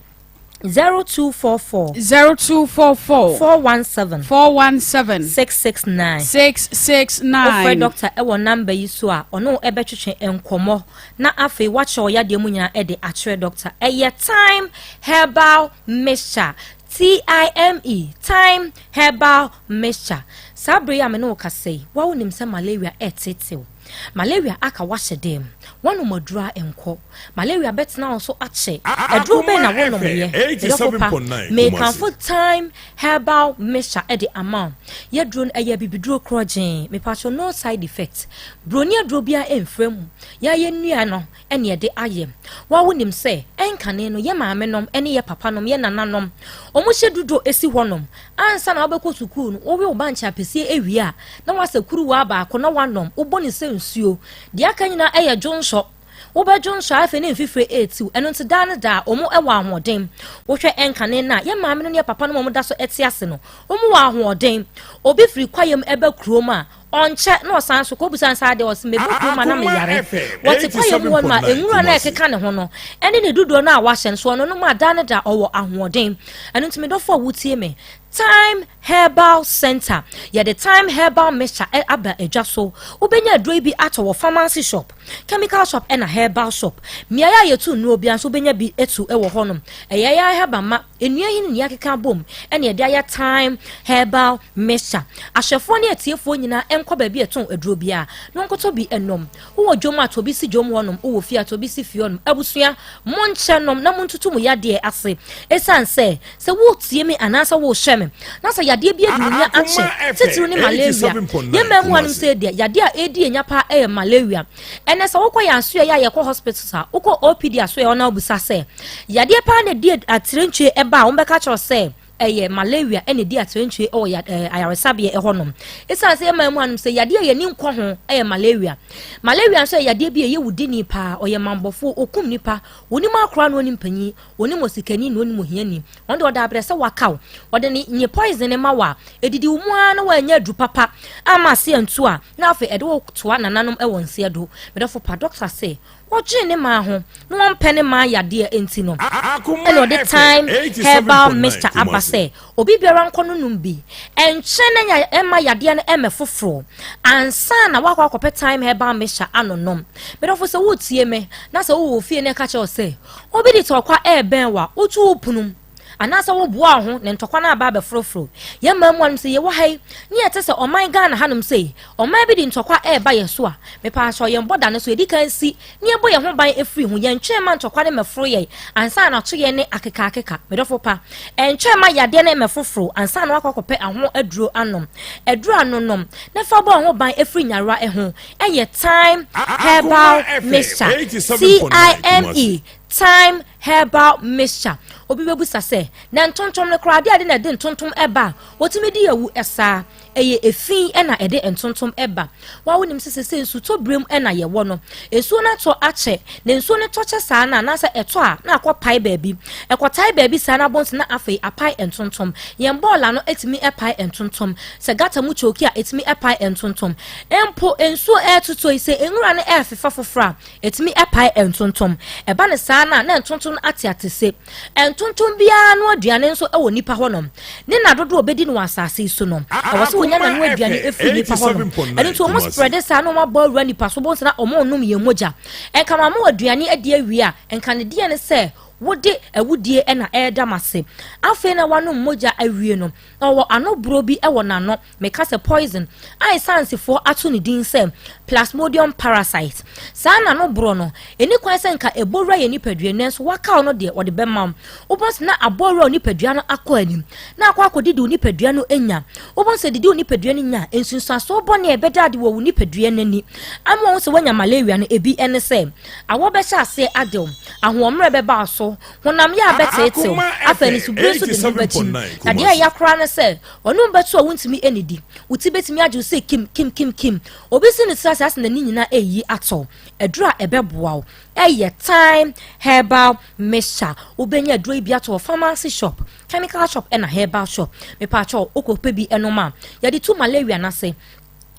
0244. 0244. 417. 417. 669. 669. Wofrɛ dɔkta wɔ nɔmba yi so a, ɔne wo bɛtwetwe nkɔmmɔ na afei woakyerɛ wo yadeɛ mu nyinaa de akyerɛ dɔkta. Ɛyɛ Thyme Herbal Mixture. TIME, Thyme Herbal Mixture. Saa bere yi a me ne wo kasa yi, wo a wunim sɛ malaria reteetew. Malaria aka wo ahyɛ dam. Woanom aduru a ɛnkɔ. Malaria bɛtena wo so akyɛ. Aduru bɛn na wonomyɛ? Me dɔfo pa, mekamfo Thyme Herbal Mixture de ama wo. Y'aduro no, ɛyɛ abibiduro korɔgyee. Mepakyɛw, no side effect. Buroni aduro biara mfra mu. Yɛn nnua no, ne ɛde ayɛ. Wo a wonim sɛ, ɛnkane no, yɛ maamenom ne yɛ papanom, yɛ nananom, wɔhyɛ dudo si hɔnom. Ansa na wobɛkɔ sukuu no, wowe wo bankye apɛsie awie a, na woasɛ kuruwa baako na woanom, wobɔ no sɛ nsuo. Deɛ aka nyinaa yɛ dwonsɔ. Wobɛdwonsɔ a, afei ne mfifire retiw. Ɛno nti daa ne daa, wɔn wɔ ahoɔden. Wohwɛ ɛnkane no a, yɛ maamenom ne yɛ papanom a wɔda so te ase no, wɔn wɔ ahoɔden. Obi firi kwaeɛ mu ba kurom a, Ɔnkyɛ na ɔsan so kɔ bisa no sɛ adeɛ ɔse mebɔ kurom a na meyare. Wɔte kwaeɛ mu hɔ nom a nwura no a ɛkeka ne ho no ɛne ne dudoɔ no a wahyɛ no so ɔno nom a daa ne da ɔwɔ ahoɔden. Ɛno nti me dɔfo a wotie me, Thyme Herbal Center yɛde Thyme Herbal Mixture aba adwa so. Wobɛnya aduro yi bi atɔ wɔ pharmacy shop, chemical shop ɛna herbal shop. Mmeaeɛ a yɛtu nnuro biara nso wobɛnya bi atu wɔ hɔnom. Ɛyɛ yɛn herbal ma Nnua yi ne nea akeka abom na yɛde ayɛ thyme herbal mixture. Ahwɛfoɔ ne atiefoɔ nyinaa nkɔ baabi a ɛtɔn aduro biara na wɔnkɔtɔ bi nnom. Wowɔ dwom a, tɔ bi si dwom hɔnom, wowɔ fie a, tɔ bi si fie hɔnom. Abusua, monkyɛ nom na montutu mo yadeɛ ase. Ɛsiane sɛ, sɛ woretie me anaasɛ worehwɛ me na sɛ yadeɛ bi adi wo nya akyɛ, titiriw ne malaria. Yɛn mmaa mu hanom sei deɛ, yadeɛ a ɛredi yɛn nya paa yɛ malaria. Ɛnnɛ sɛ wokɔ yɛn asoɛeɛ a yɛkɔ hospitals a, wokɔ OPD asoɛeɛ hɔ na wobisa sɛ, yadeɛ paa na ɛdi atirantwie ɛba a, wɔbɛka kyerɛ wo sɛ ɛyɛ malaria ɛna ɛdi atirantwie ɛwɔ ya ɛɛ ayaresabea ɛhɔ nom. Ɛsiane sɛ yɛn mu hanom sɛ yadeɛ a yɛni nkɔ ho ɛyɛ malaria. Malaria nso yɛ yadeɛ bi a ɛyɛ wudini paa, ɔyɛ mambɔfoɔ, ɔkum nipa, onim akora na onim panyin, onim osikani na onim ohiani. Ɔno deɛ ɔda abrɛ sɛ waka wo. Ɔde ne nye poison no ma wo a, ɛdidi wo mu ara na woannya aduru papa amma ase antu a, na afei ɛde wo toa nananom wɔ nseɛ do. Me dɔfo pa, dɔkta se ɔdwene ne maa ho na ɔmpɛ ne maa yadeɛ nti no, ɛna ɔde Thyme Herbal Mixture aba sɛ obi biara nkɔ no nom bi. Ɛnkyɛ na ɛmma yadeɛ no ɛmmɛ foforɔ ansa na woakɔ akɔpɛ Thyme Herbal Mixture anonom. Me dɔfo sɛ woretie me na sɛ wowɔ fie na ɛka kyerɛ wo sɛ obi de tɔkwa ɛrebɛn wo a, wotu wo pono mu. Anaasɛ woboa wo ho na ntɔkwa no aba abɛforoforo. Yɛn mmaa mu anom sɛ yɛwɔ ha yi ne yɛte sɛ ɔman Ghana hanom sei, ɔman bi de ntɔkwa ɛreba yɛn so a, mepaakyɛw yɛn bɔda no so yɛdi kan si na yɛbɔ yɛn ho ban firi ho. Yɛntwɛn mma ntɔkwa no mmɛforo yɛn ansa na ato yɛn ne akekaakeka. Me dɔfo pa, ɛntwɛn mma yadeɛ no mmɛfoforo ansa na woakɔ akɔpɛ aho aduro anom. Aduro a no nom na fa bɔ wo ho ban firi nyarewa ho yɛ Thyme Herbal Mixture, T-I-M-E, Thyme Herbal Mixture. Obi bɛbusa sɛ, na ntontom no koraa adeɛ ade na ɛde ntontom ba a wɔtumi di awu saa? Ɛyɛ efi na ɛde ntontom ba. Wa wonim sɛ sese nsutɔ berɛ mu na yɛwɔ no. Nsuo no atɔ akyɛ, na nsuo no tɔ kyɛ saa no anaasɛ ɛtɔ a na akɔ pae baabi. Ɛkɔtae baabi saa no abonso na afei apae ntontom. Yɛn bɔɔla no tumi pae ntontom. Sɛ gata mu kyoki a ɛtumi pae ntontom. Mpo nsuo ɛretotɔ yi sɛ nwura no ɛrefefa foforɔ a Ɛtumi pae ntontom. Ɛba no saa no a, na ntontom no ate atese. Ntontom biara no aduane nso wɔ nnipa hɔnom. Ne nna dodoɔ a ɔbɛdi no wɔ asase yi so no, ɛwɔ sɛ wɔnya n'ano aduane firi nnipa hɔnom. Ɛno nti wɔn spread saa na wɔn abɔ awura nnipa so, wobɛhu sɛ na wɔrenom yɛn mogya. Nka mama wo aduane adi awie a, nka ne deɛ ne sɛ wode awudie na ɛreda m'ase. Afei na wanom mogya awie no, ɔwɔ ano borɔ bi wɔ n'ano. Meka sɛ poison a esansefoɔ ato ne din sɛ plasmodium parasite. Saa na no borɔ no, ɛni kwan sɛ nka ɛbɔ wura yɛn nipadua nanso wakaw no deɛ wɔde bɛma wo. Wobɛhu sɛ na abɔ wura wo nipadua no akɔ anim na akɔ akɔdidi wo nipadua no nya. Wobɛhu sɛ didi wo nipadua no nya a, nsunsuansoɔ bɔne a ɛbɛda adi wɔ wo nipadua no ani ama wahu sɛ woanya malaria no ebi ne sɛ awɔ bɛhyɛ aseɛ ade wo, ahoɔmmerɛ bɛba wo so, honam yɛ a bɛteetew, afei anisobire nso de ne ho bɛkyim. Na deɛ ɛya koraa ne sɛ Ɔne wo bɛto a wontumi nnidi. Wo ti betumi agye wo sɛ kim, kim, kim, kim. Obi si ne tiri ase asɛ n'ani nyinaa reyi atɔ. Aduru a ɛbɛboa wo yɛ Thyme Herbal Mixture. Wobɛnya aduro yi bi ato wɔ pharmacy shop, chemical shop ɛna herbal shop. Mepaakyɛw, wokɔpɛ bi nom a, yɛde tu malaria no ase.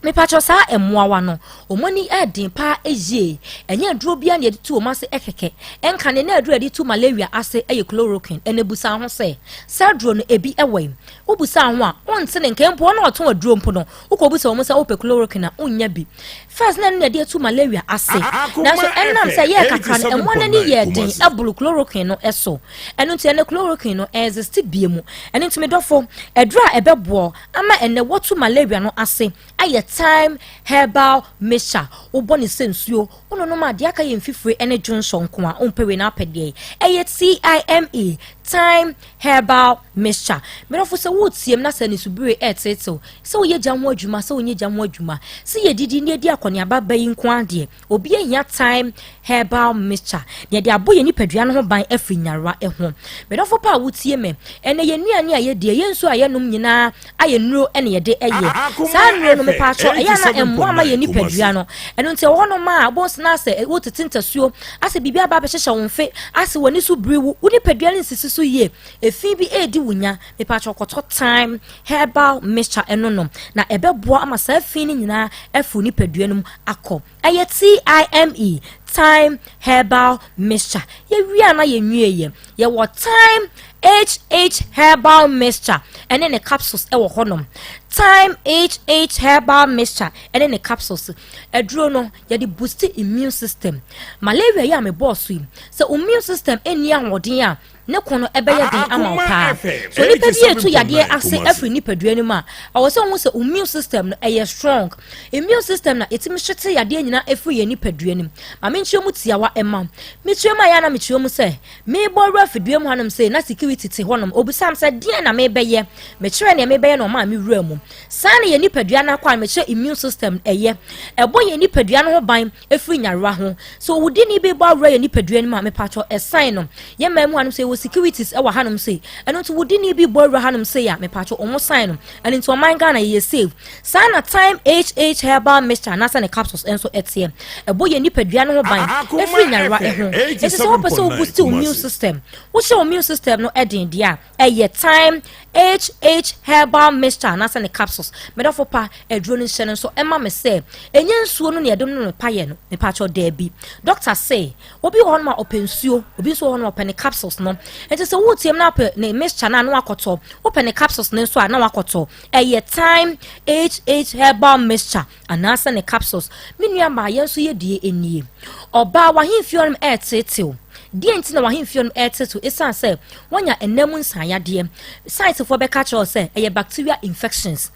Mepakyɛw saa mmoawa no, wɔn ani yɛ den paa yie. Ɛnyɛ aduro biara na yɛde tu wɔn ase kɛkɛ. Ɛnkane na aduro a yɛde tu malaria ase yɛ chloroquine. Ɛnna busa ho sɛ, saa aduro no ebi wɔ he? Wobusa ho a, wonte ne nka. Mpo wɔn a wɔtɔn aduro mpo no, wokɔbisa wɔn sɛ wopɛ chloroquine a, wonnya bi. First na ɛno na yɛde atu malaria ase. Nanso ɛnam sɛ ɛyɛɛ kakra no, mmoa no ani yɛɛ den boro chloroquine no so. Ɛno nti ɛnnɛ chloroquine no ɛexist bio mu. Ɛno nti me dɔfo, aduro a ɛbɛboa ama ɛnnɛ wɔatu malaria no ase ayɛ thyme herbal mixture. Wobɔ no sɛ nsuo, wononom a deɛ aka yɛ mfifire ne dwonsɔ nko a, wompɛ wei na apɛ deɛ ɛyɛ TIME, thyme herbal mixture. Me dɔfo sɛ woretie na sɛ nisubire ɛreteetew, sɛ woyɛ gya ho adwuma, sɛ wonyɛ gya ho adwuma, sɛ yɛdidi na yɛdi akɔneaba ba yi nko ara deɛ, Obi ahia thyme herbal mixture na yɛde abɔ yɛn nipadua no ho ban afiri nyarewa ho. Me dɔfo pa a wotie me, ɛnɛ yɛn nnuane a yɛdi, yɛn nsuo a yɛnom nyinaa ayɛ nnuro na yɛde yɛ. Saa nnuro no mepaakyɛw ɛyɛ a na ɛmmoa ma yɛn nipadua no. Ɛno nti ɛwɔ hɔnom a wobɛhu sɛ na asɛ wotete ntasuo, asɛ biribi aba abɛhyehyɛ wo mfe, asɛ w'ani so biri wo, wo nipadua no nsisi so yie, efi bi redi wo nya. Mepaakyɛw kɔtɔ thyme herbal mixture ɛno nom na ɛbɛboa ama saa fi no nyinaa afiri wo nipadua no mu akɔ. Ɛyɛ TIME, Thyme Herbal Mixture. Yɛwie a na yɛnwieɛ. Yɛwɔ Thyme HH Herbal Mixture ɛne ne capsules ɛwɔ hɔnom. Thyme HH Herbal Mixture ɛne ne capsules. Aduro no, yɛde boost immune system. Malaria yi a mebɔɔ so yi, sɛ immune system ɛnni ahoɔden a, ne ko no bɛyɛ den ama wo paa. So nipa bi etu yadeɛ ase afiri nipadua no mu a, ɛwɔ sɛ ohun sɛ immune system no ɛyɛ strong. Immune system na etumi hwete yadeɛ nyinaa efiri yɛn nipadua no mu. Maame nkyerɛ mu tiawa ɛma wo. Mekyerɛ mu a yɛ ana mekyerɛ mu sɛ mebɔ wura fidua mu hanom sɛ na security te hɔnom. Obisa me sɛ deɛn na mebɛyɛ. Mekyerɛ nea mebɛyɛ na ɔmaa me wura mu. Saa na yɛn nipadua no akɔ a mekyerɛ immune system ɛyɛ. Ɛbɔ yɛn nipadua no ho ban firi nyarewa ho. Sɛ owudini bi bɔ awura yɛn nipadua no mu a, mepakyɛw ɛsan no. Yɛn man mu hanom sɛ yɛwɔ securities wɔ hanom sei. Ɛno nti wudini bi bɔ awura hanom sei a, mepakyɛw wɔn san no. Ɛno nti ɔman Ghana yɛyɛ safe. Saa na Thyme HH herbal mixture anaasɛ ne capsules nso ɛteɛ. Ɛbɔ yɛn nipadua no ho ban firi nyarewa ho. Enti sɛ wopɛ sɛ wo boost wo immune system, wohyɛ wo immune system no den deɛ a, ɛyɛ Thyme HH herbal mixture anaasɛ ne capsules. Me dɔfo pa, aduro no nhyɛ no nso ɛma me sɛ ɛnyɛ nsuo no na yɛde nom no payɛ no. Mepakyɛw daabi. Doctor se obi wɔ hɔnom a ɔpɛ nsuo, obi nso wɔ hɔnom a ɔpɛ ne capsules no. Nti sɛ woretie mu na apɛ ne mixture no a na wakɔtɔ, wopɛ ne capsules no nso a na wakɔtɔ. Ɛyɛ Thyme HH herbal mixture anaasɛ ne capsules. Me nua maa yɛn nso yɛ die nie. Ɔbaa w'ahemfie hɔnom ɛreteetew. Deɛn nti na w'ahemfie no retetew esiane sɛ woanya nna mu nsaeyadeɛ? Sciencefoɔ bɛka akyerɛ wo sɛ ɛyɛ bacteria infections.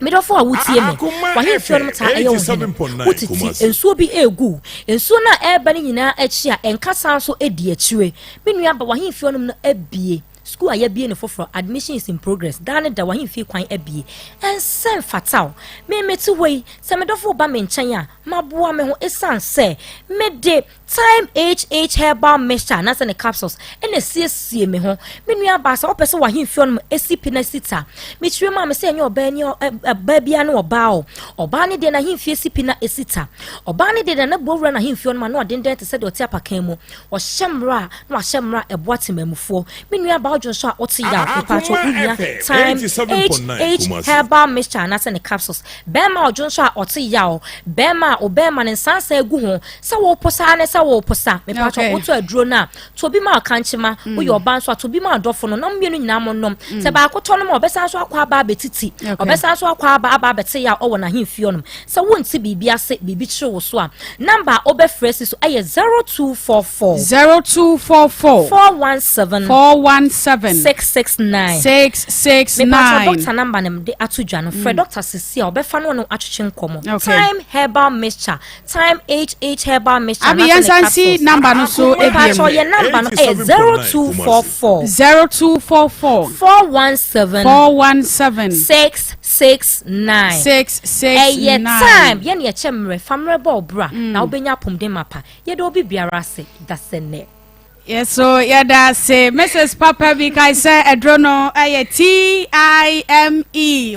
Me dɔfo a wotie me, w'ahemfie no taa ɛyɛ wo hene. Wotete, nsuo bi regu wo. Nsuo no a ɛreba no nyinaa akyi a ɛnka san nso di akyire. Me nua ba, w'ahemfie nom no abue. Sukuu a yɛabue no foforɔ, admission is in progress. Daa ne da, w'ahemfie kwan abue. Ɛnsɛ mfata wo. Me mete hɔ yi, sɛ me dɔfo ba me nkyɛn a, maboa me ho esiane sɛ mede Thyme HH Herbal Mixture anaasɛ ne capsules na esiesie me ho. Me nua baa sɛ wopɛ sɛ w'ahemfie hɔnom si pi na si ta. Mekyerɛ mu a me sɛ ɛnyɛ ɔbaa ni ɔbaa biara ne ɔbaa o. Ɔbaa ne deɛ n'ahemfie si pi na esi ta. Ɔbaa ne deɛ na n'abuo wura n'ahemfie hɔnom a na ɔdendɛn te sɛ deɛ ɔte apakan mu. Ɔhyɛ mmara a na wahyɛ mmara a ɛboa temanmufoɔ. Me nua baa wodwo nso a wote yaw mepatwɔ wohia Thyme HH Herbal Mixture anaasɛ ne capsules. Bɛrima a ɔdwo nso a ɔte yaw. Bɛrima a obɛrima ne nsansan gu ho sɛ woposa ara ne sɛ woposa mepakyɛ okay. wotɔ aduro no a tɔ bi ma ɔkankyema mm. woyɛ ɔba nso a tɔ bi ma adɔfo no na mmienu nyinaa mo nom mm. sɛ baako tɔ no ma ɔbɛsan so akɔ aba abɛtiti ɔbɛsan so akɔ aba aba abɛte yɛ a ɔwɔ n'ahemfie ɔnom sɛ wonte biribi ase biribi kyerɛ wo so a namba a wobɛfrɛ si so ɛyɛ 0244 0244 417 417 669 669 mepakyɛ dɔkta namba no de ato dwa no frɛ mm. dɔkta sisi a ɔbɛfa no ɔno atwetwe nkɔmmɔ time herbal mixture Time HH Herbal Mixture Abi yɛn san si number no so ebiem. Mpatsɔ yɛ number no ɛyɛ 0244. 0244. 417. 417. 669. 669. Ɛyɛ time yɛn yɛ kyɛ mmerɛ fa mmerɛ bɔ ɔbra na wobɛnya apɔmuden mapa yɛde obi biara ase dasɛ nnɛ. Yɛso yɛda ase Mrs Papa bi kae sɛ aduro no ɛyɛ TIME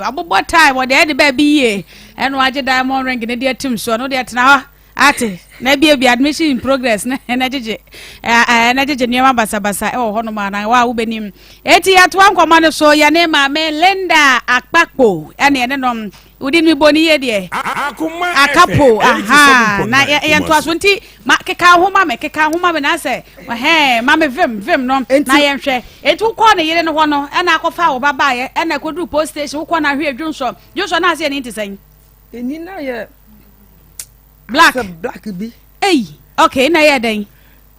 wabobɔ tie wɔde ɛde baabi yie ɛna wagye diamond ring ne de atim so ɛno deɛ tena hɔ ate na ebie bi admission in progress na na gyegye ɛɛ na gyegye nneɛma basabasa ɛwɔ hɔnom a na wa a wobɛnim eti yɛatoa nkɔmɔ no so yɛne maame Linda Akpakpo ɛne ɛne nom wodi no bɔ ne yie deɛ akapo aha na yɛntoa so nti Ma keka ho ma me, keka ho ma me na sɛ ɛhɛn ma me vim vim no na yɛnhwɛ. Enti wokɔɔ ne yere no hɔ no ɛna akɔfa wo ba baeɛ ɛna ɛkɔduru post station wokɔ na ahwɛ dwonsɔ dwonsɔ na ase ɛni te sɛn? Ɛni na yɛ black black bi. Ei okay na ɛyɛ dɛn?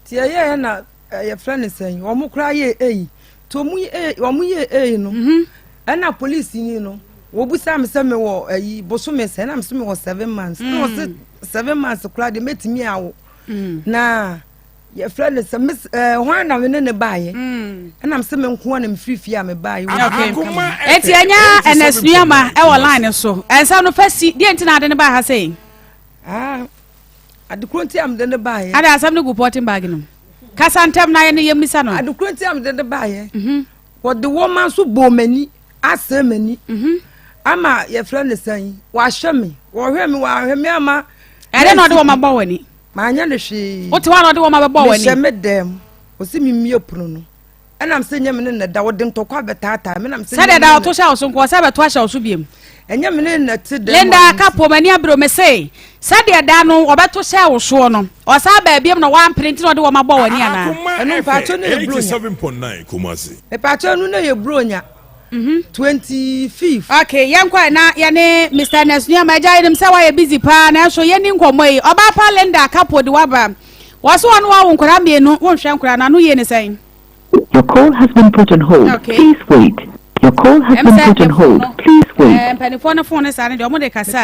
Ti ɛyɛ na yɛfrɛ no sɛn wɔn koraa yɛ eyi nti wɔn yɛ wɔn yɛ eyi no mhm. ɛna polisi ni no wɔbusa mi sɛ mi wɔ ɛyi bosome sɛ ɛna mi sɛ mi wɔ seven months ɛna wɔsi mm. seven months koraa de mɛtumi awo mm. na yɛfrɛ no sɛ mis ɛɛ hwan na me ne ne baayɛ mm. ɛna mi sɛ mi nko na mi firi fie a mi baayɛ. eti ɛnya ɛnɛs nneɛma ɛwɔ line so ɛnsa no fɛ si deɛ nti na ade ne ba ha sɛ. Ah, Adekoro nti a mede no baeɛ. Ada asɛm no gu pɔtin bag no mu. Kasa ntɛm na yɛne yɛmmisa no. Adekoro nti a mede no baeɛ. Mhm. Wɔde wɔma nso bɔɔ m'ani asɛe m'ani. Mhm. Ama yɛfrɛ no sɛn wahwɛ me wɔhwɛ me wahwɛ me ama. Ɛdɛ na ɔde wɔma bɔ w'ani. Maanyɛ no hwee. Wote hɔ a na ɔde wɔma bɛbɔ w'ani. Mehyɛ me dɛm ɔsi me mmie pono no. Ɛnam sɛ nyɛ me ne na da wɔde ntɔkwa bɛtaataa me nam sɛ. Sɛdeɛ da ɔto hyɛ wo so nko ɔsɛ bɛto ahyɛ wo so biom. Ɛnyɛ me ne na te dɛm. Linda Kapo m'ani abere me se sɛdeɛ da no ɔbɛto hyɛ wo soɔ no ɔsan baa biom na wampene nti na ɔde wɔn abɔ w'ani anaa. Ɛno mpakyɛ no yɛ buronya. Mpakyɛ no na yɛ buronya. 25. Okay, yɛn kɔ na yɛne Mr. Ernest Nuama agya yɛnim sɛ wayɛ busy paa nanso yɛni nkɔmmɔ yi ɔbaa pa Linda Kapo de waba. Wɔse wɔne wo awo nkwadaa mmienu, wonhwɛ nkwadaa no, ano yie ne sɛn? Your call has been put on hold. Okay. Please wait. Your call has Ɛm been sɛ put on ne phone hold. no, Please wait. eh, mpanimfoɔ no phone no saa no deɛ wɔn de kasa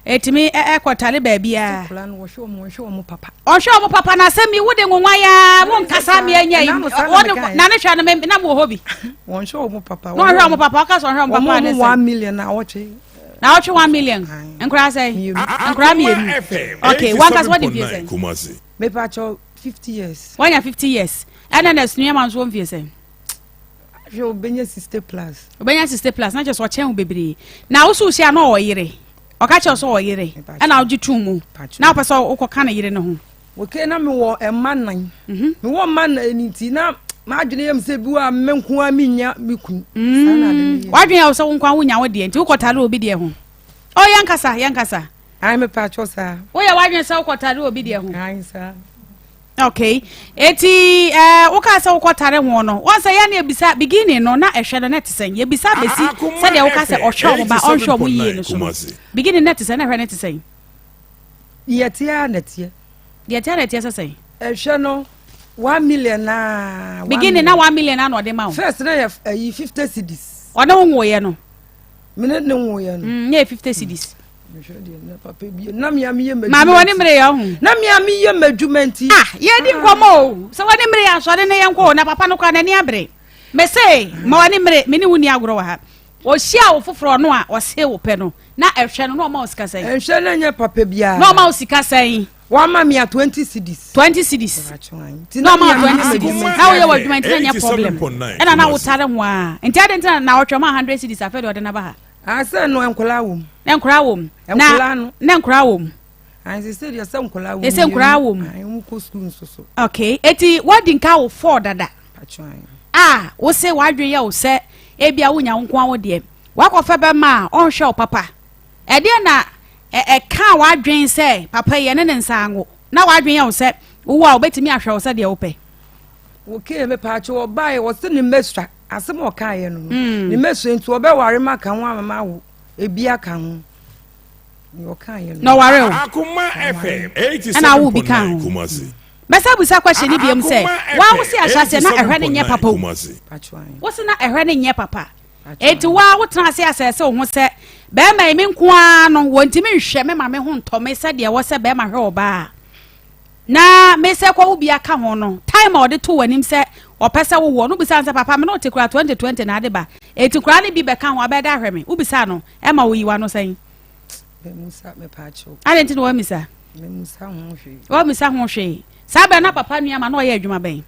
a, ɛtumi ɛkɔtale baabiara. Nkwadaa no wɔhwɛ wɔn wɔhwɛ wɔn papa. Ɔhwɛ wɔn papa na asɛm yi wode nwonwa yaa wo nkasa mi anya yi Ɛna mo saa na wɔn mekaeɛ. na ne hwɛ no me na mo wɔ hɔ bi. Wɔnhwɛ wɔn papa. Na ɔhwɛ wɔn papa ɔka sɛ ɔhwɛ wɔn papa Wɔn ne wɔn sɛ. one million na awɔtwe. Na ɔtwe one million nkwadaa sɛ nkwadaa mmienu. Okay, wankasa wɔde mfie sɛn. Mepakyɛw 50 years. Wanya 50 years. Ɛna na Sunyama nso wɔ mfie sɛn? Ahwɛ obenya 60 plus. Obenya 60 plus na kyerɛ sɛ ɔkyɛn wo bebree. Na wo so wohyia na ɔwɔ yere. Ɔka kyerɛ sɛ ɔwɔ yere. Ɛna wogye tom mu. Na wopɛ sɛ wokɔka ne yere no ho. Okay, na mewɔ mma nan. Mhm. Mewɔ mma nan nti na m'adwene yɛ me sɛ bi wɔ a me nko ara menya me kunu. Mm. W'adwene yɛ sɛ wo nko ara wonya wo deɛ nti wokɔtare obi deɛ ho. Oh, yɛnkasa, yɛnkasa. Ayi me pa kyɛw saa. Woyɛ w'adwene sɛ wokɔtare obi deɛ ho? Ayi saa. Okay. Eti ɛɛ eh, wokaa sɛ wokɔtare ho no, wɔn sɛ yɛn na ebisa beginning no na ɛhwɛ no na ɛte sɛn? Yɛbisa besi sɛdeɛ woka sɛ ɔhwɛ wɔn ba ɔnhwɛ wɔn yie no so no. Beginning na ɛte sɛn na ɛhwɛ no te sɛn? Deɛ ɛteɛ ara na ɛteɛ. Deɛ ɛteɛ na ɛteɛ sɛ sɛn? Ɛhwɛ no. 1 million naa. Beginning na 1 million na ɔde ma wo. First na yɛ ɛyi 50 cedis. Ɔne wo nwoyɛ no. Mene ne nwoyɛ no. Ne yɛ 50 cedis. Na mea meyɛ m'adwuma. Maame wɔne mmere yɛ ɔho. Na mea meyɛ m'adwuma nti. Ah yɛdi nkɔmɔ o sɛ wɔne mmere yɛ asɔre ne yɛn kɔ o na papa no kora n'ani abere. Mese ma wɔne mmere me ne wo ni agorɔ wɔ ha. Ɔhyia wo foforɔ no a ɔse wo pɛ no na ɛhwɛ no na ɔma wo sika sɛn. Ɛnhwɛ no nyɛ papa biara. Na ɔma wo sika sɛn. Wama me a 20 cedis. 20 cedis. Na ɔma wo 20 cedis. Na woyɛ w'adwuma nti na nyɛ problem. Ɛna na wotare ho a. Nti adi nti na na ɔtwɛ ma 100 cedis afɛ de ɔde naba ha. Asɛ no nkɔla wɔ mu. Na nkɔla wɔ mu. Nkɔla no. Na nkɔla wɔ mu. Sɛ deɛ sɛ nkɔla wɔ mu. Ɛsɛ nkɔla wɔ mu. Ayi kɔ sukuu nso so. Okay, eti wadi nka wo four dada. A wose w'adwene yɛ wo sɛ ebia wonya wo nko awo deɛ. Wakɔfɛ bɛma a ɔnhwɛ wo papa. Ɛdeɛ na ɛkaa w'adwene sɛ papa yi ɛne ne nsa ango na w'adwene yɛ wo sɛ wowɔ a wobɛtumi ahwɛ wo sɛ deɛ wopɛ. Wokee mepaakyɛ ɔbaeɛ wɔse ne mmɛsua asɛm a ɔkaeɛ no no mm. ne mmɛsua nti ɔbɛware ma ka ho ama ma awo ebi aka ho na ɔware o ɛna awo bi ka ho bɛsɛ busa question ne biam sɛ waa wo se ahyɛseɛ na ɛhwɛ ne nyɛ papa o wo se na ɛhwɛ ne nyɛ papa Enti wo ara wotena ase asɛese wo ho sɛ, 'Barima yi, me nko ara no, wɔntumi nhwɛ me ma me ho ntɔ me sɛdeɛ ɛwɔ sɛ barima hwɛ ɔbaa a na mesɛ kɔwo bi aka ho no. Time a ɔde too w'anim sɛ ɔpɛ sɛ wowoɔ no, wobisaa no sɛ, 'Papa, me ne wo te koraa 2020 na ade ba, enti koraa ne bi bɛka ho a, wobɛyɛ dɛ ahwɛ me? Wobisaa no, ɛma ɔyii w'ano sɛn? Adɛn nti na woammisa? Woammisa ho hwee. Saa berɛ na papa nua ma na ɔyɛ adwuma bɛn?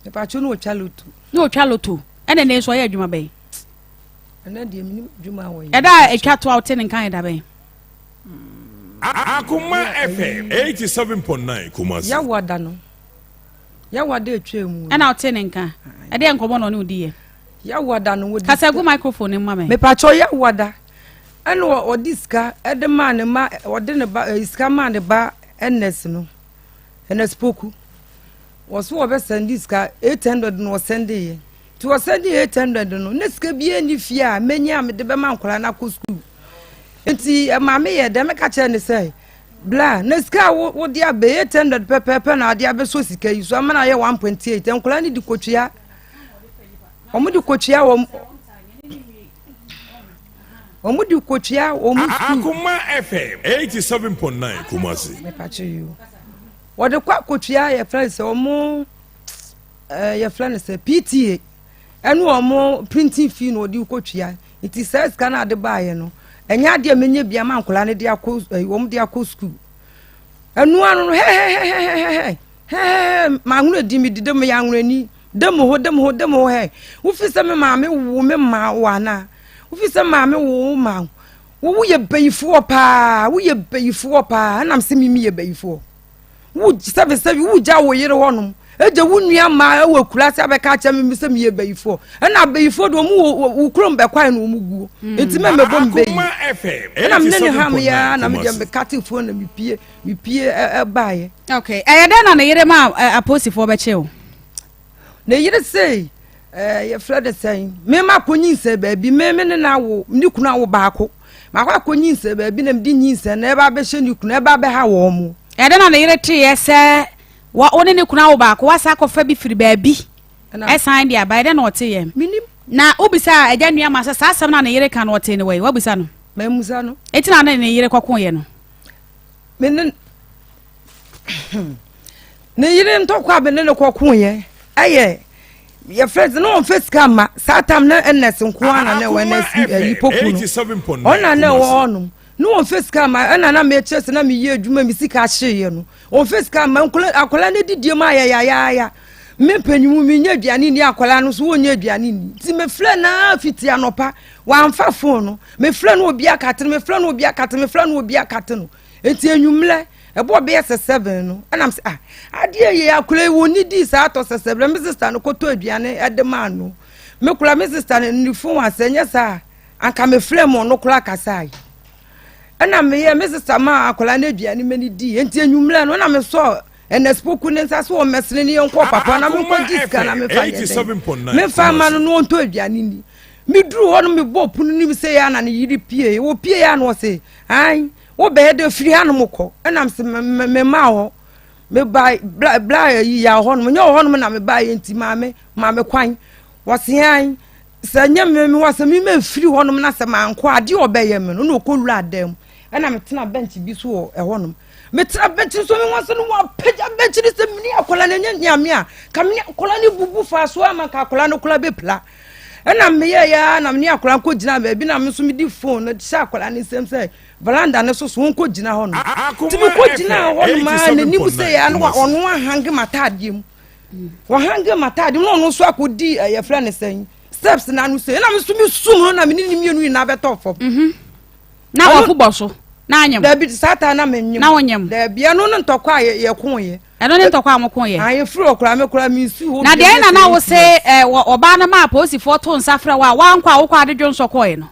Na ɔtwa loto. Ɛna nnɛ nso ɔyɛ adwuma bɛn? Ɛnɛ deɛ menim adwuma a wɔyɛ. Ɛda a ɛtwa to a wote ne nka yɛ da bɛn? Akoma FM 87.9 Kumasi. Yawa da no. Yawa da etwa mu. Ɛna wote ne nka. Ɛdeɛ nkɔmɔ na ɔne odi yɛ. Yawa da no wodi. Kasa gu microphone no ma me. Mepatwɔ yawa da. Ɛna ɔde sika ɛde maa ne ma ɔde ne ba sika maa ne ba Ernest no. Ernest Poku. Wɔso wɔbɛ sɛnde sika 800 na wɔsɛnde yɛ. Nti wɔsɛnde 800 no, na sika biara nni fie a menya a mede bɛma nkwadaa no akɔ sukuu. Nti ɛma meyɛ dɛ meka kyerɛ ne sɛ, bla na sika a wode abɛ 800 pɛpɛɛpɛ na ade abɛsɔ sika yi so ama no ayɛ 1.8. Nkwadaa no de kɔtua, wɔn de kɔtua wɔn wɔn de kɔtua wɔn sukuu. Akoma FM 87.9 Kumasi. Mepatwe yi o. Wɔde kɔ akɔtua yɛfrɛ no sɛ wɔn ɛɛ yɛfrɛ no sɛ PTA ɛne wɔn printing fee na wɔde kɔtua nti saa sika no ade baayɛ no ɛnyɛ adeɛ a menya bi ama nkwadaa no de akɔ ɛɛ wɔn de akɔ sukuu ɛno ano no hɛhɛhɛhɛhɛ hɛhɛhɛ maa ahono di mi didi mi yɛ ahono ani de mo ho de mo ho de mo ho hɛ wofi sɛ me maame wo me maa wo anaa wofi sɛ maame wo wo maa wo wo yɛ bayifoɔ paa wo yɛ bayifoɔ paa ɛnam sɛ mimi yɛ bayifoɔ wo sɛbisɛbi wo gya wo yere hɔnom egye wo nua mmaa ɛwɔ akura ase abɛka akyɛ mi sɛ meyɛ bayifoɔ ɛna abayifoɔ de wɔn wɔ wo kurom bɛkwae na wɔn guo mm. nti mɛ mɛbɔ mi bɛyi ɛna mi ne ne ham yɛ na mi deɛ mi kate fuo na mi pie mi pie ɛbaayɛ. okay ɛyɛ dɛ na ne yere ma apolisifoɔ bɛkye o. Ne yere sei ɛɛ yɛfrɛ no sɛn me ma kɔ nyinsɛn baabi me me ne no awo ne kunu awo baako makɔ akɔ nyinsɛn baabi na mede nyinsɛn na ɛba abɛhyɛ ne kunu ɛba abɛha wɔn mo. Ɛdɛ na ne yere teeɛ sɛ wa wo ne ne kunu awo baako wasa akɔfa bi firi baabi ɛsan de aba ɛdɛ na ɔteeɛ. Menim. Na wobisa agya nua ma sɛ saa asɛm no a ne yere ka no ɔtee no wɔ yi wabisa no. Mamusa no. Eti na ne ne yere kɔkoeɛ no. Me ne ne yere ntɔkwa a me ne no kɔkoeɛ ɛyɛ yɛfrɛ sɛ na wɔmfa sika mma saa tam na ns nko ara na na ɛwɔ ns ayi poku no ɔna na ɛwɔ hɔnom na wɔmfa sika mma ɛna na mekyerɛ sɛ na meyɛ adwuma me sika hyeeɛ no wɔmfa sika mma akwadaa no didie mu ayɛ yayaaya me mpanyimu menyɛ aduane ni akwadaa no so wɔnyɛ aduane ni nti mefrɛ naa fiti anɔpa wɔamfa fon no mefrɛ no obi akate no mefrɛ no obi akate mefrɛ no obi akate no Enti anwummerɛ, ɛbɔɔ bɛyɛ sɛ seven no, ɛna mesɛ ah, adeɛ yɛ akora yi wɔn dii saa atɔ sɛ sɛ me sista no kɔtɔ aduane ɛde maa no. Me kora me sista no ne fon asɛ nyɛ saa anka mefrɛ mu ɔno kora kasae. Ɛna meyɛ me sista maa akora no aduane ma no dii. Enti anwummerɛ no, ɛna mesɔɔ Ernest Poku ne nsa so wɔ mmɛsene ne yɛnkɔ papa na menkɔgye sika na mefa nyɛ dɛn memfa ma no na ɔntɔ aduane ni. Meduru hɔ no mebɔɔ pono no mu sɛ yɛ na ne yere pie. Wɔpie yɛ na ɔse, an wobɛyɛ dɛ firi hanom kɔ. Ɛnam sɛ memaa hɔ. Meba bla bla ayi ya hɔ nom nyɛ wɔ hɔ nom na meba yɛ nti maame maame kwan. Wɔse an sɛ nyɛ me me hɔ sɛ me mfiri hɔ nom na sɛ mankɔ adeɛ ɔbɛyɛ me no na ɔkɔ wura dan mu ɛna metena bench bi so wɔ ɛhɔ nom. Metena bench so me ho sɛ no wɔapagya bench no sɛ mene akwadaa no ɛnyɛ nyame a ka mene akwadaa no bubu fa so ama ka akwadaa no koraa bɛpira. Ɛna meyɛ ya na mene akwadaa no kɔgyina baabi na me nso mede phone no hyɛ akwadaa no nsam sɛ Veranda no so so wɔnkɔ gyina hɔ nom. Nti mekɔ gyina hɔ nom a n'anim sɛ yɛ ano ɔno ahange m'ataadeɛ mu. Wɔhange m'ataadeɛ mu na ɔno nso akɔdi eh, yɛfrɛ no sɛn steps na ano sɛ ɛna me nso mesum no na me ne ne mmienu nyinaa bɛtɔ fam. Mhm. Na wɔfo bɔ so na anyem. Dabi saa taa na menyem. Na wonyem. Dabi ɛno ne ntɔkwa a yɛkoeɛ. Ɛno ne ntɔkwa a mokoeɛ. Ah yɛfiri hɔ koraa me koraa mensi hɔ. Na deɛ na na wo se eh, ɔbaa no maa apolisifoɔ to nsa frɛ wo a woankɔ a wokɔ ade dwonsɔ kɔe no.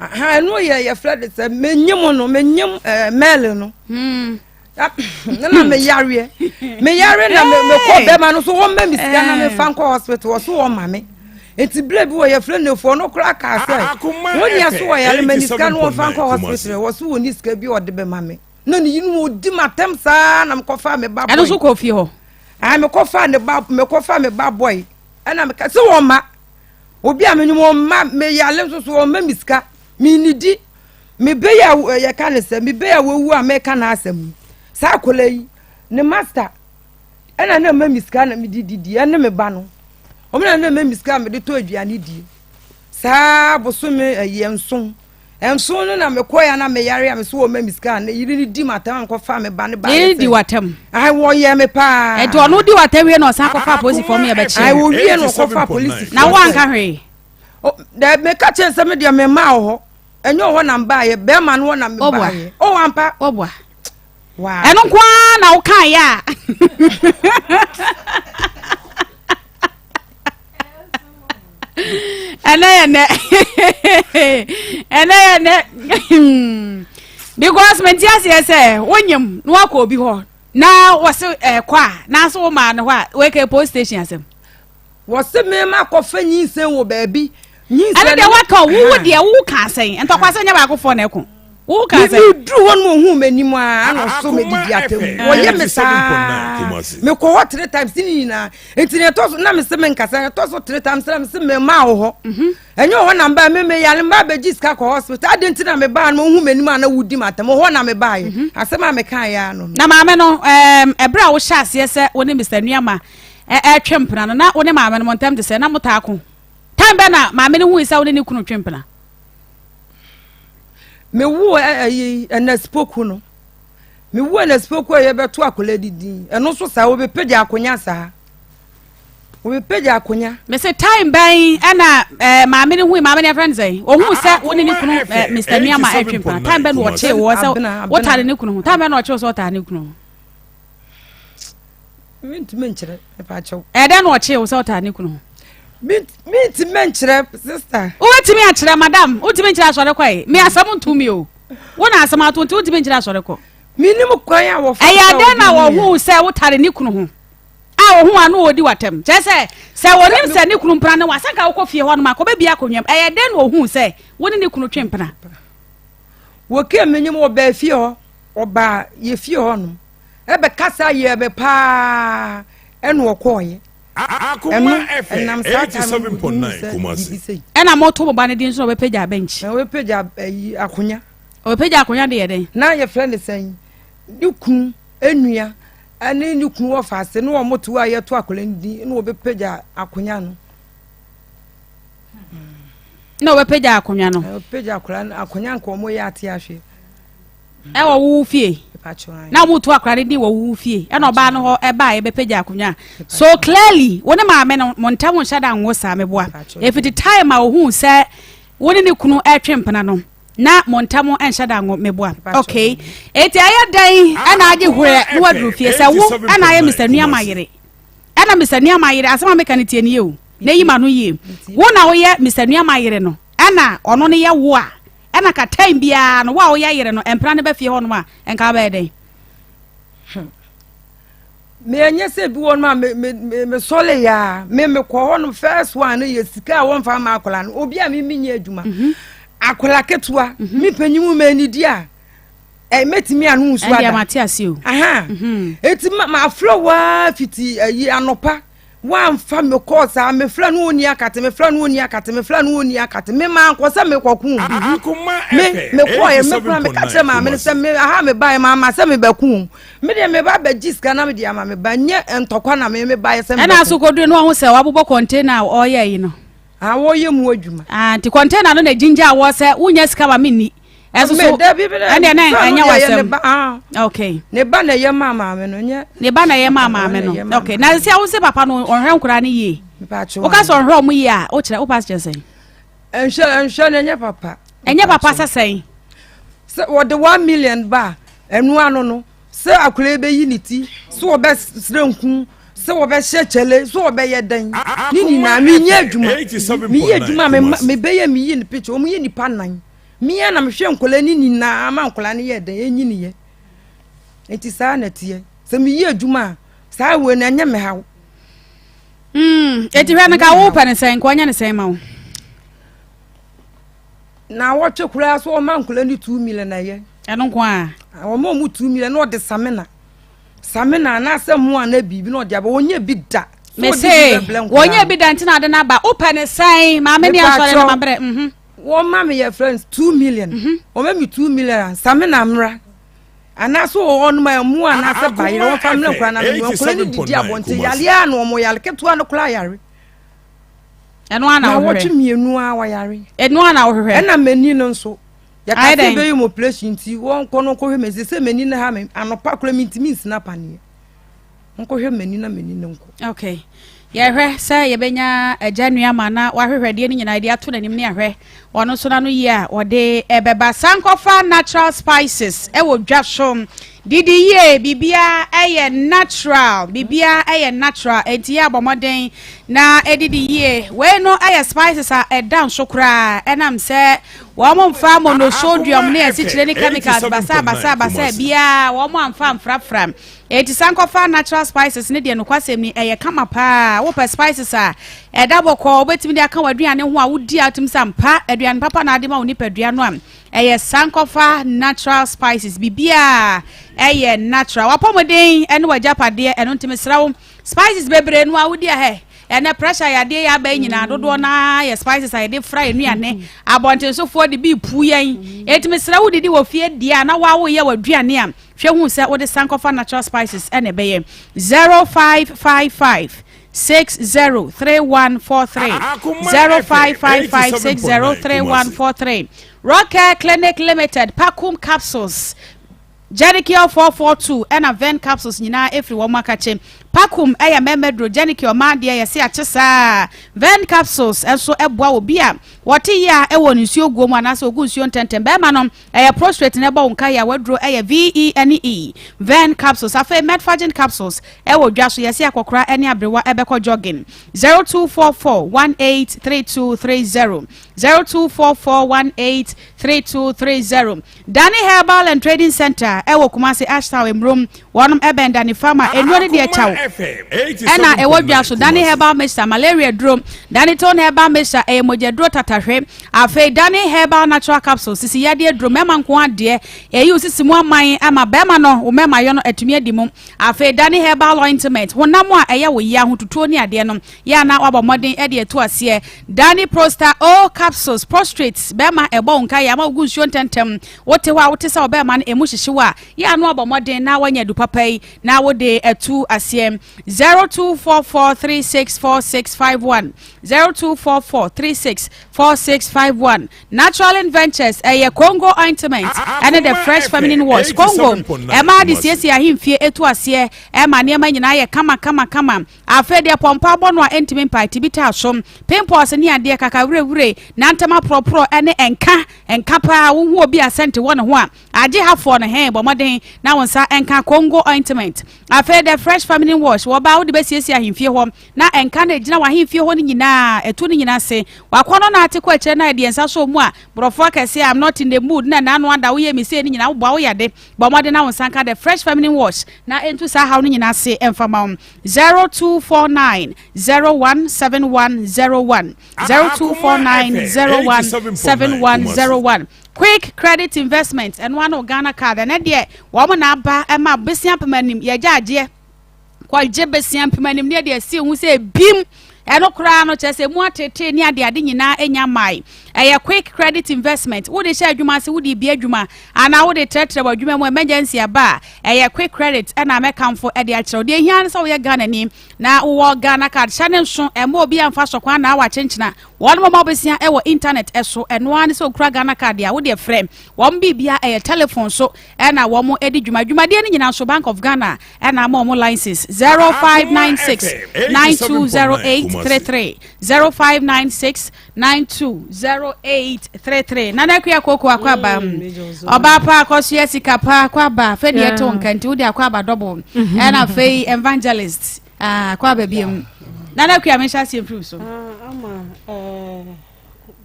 Aha ɛno yɛ yɛfrɛ de sɛ menyim no menyim ɛɛ mɛɛle no. Hmm. Na na meyareɛ meyare na mekɔ bɛrima no so wɔn mɛ mi sika na mefa nkɔ hospital wɔ so wɔn ma me nti bere bi wɔ yɛfrɛ no efuo no koraa kaa sɛ wɔn nia so wɔ yare ma ni sika no wɔn fa nkɔ hospital wɔ so wɔn ni sika bi ɔde bɛ ma me na ne yiri wɔn di ma tɛm saa na mekɔ fa me ba bɔyi. Ɛno nso kɔ fie hɔ. Ayi mekɔ fa ne ba mekɔ fa me ba bɔyi ɛna meka sɛ wɔn ma. Obi a menim wɔn mma meyale nso so wɔn mma me sika menidi me bɛ yi a yɛka ne sɛ me bɛ yi a wawu a meka n'asɛm yi saa akwadaa yi ne master ɛna na mma me sika na mede didi ɛne me ba no wɔn na na mma me sika mede tɔ aduane die saa bosome ɛyɛ nson Nso no na mekɔ ya na meyare a meso wɔ ma me sika ne yere no di m'atam ankɔfa me ba ne ba. Yere di w'atam. Ayi wɔyɛ me paa. Ɛti ɔno di w'atam wie na ɔsan kɔfa apolisifoɔ mi ɛbɛkyerɛ. Ayi wɔwie na ɔkɔfa apolisifoɔ. Na wɔanka hwee. Dɛ meka kyerɛ sɛ me deɛ me mmaa wɔ hɔ ɛnyɛ wɔ hɔ na mbaayɛ bɛrima no wɔ na mebaayɛ. Ɔwɔ ampa. Ɔboa. Ɛno nko ara na wokaeɛ a. ɛnɛ yɛ nɛ ɛnɛ yɛ nɛ because mente aseɛ sɛ wonyam na wakɔ obi hɔ na wɔse ɛkɔ a nanso wo maa no hɔ a wɔkɛ post station asɛm wɔse mema kɔfa nyinsɛn wɔ baabi nyinsɛn ɛno deɛ waka wowo deɛ wowo ka asɛn ntɔkwa sɛ nyɛ baakofoɔ na ɛko Wo ka sɛ. Me duru hɔ no ohun m'anim a ana ɔso me didi atam. Wɔyɛ me saa. Me kɔ hɔ three times ne nyinaa. Nti na ɛtɔ so na me se me nkasa na ɛtɔ so three times na me se me ma wɔ hɔ. Mhm. Ɛnyɛ hɔ na mbaa me me yare mbaa bɛgye sika kɔ hospital. Adi nti na me baa no ohun m'anim a na wodi m'atam. Hɔ na me baa yɛ. Mhm. Asɛm a me kaa yɛ ano. Na maame no ɛɛm ɛbrɛ a wohyɛ aseɛ sɛ wo ne Mr. Nuama ɛɛtwe mpena no na wo ne maame no mo ntɛm te sɛ na mo taa ko. Time bɛ na maame no hui sɛ wo ne ne kunu twe mpena. Mewoo ɛyi ɛnɛsipoku no mewoo ɛnɛsipoku a yɛbɛto akwadaa di din ɛno nso saa wɔbɛpagya akonnwa saa wɔbɛpagya akonnwa. mese time bɛn ɛna ɛɛ maame no hui maame no yɛfrɛ no sɛn ohun sɛ wo ne ne kunu ɛɛ mr nuama ɛtwe mpena time bɛn na ɔkyee wɔ sɛ wotare ne kunu ho time bɛn na ɔkyee wɔ sɛ ɔtare ne kunu ho. Mentumi nkyerɛ mepakyɛw. Ɛdɛn na ɔkyee wo sɛ ɔtaa ne kunu ho? Mentumi nkyerɛ sista. Wobɛtumi akyerɛ madam, wotumi nkyerɛ asɔre kɔ ɛ. Me asɛm nto mi o. Wo na asɛm ato nti wotumi nkyerɛ asɔre kɔ. Menim kwan a wɔfa Ɛyɛ dɛn na wɔhuu sɛ wotare ne kunu ho? A wɔhu a na wɔdi w'atɛm. Kyerɛ sɛ sɛ wɔnim sɛ ne kunu mpena ne wo a, sɛ nka wokɔ fie hɔ nom a, kɔbɛbie akonnwa mu. Ɛyɛ dɛn na wɔhuu sɛ wo ne ne kunu twe mpena? Wɔkee menyim wɔbaa fie hɔ, wɔbaa yɛ fie hɔ nom. Ɛbɛkasa yɛɛ me paa ɛna ɔkɔɔyɛ. Ɛno ɛnam saa time no mehuu sɛ biribi sei. Ɛna moto mo ba no din nso na ɔbɛpagya bɛnkyi. Na ɔbɛpagya ayi akonya. Ɔbɛpagya akonya de yɛ dɛn? Na yɛfrɛ no sɛn? Ne kunu nua ɛne ne kunu wɔ faase ne wɔn to a yɛto akwadaa no din na ɔbɛpagya akonya no. Na ɔbɛpagya akonya no. Ɔbɛpagya akwadaa no akonya nka wɔn yɛ ate ahwɛ. Ɛwɔ wo fie na wɔn tu akora no din wɔ wo fie ɛna ɔbaa no hɔ ɛbaa ɛbɛpagya akonnwa so clearly wo ne maame no mo ntam nhyɛ da nwo saa meboa efiti time a ohun sɛ wo ne ne kunu ɛtwe mpena no na mo ntam nhyɛ da nwo meboa okay eti ɛyɛ dɛn ɛna agye horɛ na waduru fie sɛ wo ɛna ayɛ Mr. Nuama yere ɛna Mr. Nuama yere asɛm a meka no tie ne yie o na eyi ma no yie wo na woyɛ Mr. Nuama yere no ɛna ɔno no yɛ wo a Ɛna ka time biara no wo a woyɛ yere no mpena no ba fie hɔ nom a nka wobɛyɛ dɛn? Hmm. Me ɛnyɛ sɛ bi wɔ nom a me me me me sɔle ya me me kɔ hɔ nom first one no yɛ sika a wɔmfa ama akwadaa no obi a me me nyɛ adwuma mhm. akwadaa ketewa mhm. me panyin mu ma anidi a. Ɛ mɛtumi ano nsuo ada. Ɛndeɛ mate ase o. Aha. Mhm. Eti ma mafrɛ waa fiti ayi anɔpa wamfa me kɔɔ saa mefrɛ no ɔni akate mefrɛ no ɔni akate mefrɛ no ɔni akate me maa nkɔ sɛ mekɔko me mekɔɛ me kora meka kyerɛ maame no sɛ me aha mebaeɛ maama sɛ mebɛko me deɛ meba bɛgye sika na mede ama me ba nyɛ ntɔkwa na me mebaeɛ sɛ ɛna so kɔduru no ɔho sɛ wabobɔ container a ɔyɛ yi no a wɔyɛ mu adwuma ah, nti container no na gyingya wɔ sɛ wonya sika ma menni ɛso so ɛndeɛ na ɛnyɛ w'asɛm ah. okay ne ba na ɛyɛ maa maame no nyɛ ne ba na ɛyɛ maa maame no okay na sɛ wo sɛ papa no ɔnhwɛ nkoraa no yie woka sɛ ɔnhwɛ ɔmo yie a wokyerɛ wopa kyerɛ sɛn ɛnhwɛ ɛnhwɛ no ɛnyɛ papa ɛnyɛ papa sɛ sɛn sɛ wɔde one million ba ɛno ano no sɛ akwadaa yi bɛyi ne ti sɛ wɔbɛsrɛ nku sɛ wɔbɛhyɛ kyɛlɛ sɛ wɔbɛyɛ dɛn ne nyinaa menyɛ adwuma meyɛ adwuma mebɛyɛ meyi ne picture wɔn yɛ nipa nan mea na mehwɛ nkwadaa ne nyinaa ma nkwadaa no yɛ dɛn ɛnyiniyɛ nti saa na ɛteɛ sɛ meyɛ adwuma a saa wei na ɛnyɛ me haw hmm, eti hwɛ no ka wopɛ ne sɛn nka ɔnyɛ ne sɛn ma wo Naawɔtwe koraa so ɔma nkwadaa no two million ɛyɛ. Ɛno nko a. Wɔn a wɔn two million na ɔde samina samina anaasɛ mu ana biribi na ɔde aba wɔnyɛ bi da. Mese wɔnyɛ bi da nti na ade no aba wopɛ ne sɛn maame ne asɔre no mabrɛ. Mhm. Wɔn ma me yɛ friends two million. Mhm. Wɔn ma me two million samina mmra anaasɛ wɔn ma ɛmu anaasɛ bayerɛ wɔn fa mmerɛ nkwadaa na nkwadaa no didi abɔnten yareɛ a na wɔn yare ketewa no koraa yare. ɛno ara na wohwehwɛ nawɔtwe mmienu a wɔyare ɛno ara na wohwehwɛ ɛna m'ani no nso yɛka sɛ bɛyɛ mu operation nti wɔnkɔ no nkɔhwɛ m'ani sɛ m'ani no ha me anɔpa koraa mentumi nsina paneɛ nkɔhwɛ m'ani na m'ani no nkɔ okay yɛhwɛ sɛ yɛbɛnya agya nua ma na wahwehwɛ deɛ no nyinaa de ato n'anim ne ahwɛ ɔno nso n'ano yie a ɔde ɛbɛba sankɔfa natural spices ɛwɔ dwa so Didi yie, biribiara yɛ natural, biribiara yɛ natural, enti yɛ abɔ mmɔden na didi yie. Wei no yɛ spices a ɛda nso koraa, ɛnam sɛ wɔn mfa monosodium ne asikyire ne chemicals basaa basaa basaa biara wɔn amfa amfrafra. Enti sankɔfa natural spices ne deɛ nokwasɛm ni ɛyɛ kama paa. Wopɛ spices a ɛda bɔkɔɔ, wobɛtumi de aka w'aduane ho a wodi a wotumi sɛ ampa aduane papa na ade ma wo nipadua no a Ɛyɛ sankɔfa natural spices biribiara ɛyɛ natural wapɔmuden ɛne wagyapadeɛ ɛno nti mesrɛ wo spices bebree no a wodi ahɛ ɛnɛ pressure yadeɛ yɛ aba yi nyinaa dodoɔ naa yɛ spices a yɛde fra yɛn nnuane abɔntensofoɔ de bi pu yɛn eti mesrɛ wo didi wɔ fie deɛ a na wawo yɛ w'aduane a hwɛ hu sɛ wode sankɔfa natural spices ɛna ɛbɛyɛ 0555 603143 0555 603143 Rockcare Clinic Limited, Pakum Capsules, Genicure 442 ɛna Ven Capsules nyinaa ɛfiri wɔn akakye. Pakum ɛyɛ mmarima duro, Genicure mmaa deɛ yɛse akye saa. Ven Capsules nso ɛboa obi a wɔte yea ɛwɔ ne nsuo guo mu anaasɛ ogu nsuo ntɛntɛm. Bɛrima no ɛyɛ prostrate na ɛbɔ wo nka yɛ a waduro ɛyɛ VENE. Ven Capsules. Afei Medfagin Capsules ɛwɔ dwa so yɛse akɔkora ɛne aberewa ɛbɛkɔ jogging. 0244 183230. 0244183230 Dani Herbal and Trading Center ɛwɔ Kumasi Ashtown Emurom wɔnom ɛbɛn Dani Farmer nnuro no deɛ kyɛw ɛna ɛwɔ dwa so Dani Herbal Mixture malaria duro Dani Tone Herbal Mixture ɛyɛ mogya duro tatahwe afei Dani Herbal Natural Capsule sisi yadeɛ duro mɛma nko adeɛ ɛyi osisi mu aman ama bɛrima no wo mɛma yɔ no atumi adi mu afei Dani Herbal Ointment honam a ɛyɛ wo yea ahotutuo ne adeɛ no Yɛ a na wabɔ mmɔden de atu aseɛ. Dani Prosta O capsules, prostrate, bɛrima ɛbɔ wo nkaeɛ ama wogu nsuo ntɛmntɛm. Wote hɔ a wote sɛ ɔbɛrima no ɛmu hyehye wo a, yɛ a na wabɔ mmɔden na wanya adu papa yi na wode atu aseɛ. 0244364651 0244364651 Naturalin Ventures ɛyɛ Congo ointment ɛne the fresh feminine wash. Congo ɛmaa de siesie ahemfie ɛtu aseɛ ɛma nneɛma nyinaa yɛ kama kama kama. Afei deɛ pɔmpɔ abɔ no a ɛntumi mpae, tibi taa so, pimples ne adeɛ, kakawirewire, nantam aporɔporɔ ne nka, nka paa, wohu obi a sɛnte wɔ ne ho a, agye hafoɔ no, hee, bɔ mmɔden na wo nsa nka Congo ointment. Afei deɛ fresh feminine wash, wɔ baa wode bɛsiesie ahemfie hɔ, na nka no ɛgyina w'ahemfie hɔ no nyinaa, ɛtu ne nyinaa ase. W'akɔnnɔ no ate kɔ akyire na ɛde nsa sɔ mu a, borɔfo akɛseɛ, I'm not in the mood, na n'ano ada, woyɛ me sei no nyinaa, woboa wo yade. Bɔ mmɔden na wo nsa nka the fresh feminine wash na ɛntu saa haw no nyinaa ase mfa ma wo. 0249 017101 0249 017101. Quick Credit Investment, ɛno ano Ghana card, ɛnɛ deɛ wɔn na aba ɛma besia pem anim yɛgya agyeɛ kɔgye besia mpem anim ne yɛde asi ho sɛ ebim ɛno koraa no kyerɛ sɛ emu atete ne adeade nyinaa enya mmae. Ɛyɛ Quick Credit Investment. Wode hyɛ adwuma ase, wode bie adwuma anaa wode trɛtrɛ wɔ adwuma mu emergency aba a, ɛyɛ Quick Credit ɛna mɛkamfo ɛde akyerɛ wo. Deɛ ehia ne sɛ woyɛ Ghanani na wowɔ Ghana card. Hyɛ ne nso, ɛmma obi amfa sɔkwan na awakyenkyena wɔn mɔmɔ besia ɛwɔ internet ɛso. Ɛno ara ne sɛ okura Ghana card a, wodeɛ frɛ wɔn biribia ɛyɛ telephone so ɛna wɔn di dwuma. Dwumadie no nyinaa nso Bank of Ghana ɛna ama wɔn license 0596 920833 0596 920833. Nana Akua Koko akɔ aba ɔbaa pa akɔsoɛ sika pa akɔ aba afei deɛ ɛto nka nti wode akɔ aba double ɛna afei evangelist akɔ aba biam. Nana Akua mehyɛ aseɛ mfiri so. Ah, ama eh,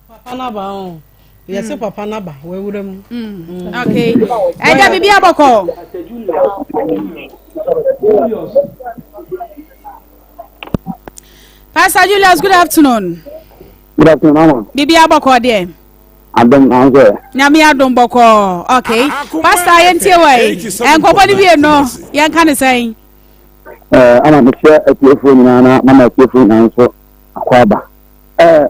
papa no aba o yɛse papa no aba wawura mu. Okay ɛgya biribi abɔkɔ. Pastor Julius, good afternoon. Good afternoon, mama. Biribi abɔkɔ deɛ. Adom na nso. Nyame adom bɔkɔ. Okay. Pastor yɛntie wɔ yi. Nkɔmmɔ no wie no, yɛnka ne sɛn? Eh, ama mehyɛ atiefoɔ nyinaa na mama atiefoɔ nyinaa nso akɔ aba. Ɛɛ,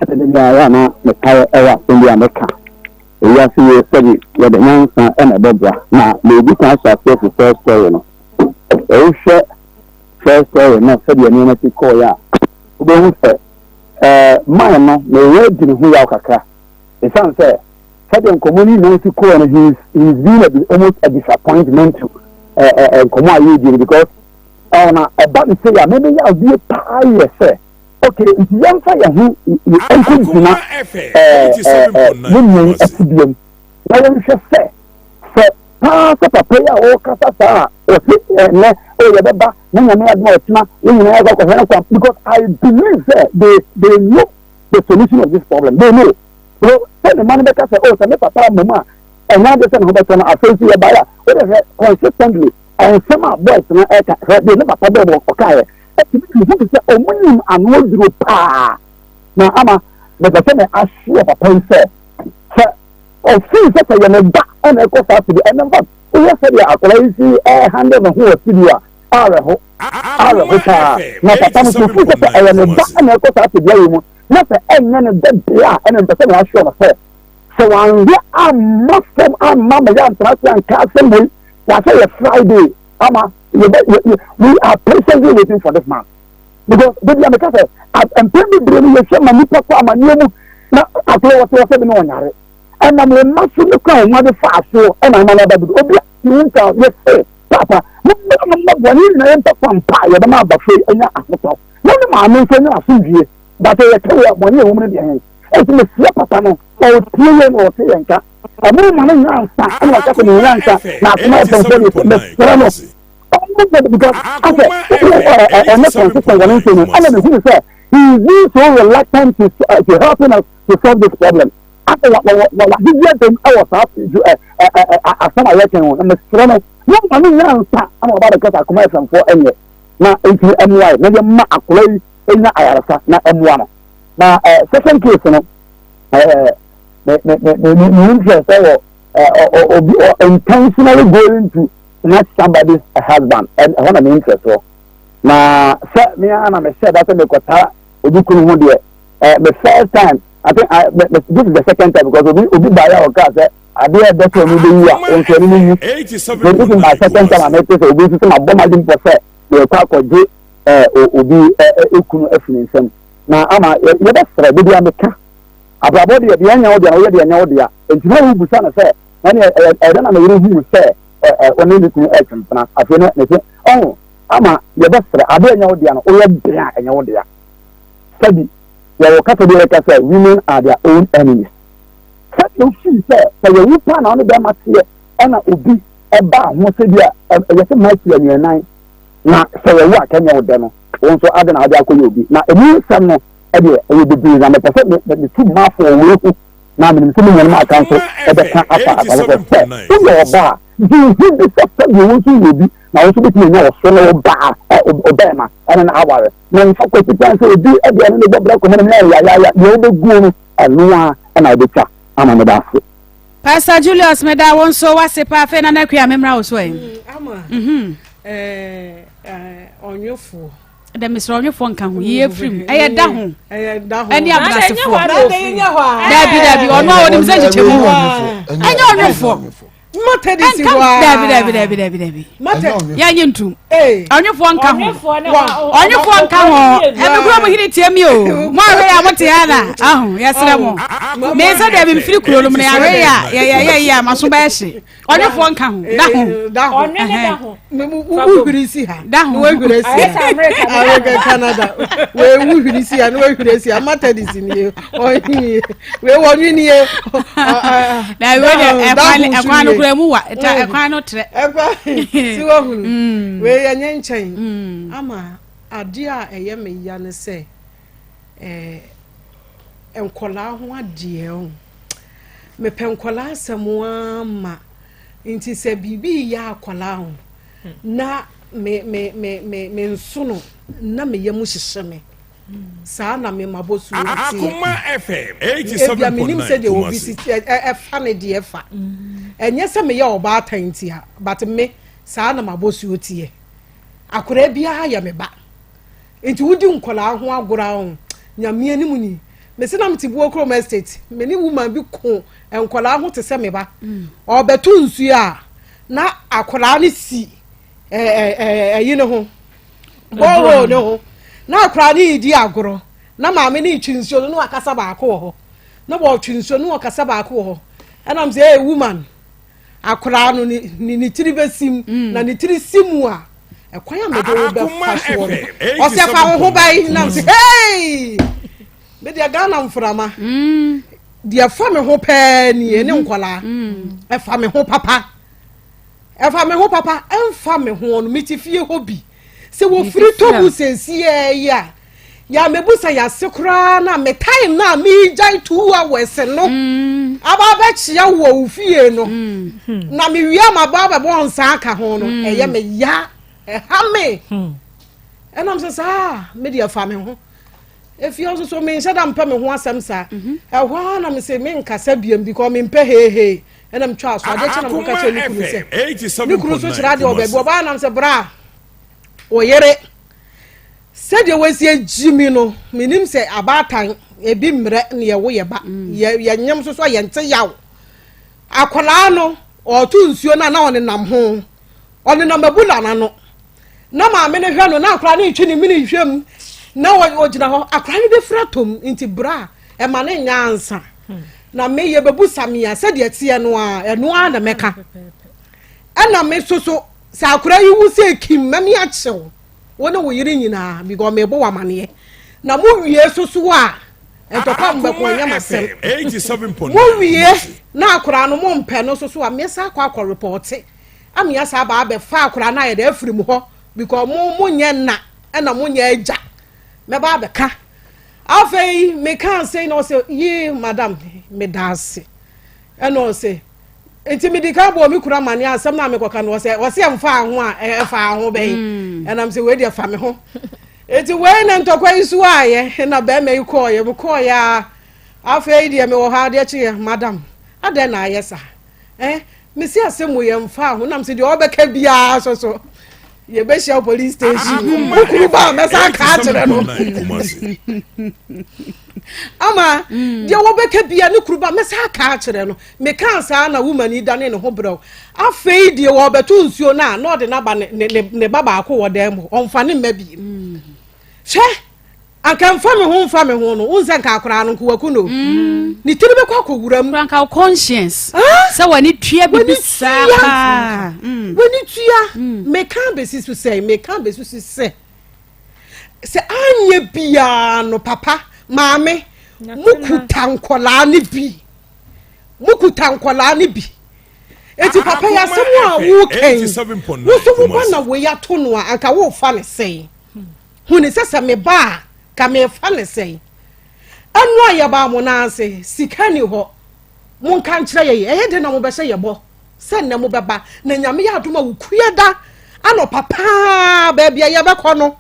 ɛsɛ da biara yɛ a na mekae ɛwɔ asɛm bi a meka. Ewiase yi sɛbi yɛde nyansa na ɛbɛboa. Na medi kan ahyɛ aseɛ fi first story no. Sɛ wohwɛ first story no sɛdeɛ nneɛma si kɔɔeɛ a, wobɛhu sɛ ɛɛ man no meyɛ adi ne ho yaw kakra. Ɛsiane sɛ sɛdeɛ nkɔmmɔ no nyinaa si kɔɔ no, he is he is being a, almost a disappointment to ɛɛ ɛɛ nkɔmmɔ a yɛredi no because ɛɛ na ɛba no sɛ yɛ a mɛmɛ yaw bie paa yɛ sɛ Okay, nti yɛmfa yɛn ho nkɔgyina ne nua yi atibea mu na yɛnhwɛ sɛ sɛ paa sɛ papa yi a ɔrekasa saa a ɔse ɛnɛ o yɛbɛba na nyame adom a ɔkyena yɛn nyinaa yɛkɔ akɔhwɛ no kwan because I believe sɛ they they know the solution of this problem they know so sɛ ne ma no bɛka sɛ o sɛ me papa ama mu a ɛnyɛ ade sɛ ne ho bɛtɔ no afei nso yɛbaeɛ a wode hwɛ consistently nsɛm a boys no ɛka hwɛ deɛ ne papa bɛɛ ɔkaeɛ Ɛtumi de hu sɛ ɔmo nim ano aduro paa. Na ama mepɛ sɛ me asoɛ papa yi sɛ, sɛ ɔfii sɛ sɛ yɛ ne ba ɛna ɛkɔ saa studio ɛnɛ nfa wohwɛ sɛdeɛ akwadaa yi si ɛhandle ne ho wɔ studio a awerɛho awerɛho paa na papa no so ofii sɛ sɛ ɛyɛ ne ba ɛna ɛkɔ saa studio yi mu na sɛ ɛnyɛ ne ba deɛ a ɛna mpɛ sɛ me asoɛ no sɛ sɛ wanhwɛ amma fam amma mɛyɛ antena ase anka asɛm wei wasɛ yɛ Friday ama yɛbɛ yɛ yɛ we are patiently waiting for this man because beebi a meka sɛ mpɛn bebree no yɛhwɛ ma nipa kɔ amaneɛ mu na afei wɔsɛ wɔsɛ bi na ɔnyare ɛnam wɔn mma so ne kwan wɔn ade fa asoɔ ɛna ama no aba bi obi a ne ho nka yɛsɛ paapa mo mmra mo mmɛboa ne nyinaa yɛmpɛ kwan pa a yɛbɛma abɔfra yi anya ahotɔ na ne maame nso anya asomdwie bàtɛ yɛka wɔ bɔne a ɛwɔ mu no deɛ hɛn ɛnti mesia papa no ɔtie yɛn na ɔte yɛn nka Ɔmo ma no nyansa ɛna ɔka sɛ ne nyansa na akoma ɛfɛnfo de mesrɛ no ɔmo bɔ because asɛ ɛne consistent wɔ ne nsɛm mu ɛna mehu sɛ he is being so reluctant to uh, to helping us to solve this problem asɛ wa wa wa wagyegye adam ɛwɔ saa ju ɛ ɛ ɛ asɛm a yɛkɛn ho na mesrɛ no mo ma no nyansa ɛna ɔba bɛka sɛ akoma ɛfɛnfo ɛnyɛ na nti ɛmoa yɛ na yɛma akora yi enya ayaresa na ɛmoa no na ɛ second case no ɛɛ. me me me me me interest ɛwɔ ɛ obi intentionally going to snatch somebody's husband ɛhɔ na me interest wɔ na sɛ me ara na me hyɛ da sɛ mekɔtara obi kunu ho deɛ ɛ me first time I think I me, me, this is the second time because obi obi baayɛ a ɔkaa sɛ adeɛ ɛdɛ sɛ ɔno bɛyi a wɔn nso ɛno yi so this is my second time a mete sɛ obi nso sɛ ma bɔ ma de mpɔ sɛ mekɔ akɔgye ɛ obi ɛ ekunu afiri ne nsam na ama yɛbɛsrɛ bebi a meka. Abrabɔ deɛ, deɛ ɛnyɛ wo dea no, woyɛ deɛ ɛnyɛ wo dea. Enti na wobisa no sɛ, Na ɛneɛ, ɛyɛ, ɛyɛ dɛn na me yere huu sɛ ɛ, ɛ, wo ne ne kunu retwe mpena? Afei no, mese, Ɔho, ama yɛbɛsrɛ, adeɛ a ɛnyɛ wo dea no, woyɛ dɛn a ɛnyɛ wo dea? Sɛbi, yɛwɔ kasa bi a yɛka sɛ, Women are their own enemies. Sɛdeɛ wofii sɛ, sɛ yɛwo paa na wo ne bɛrima teɛ, ɛna obi ɛbaa ho sɛ bi a, ɛ, ɛyɛ sɛ mmaa anuanan, na sɛ yɛwo a, kɛnyɛ wo dɛ no, wo nso adɛn na wode akɔyɛ obi? Na emu nsɛm no, ɛdeɛ ɛyɛ bebree na mepɛ sɛ metu mmafoɔ wei ho na menim sɛ me nuanom aka nso ɛbɛka afa asafo sɛ sɛ woyɛ ɔbaa gye ho di sɛ sɛdeɛ wo nso yɛ obi na wo nso bɛtumi anya ɔso ne wo baa ɔbɛɛma ɛne no aware na mfa kwasi kwan sɛ obi ɛdeɛ ne ne bɔ brɛ kɔma no ne ayɛ yayaya deɛ wobɛguo no ɛno a ɛna wobɛtwa ama meda ase. Pastor Julius meda wo nso wase paa afei Nana Akua memmra wo so ɛ. Mm, ama mhm. eh, eh, ɔnwefoɔ. Dɛ mesrɛ ɔnwefoɔ nka ho yie firim ɛyɛ da ho ɛne abenasefoɔ daabi daabi ɔno a ɔnim sɛ nkyekyɛ mu wɔ ɛnyɛ ɔnwefoɔ Methodist wa. Dabi dabi dabi dabi dabi. Yɛn nye ntum. Ɔnwefoɔ nka ho. Ɔnwefoɔ nka ho. Ɛmi kura mo hene tie mi o. Mo ahwɛ yɛ a mo te ha na. Aho yɛsrɛ mo. Mi nsa deɛ mi nfiri kuro no mu na yɛahwɛ yɛ a yɛ yɛ yɛ yɛ a ma so bɛyɛ hye. Ɔnwefoɔ nka ho. Da ho. Da ho. Ɔnwe ne da ho. Wo hwiri si ha. Da ho. Wo hwiri si ha. America Canada. Wo wo hwiri si ha na wo hwiri si ha. Methodist ni ye. Wei wɔ nwi ni ye. Na wei de ɛkwan ɛkwan no kura mu wa ta ɛkwan no trɛ. Ɛkwan si wɔ hunu. Mm. Wei yɛ nyɛ nkyɛn. Mm. Ama adeɛ a ɛyɛ me ya ne sɛ ɛɛ nkɔlaa ho adeɛ o. Mepɛ nkɔlaa asɛm ama nti sɛ biribi yɛ akɔlaa ho na me me me me me nsono na me yam hyehyɛ me. Saa na me mabɔsuo no teɛ. Akoma FM 87.9 Ebia menim sɛdeɛ obi si ɛfa ne deɛ fa. Ɛnyɛ sɛ meyɛ ɔbaatan ntia, but me saa na mabɔsuo teɛ. Akwadaa biara yɛ me ba. Nti wodi nkwadaa ho agorɔ a ɔho, Nyame anim ni. Mese na mete Buo Kurom Estate, me ne woman bi ko nkwadaa ho te sɛ me ba. Ɔrebɛto nsuo a, na akwadaa no si ɛyi ne ho. Borehole no ho na akwadaa no redi agorɔ na maame no retwi nsuo no na wakasa baako wɔ hɔ na wɔretwi nsuo no na wɔkasa baako wɔ hɔ ɛnam sɛ ee woman akwadaa no ne ne ne tiri bɛsim mm. na ne tiri si mu a ɛkwan a mede wo bɛfa soɔ no ɔsɛ fa wo ho bɛyi nam sɛ hei me deɛ Ghana mframa mm. deɛ fa me ho pɛɛ nie ne mm-hmm. nkwadaa mm. ɛfa me ho papa. Ɛfa me ho papa, ɛmfa me ho no, mete fie hɔ bi. Sɛ wɔfiri tɔ mu seesiaa yi a, yɛ mebusa yɛase koraa na me time na megyae two hours no mm. aba abɛkyea wɔ wo fie no mm. na mewie a maba abɛbɔ nsa aka ho no mm. ɛyɛ me ya ɛha me hmm. ɛnam sɛ saa me deɛ fa me ho Efie nso so menhyɛ da mpɛ me ho asɛm saa. Mhm. Ɛhɔ ara na mese menkasa biam because mempɛ heehee. Ɛna metwaa so adeɛ kyɛ na mekɔka kyerɛ ne kunu sɛ ne kunu nso kyerɛ adeɛ wɔ baabi ɔbaa nam sɛ bra wo yere sɛdeɛ wasi agyi mi no menim sɛ abaatan ebi mmerɛ ne yɛwo yɛ ba mm. yɛnyem nso so a yɛnte yaw akwadaa no ɔto nsuo no a na ɔnenam ho Ɔnenam abura no ano. Na maame no hwɛ no na akwadaa no retwe ne mene hwɛ mu na ɔgyina hɔ akwadaa no bɛfiri atɔ mu nti bra ɛma no nyɛ ansa na me yɛbɛbusa me a sɛdeɛ teɛ no a ɛno ara na mɛka ɛna me soso sɛ akwadaa yi wu sɛ kim mɛme akyew wo ne wo yere nyinaa because mebɔ wɔ amaneɛ na mo wie soso a ntɔkwa mbɛko ɛnyɛ masɛm mo wie na akwadaa no mo mpɛ no soso a mesa akɔ akɔ repɔte Amia saa ba abɛfa akwadaa no ayɛ dɛ afiri mu hɔ because mo mo nyɛ nna ɛna mo nyɛ agya mɛba abɛka afei meka ase na ɔsɛ yee madam meda ase ɛna ɔsɛ nti mede ka bɔ me kura amane asɛm na mekɔka no ɔsɛ ɔsɛ ɛmfa ho a ɛfa ho bɛyi mm. ɛnam sɛ wei deɛ fa me ho nti wei na ntɔkwa yi so ayɛ na bɛrima yi kɔɔyɛ mekɔɔyɛ a afei deɛ mewɔ hɔ adeɛ kyeɛ madam adɛn na ayɛ saa Eh, mesi asɛm mu yɛ mfa ho nam sɛ deɛ ɔbɛka biara so so yɛbɛhyia police station wo kunu ba a mɛsa aka akyerɛ no ama mm. deɛ wɔbɛka bia ne kuru ba mɛsa aka akyerɛ no mekaa saa na womani dane ne ho berɛw afei deɛ wɔbɛto nsuo no a na ɔde n'aba ne ba baako wɔ dan mu ɔmfa ne mma bi mm. hwɛ Anka nfa me ho nfa me ho no, wohu sɛ nka akoraa no nka waku no. Mm. Ne tiri bɛkɔ akɔwura mu. Nka wo conscience. Sɛ w'ani tua bibi saa paa. Mm. W'ani tua. Mm. Meka abɛsi so sɛ, meka abɛsi so sɛ, sɛ anyɛ biara no papa, maame, mukuta nkɔlaa no bi. Mukuta nkɔlaa no bi. Eti papa yi asɛm a woka yi, wo so wo ba na wei ato no a, anka wofa ne sɛn. Hu ne sɛ sɛ meba a, ka mefa ne sɛn? Ɛno a yɛbaa mo nan ase, sika ni hɔ. Monka nkyerɛ yɛn, ɛyɛ dɛn na mobɛhyɛ yɛ bɔ sɛ nnɛ mobɛba? Na Nyame yɛ adom a Wukuada anɔpa paa baabi a yɛbɛkɔ no,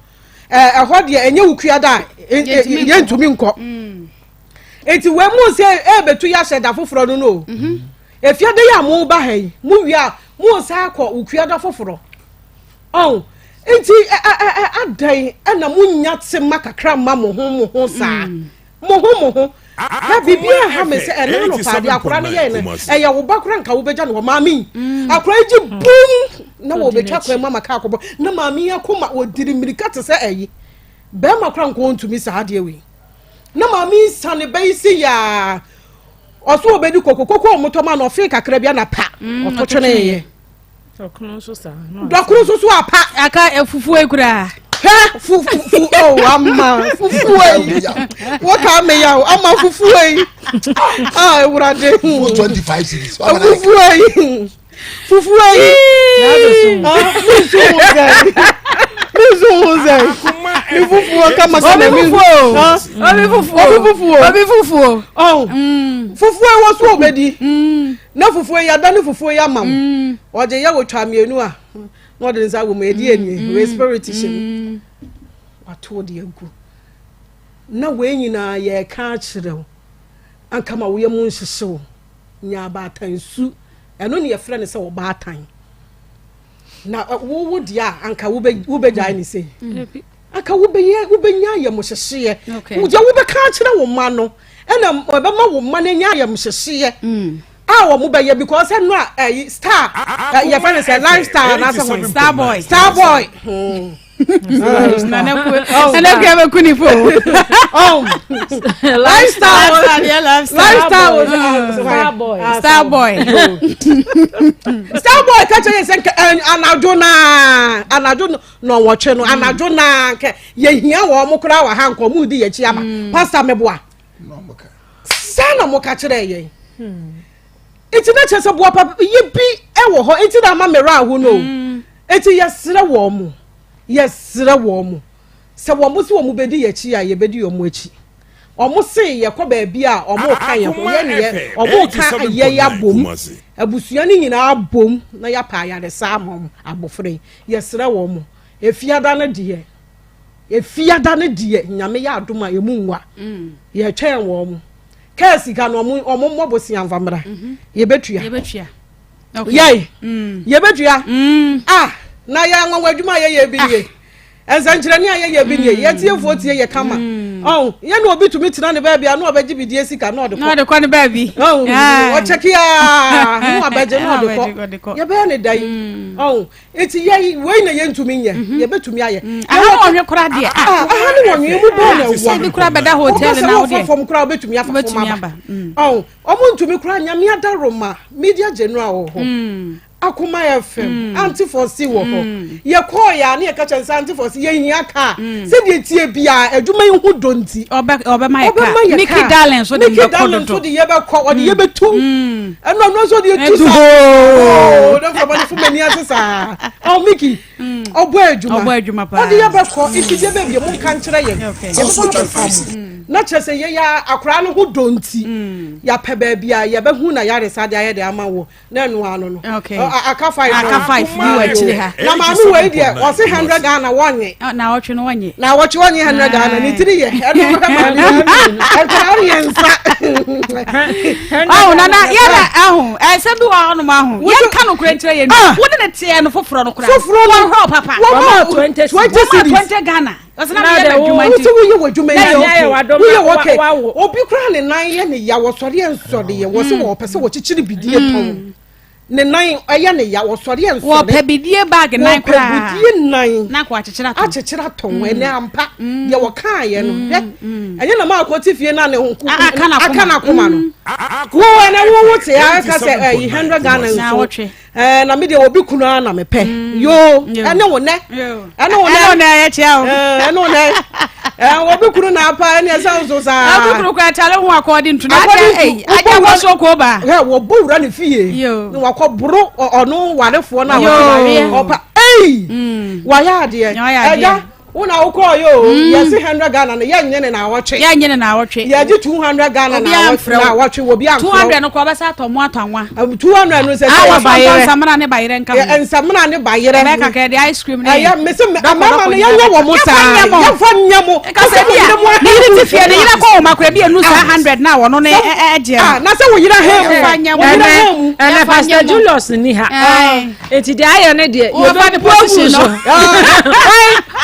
ɛhɔ deɛ ɛnyɛ Wukuada a yɛntumi nkɔ. Enti wei mu sɛ ɛbɛtu yɛ ahyɛ da foforɔ no no o. Mhm. Efiada yi a mo ba ha yi, mo wie a, mo san akɔ Wukuada foforɔ. Ɔn, nti ɛ ɛ ɛ adɛn ɛna mo nya tema kakra ma mo ho mo ho saa? Mm. Mo ho mo ho. Na biribi a ha me sɛ ɛna anɔpa adeɛ akora no yɛɛ no, ɛyɛ wo ba kora nka wobɛgya no hɔ maame yi. Mm. Akora yi gye bum na wɔbɛtwa kwan mu ama kaa akɔbɔ na maame yi akoma wɔdiri mmirika te sɛ ɛyi. Bɛrima kora nka ɔntumi saa adeɛ wei. Na maame yi sane bɛyi si yaa. Ɔso ɔbɛdi koko, koko a wɔtɔ ma no ɔfee kakra bi ana pa mm, ɔto tweneeɛ. Dɔkono nso saa. Dɔkono nso so apa. Aka fufuo yi koraa. Hɛ fufu o oh, ama fufuo yi wɔka ame ya o ama fufuo yi ah ewurade. Fufuo 25 cedis. Fufuo yi fufuo yi. Ah mi nso ho sɛ mi nso ho sɛ mi fufuo kama kama mi. Obi fufuo obi fufuo obi fufuo obi fufuo. Ɔn mm. fufuo yi wɔ so obedi. Mm. Na fufuo yi adane fufuo yi ama wo mm. Ɔgye yɛ wotwa mmienu a na ɔde nsa wɔ mu ɛdi mm. Wei spirit hyɛ mu mm. Wato de agu na wei nyinaa yɛreka akyerɛ wo anka ma woyɛ mu nhyehye wo nya abaatan su ɛno ne yɛfrɛ no sɛ ɔbaatan na wowo deɛ a anka wobɛgyae ne sei Anka wobɛyɛ wobɛnya ayamhyehyeɛ. Deɛ wobɛka akyerɛ wo mma no ɛna ɛbɛma wo mma no anya ayamhyehyeɛ mm. a wɔn bɛyɛ because ɛno a ɛyi star yɛfɛ no sɛ lifestyle anaasɛ wɔn star boy star boy. Hmm. Nana kuya bɛ kuni fo. Lifestyle lifestyle star boy star boy star boy kakyɛ yɛ sɛ anadwo naa anadwo Nnɔnwɔtwe no, anadwo no ara nka yɛhia wɔn koraa wɔ ha nka wɔn redi yɛn akyi aba. Mm. Pastor meboa. Saa na wɔka kyerɛɛ yɛn. Hmm. Nti na kyerɛ sɛ boa papa yɛ bi wɔ hɔ nti na ama mmerɛ aho no. Hmm. Nti yɛsrɛ wɔn mo yɛsrɛ wɔn mo sɛ wɔn mo sɛ wɔn bɛdi yɛn akyi a yɛbɛdi wɔn akyi. Wɔn se yɛkɔ baabi a wɔn ka yɛn ho yɛn yɛ wɔn ka yɛ abom abusua no nyinaa abom na yɛapɛ ayaresa ama wɔn abɔfra yi. Yɛsrɛ wɔn mo, Efiada no deɛ, Efiada no deɛ, Nyame yɛ adom a emu nwa. Mm. Yɛtwɛn wɔn mo. Kaa sika no, wɔn wɔn mmɔ bosia nfa mmra. Mhm. Yɛbɛtua. Yɛbɛtua. Okay. Yɛi. Mm. Yɛbɛtua. Mm. Ah, na yɛ anwanwa adwuma a yɛyɛ bi nie. Ah. Nsɛnkyerɛnne a yɛyɛ bi nie. Mm. Yɛtiefoɔ tie yɛ kama. Mm. Ɔn, yɛn na obi tumi tena ne baabi a na ɔbɛgye bidie sika na ɔde kɔ. Na ɔde kɔ ne baabi. Ɔn, ɔkyɛke a, na wabɛgye na ɔde kɔ. Yɛbɛyɛ ne da yi. Mm. Ɔn, Eti yɛ wei na yɛntumi nyɛ mhm. yɛbɛtumi ayɛ. Mm. Aha ne wɔnwe kora deɛ. Ah, ah, aha ne wɔnwe mu bɛn na ɛwa. Ebi kora bɛda hotel na wo deɛ. Wobɛsɛ fam kora wobɛtumi afa fam aba. Mm. Ɔn ɔmo ntumi kora nyame adaroma media general wɔ hɔ. Mm. Akoma FM Auntie Fosi wɔ hɔ. Yɛkɔɔ yɛ a ne yɛka kyɛn sɛ Auntie Fosi yɛhia kaa. Sɛdeɛ tie biara adwuma yi ho dɔ nti. Ɔbɛma yɛ kaa. Mickey Darling so de bɛkɔ dodo. Mickey Darling so de yɛbɛkɔ ɔde yɛbɛtu. Ɛno ɔno nso de etu saa. Oo ne nframa ne fom ani ase saa. Ɔ Mickey ɔbɔ adwuma. Ɔbɔ adwuma paa. Ɔde yɛbɛkɔ nti deɛ bɛbi mo nka nkyerɛ yɛn. Yɛbɛkɔ abɛfa mo. Na kyerɛ sɛ yɛyɛ akwaraa no ho dɔ nti yɛapɛ baabi a yɛbɛhu na yaresa de ayɛ de ama wɔ. na ɛno ano no aka five aka five bi wɔ akyire ha na maame wei deɛ ɔse hundred Ghana wɔnye na ɔtwe no wɔnye na wɔtwe wɔnye hundred Ghana ne tiri yɛ ɛno kɔhwɛ maame ɛkɔla yɛ nsa ɔho nana yɛna ɛho ɛsɛ bi wɔ hɔnom aho yɛnka no kora nkyerɛ yɛn ah. wode ne teɛ no foforɔ no kora foforɔ no wɔhwɛ papa wɔma 20 20 Ghana Wo woyɛ w'adwuma yi woyɛ wɔkɛ obi koraa ne nan yɛ ne ya wɔsɔre yɛ nsɔre yɛ wɔ sɛ mm. wɔpɛ sɛ wɔkyekyere bidie mm. tɔn ne nan ɛyɛ ne ya wɔsɔre yɛ nsɔre wɔpɛ bidie baagi nan koraa wɔpɛ bidie nan na kɔ akyekyere atɔn akyekyere atɔn mm. ɛnɛ ampa deɛ wɔkaa yɛ no hwɛ ɛnyɛ na maa kɔ ti fie na ne ho aka n'akoma no wo ɛnɛ wo wo te aka sɛ ɛyi hundred Ghana nso. Ɛɛ na me deɛ obi kunu ara na mepɛ. Mm. Yoo ɛne wo nɛ. Ɛne wo nɛ. Ɛne wo nɛ yɛ kyia o. Ɛne wo nɛ. Ɛɛ obi kunu na apa ɛne ɛsɛ nso saa. Obi kunu kura kyale ho akɔɔdi ntu na agya ɛyi agya bɔ so ko ba. Hɛ wɔbɔ wura ne fie. Yoo. Na wakɔ boro ɔno warefoɔ na wɔte ɔpa ɛyi. Mm. Wayɛ adeɛ. Wayɛ adeɛ. Ɛgya. Wo na wokɔɔ yɛ o mm. yɛse 100 Ghana no yɛnyɛ ne naawɔtwe. Yɛnyɛ ne naawɔtwe. Yɛgye 200 Ghana naawɔtwe wɔ bi amfrɛ. 200 no kɔ ɔbɛsa atɔ mo atɔ anwa. 200 no sɛ sɛ bayerɛ. Nsamena ne bayerɛ nka ho. Nsamena ne bayerɛ. Ɛbɛyɛ kakra de ice cream ne. Ɛyɛ mese mmarima no yɛnyɛ wɔ mo saa. Yɛmfa nyɛ mo. Kasa bi a ne yere ti fie ne yere kɔ wɔn akora bi enu saa 100 na wɔn ne ɛgye. Ah na sɛ wo yere ahɛn mu. Wo yere ahɛn mu. Ɛnɛ Pastor Julius ni ha. Eti deɛ ayɛ ne deɛ yɛbɛbu agu so.